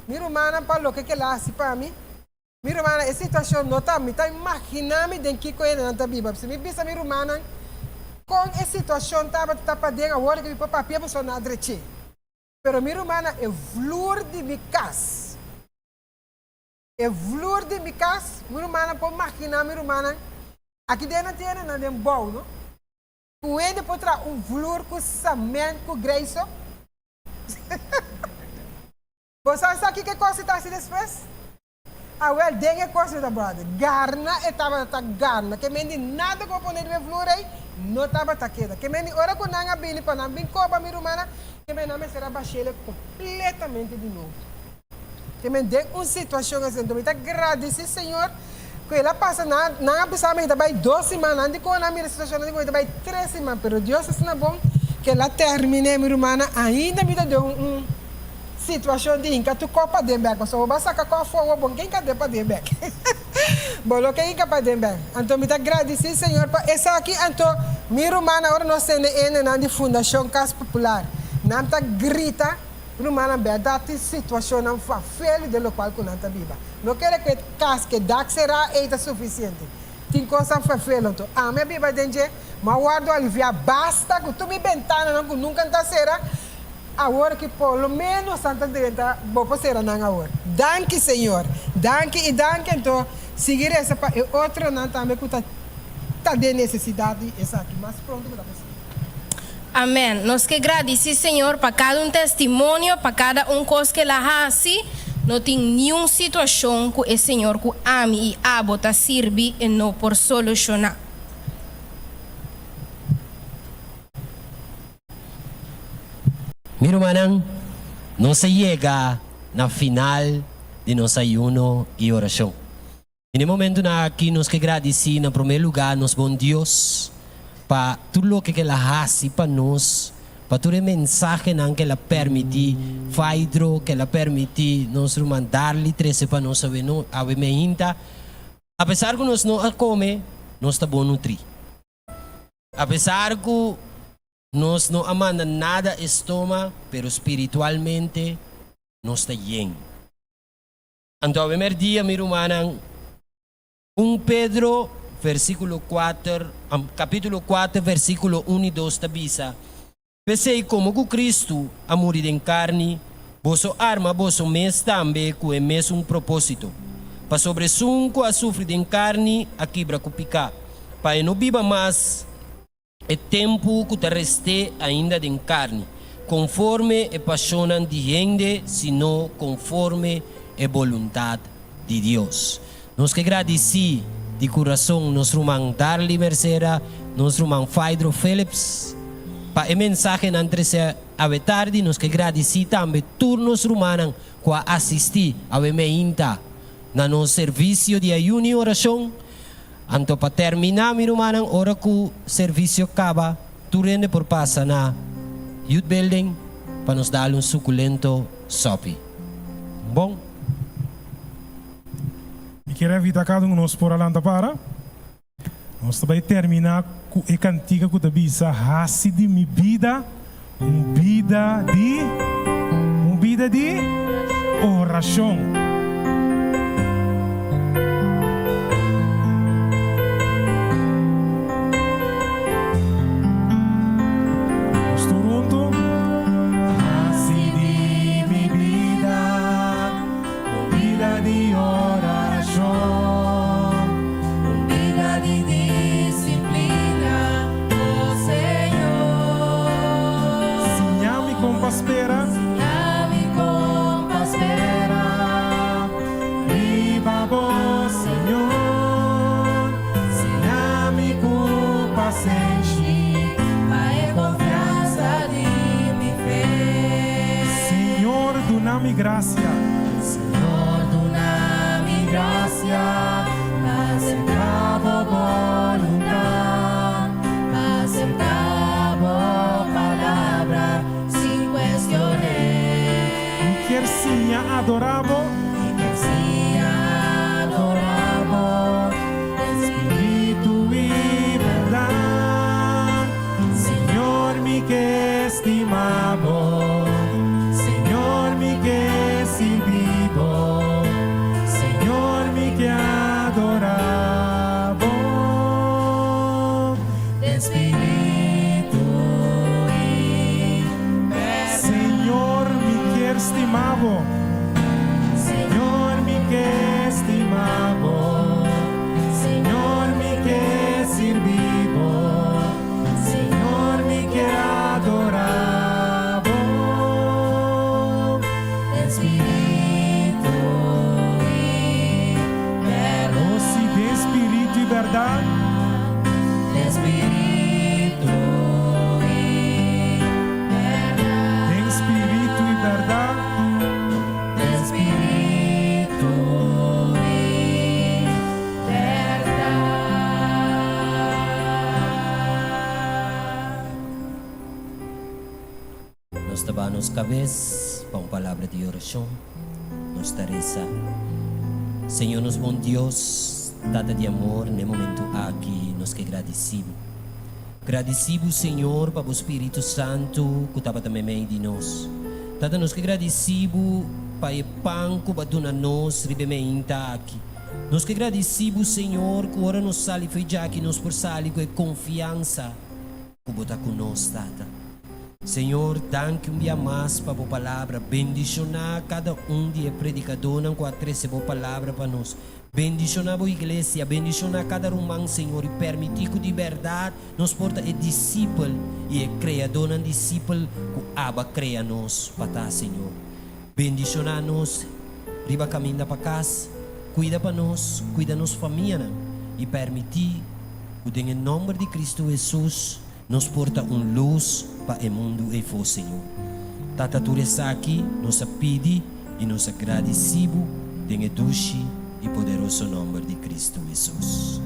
mi rumannan pa loke ke el a haci pa mi. Mi rumannan, e situacion no ta, mi ta imagina mi den kico hendenan ta biba. Si mi bisa mi rumannan con e situacion tabata ta paden awor ke mi por papia pasobra nan a dreché. Pero mi rumannan, e vloer di mi cas, e vloer di mi cas, mi rumannan por magina mi rumannan, aki den nan tin hendenan den bou no. Ku hende por traha un vloer ku cement ku greiso? Bo sa sa kiko e kos ta hasi despues? Awel, den e kos mi ta brother, garna e tabata ta garna. Ke men di nada ku bo pone riba e vloer ei, no tabata keda. Ke men di ora ku nan a bini pa nan bin koba mi rumannan, ke men nan mester a bash'el kompletamente di nobo. Ke men den un situashon asina. Enton mi ta gradisí Señor ku el a pasa nan nan a bisa mi ta bai dos siman nan di kon nan mira e situashon nan di kon ta bai tres siman pero Dios asina bon ku el a terminé mi rumannan ainda mi ta den un situashon di hinka tur kòp paden bèk pasobra bo a saka kòp for bo bon ke hinka den paden bèk bo lo ke hinka paden bèk anto mi ta gradisí Señor pa esaki anto mi rumannan ora nos tende endenan di Fundashon Kas Popular nan ta grita. Rumannan, bèrdat tin situashonnan fafeli den lokual ku nan ta biba. No kere ku e kas ku e dak será ei ta sufisiente. Tin kosnan fafel anto. Ami a biba den dje, mi a wòrdu aliviá basta ku tur mi bentananan ku nunka N ta sera, awor ki por lo ménos nan ta drenta, bo por sera nan awor. Danki Señor. Danki i danki anto sigui resa pa e otronan tambe ku ta ta den nesesidat di esaki mas pronto ku ta posibel. Amen. Nos ke gradisi Señor pa kada un testimonio, pa kada un kos ke el a hasi. No tin niun situashon ku e Señor ku ami i abo ta sirbi e no por solushoná. Mi rumannan, nos a yega na final di nos ayuno i orashon. I na e momentunan aki nos ke gradisí na promé lugá nos bon Dios pa tur loke ku el a hasi pa nos, pa tur e mensahenan ku el a permití Faidro, ku el a permití nos ruman Darly trese pa nos awe no awe meinta. Apesar ku nos no a kome, nos ta bon nutrí. Apesar ku nos no a manda nada e stoma, pero spiritualmente nos ta yen. Anto awe merdia, mi rumannan, un Pedro versiculo cuater, capitulo cuater versiculo un y dos ta bisa. P'esei, komo ku Kristu a muri den karni, boso arma boso mes tambe ku e mesun propósito. Pasobra esun ku a sufri den karni a kibra ku piká, pa e no biba mas e tempu ku ta rest'é ainda den karni, konforme e pashonnan di hende, sino konforme e boluntat di Dios. Nos ke gradisí di kurason nos ruman Darly Mercera, nos ruman Faidro Phillips pa e mensahenan trese awe tardi. Nos ke gradisí tambe tur nos rumannan ku a asistí awe meinta na nos servisio di ayuno i orashon. Anto pa terminá mi rumannan ora ku servisio kaba tur hende por pasa na Youth Building pa nos dal un sukulento sòpi. Bon. Mi kier invita cada un nos por a lanta para. Nos ta bay termina cu e cantica cu ta bisa Haci di mi bida un bida di un bida di oracion. Nos tur hunto. Haci di mi bida. Un bida di orashon, un bida di disiplina, oh Señor. Siña mi kon pa spera. Siña mi kon pa spera riba bo, Señor. Siña mi ku pasenshi. Pa e konfiansa di mi fe. Señor, duna mi gracia. Señor, duna mi gracia pa acepta bo boluntad, pa acepta bo palabra sin cuestion'é. Mi kier siña adora bo. Mi kier siña adora bo den spiritu i berdad. Señor, mi ke stima bo. Señor, mi ke sirbi bo. Señor, mi ke adora bo. Den spiritu i berdad. Señor, mi kier stima bo. Señor, mi ke stima bo. Señor, mi ke sirbi bo. Señor, mi ke adora bo. Den spiritu i berdad. Oh, si, den spiritu i berdad. Den spiritu i berdad. Den spiritu i berdad. Den spiritu i berdad. Nos ta baha nos kabes pa un palabra di orashon. Nos ta resa, Señor nos bon Dios, Tata di amor, n'e momentu aki nos ke gradisí Bo. Gradisí Bo, Señor, pa Bo Spiritu Santu ku tabata meimei di nos. Tata, nos ke gradisí Bo pa e pan ku Bo a duna nos riba e meinta aki. Nos ke gradisí Bo, Señor, ku ora nos sali fo'i djaki nos por sali ku e konfiansa ku Bo ta ku nos, Tata. Señor, danki un bia mas pa Bo Palabra. Bendishoná kada un di e predikadónan ku a trese Bo Palabra pa nos. Bendishoná Bo iglesia, bendishoná kada ruman, Señor, i permití ku di bèrdat nos por ta e disipel i e kreadónan disipel ku Aba krea nos pa ta, Señor. Bendishoná nos riba kaminda pa kas, kuida pa nos, kuida nos famianan, i permití ku den e nòmber di Kristu Hesus, Nos por ta un lus pa e mundu eifó, Señor. Tata tur esaki nos a pidi i nos a gradisí Bo den e dushi i poderoso nòmber di Kristu Hesus.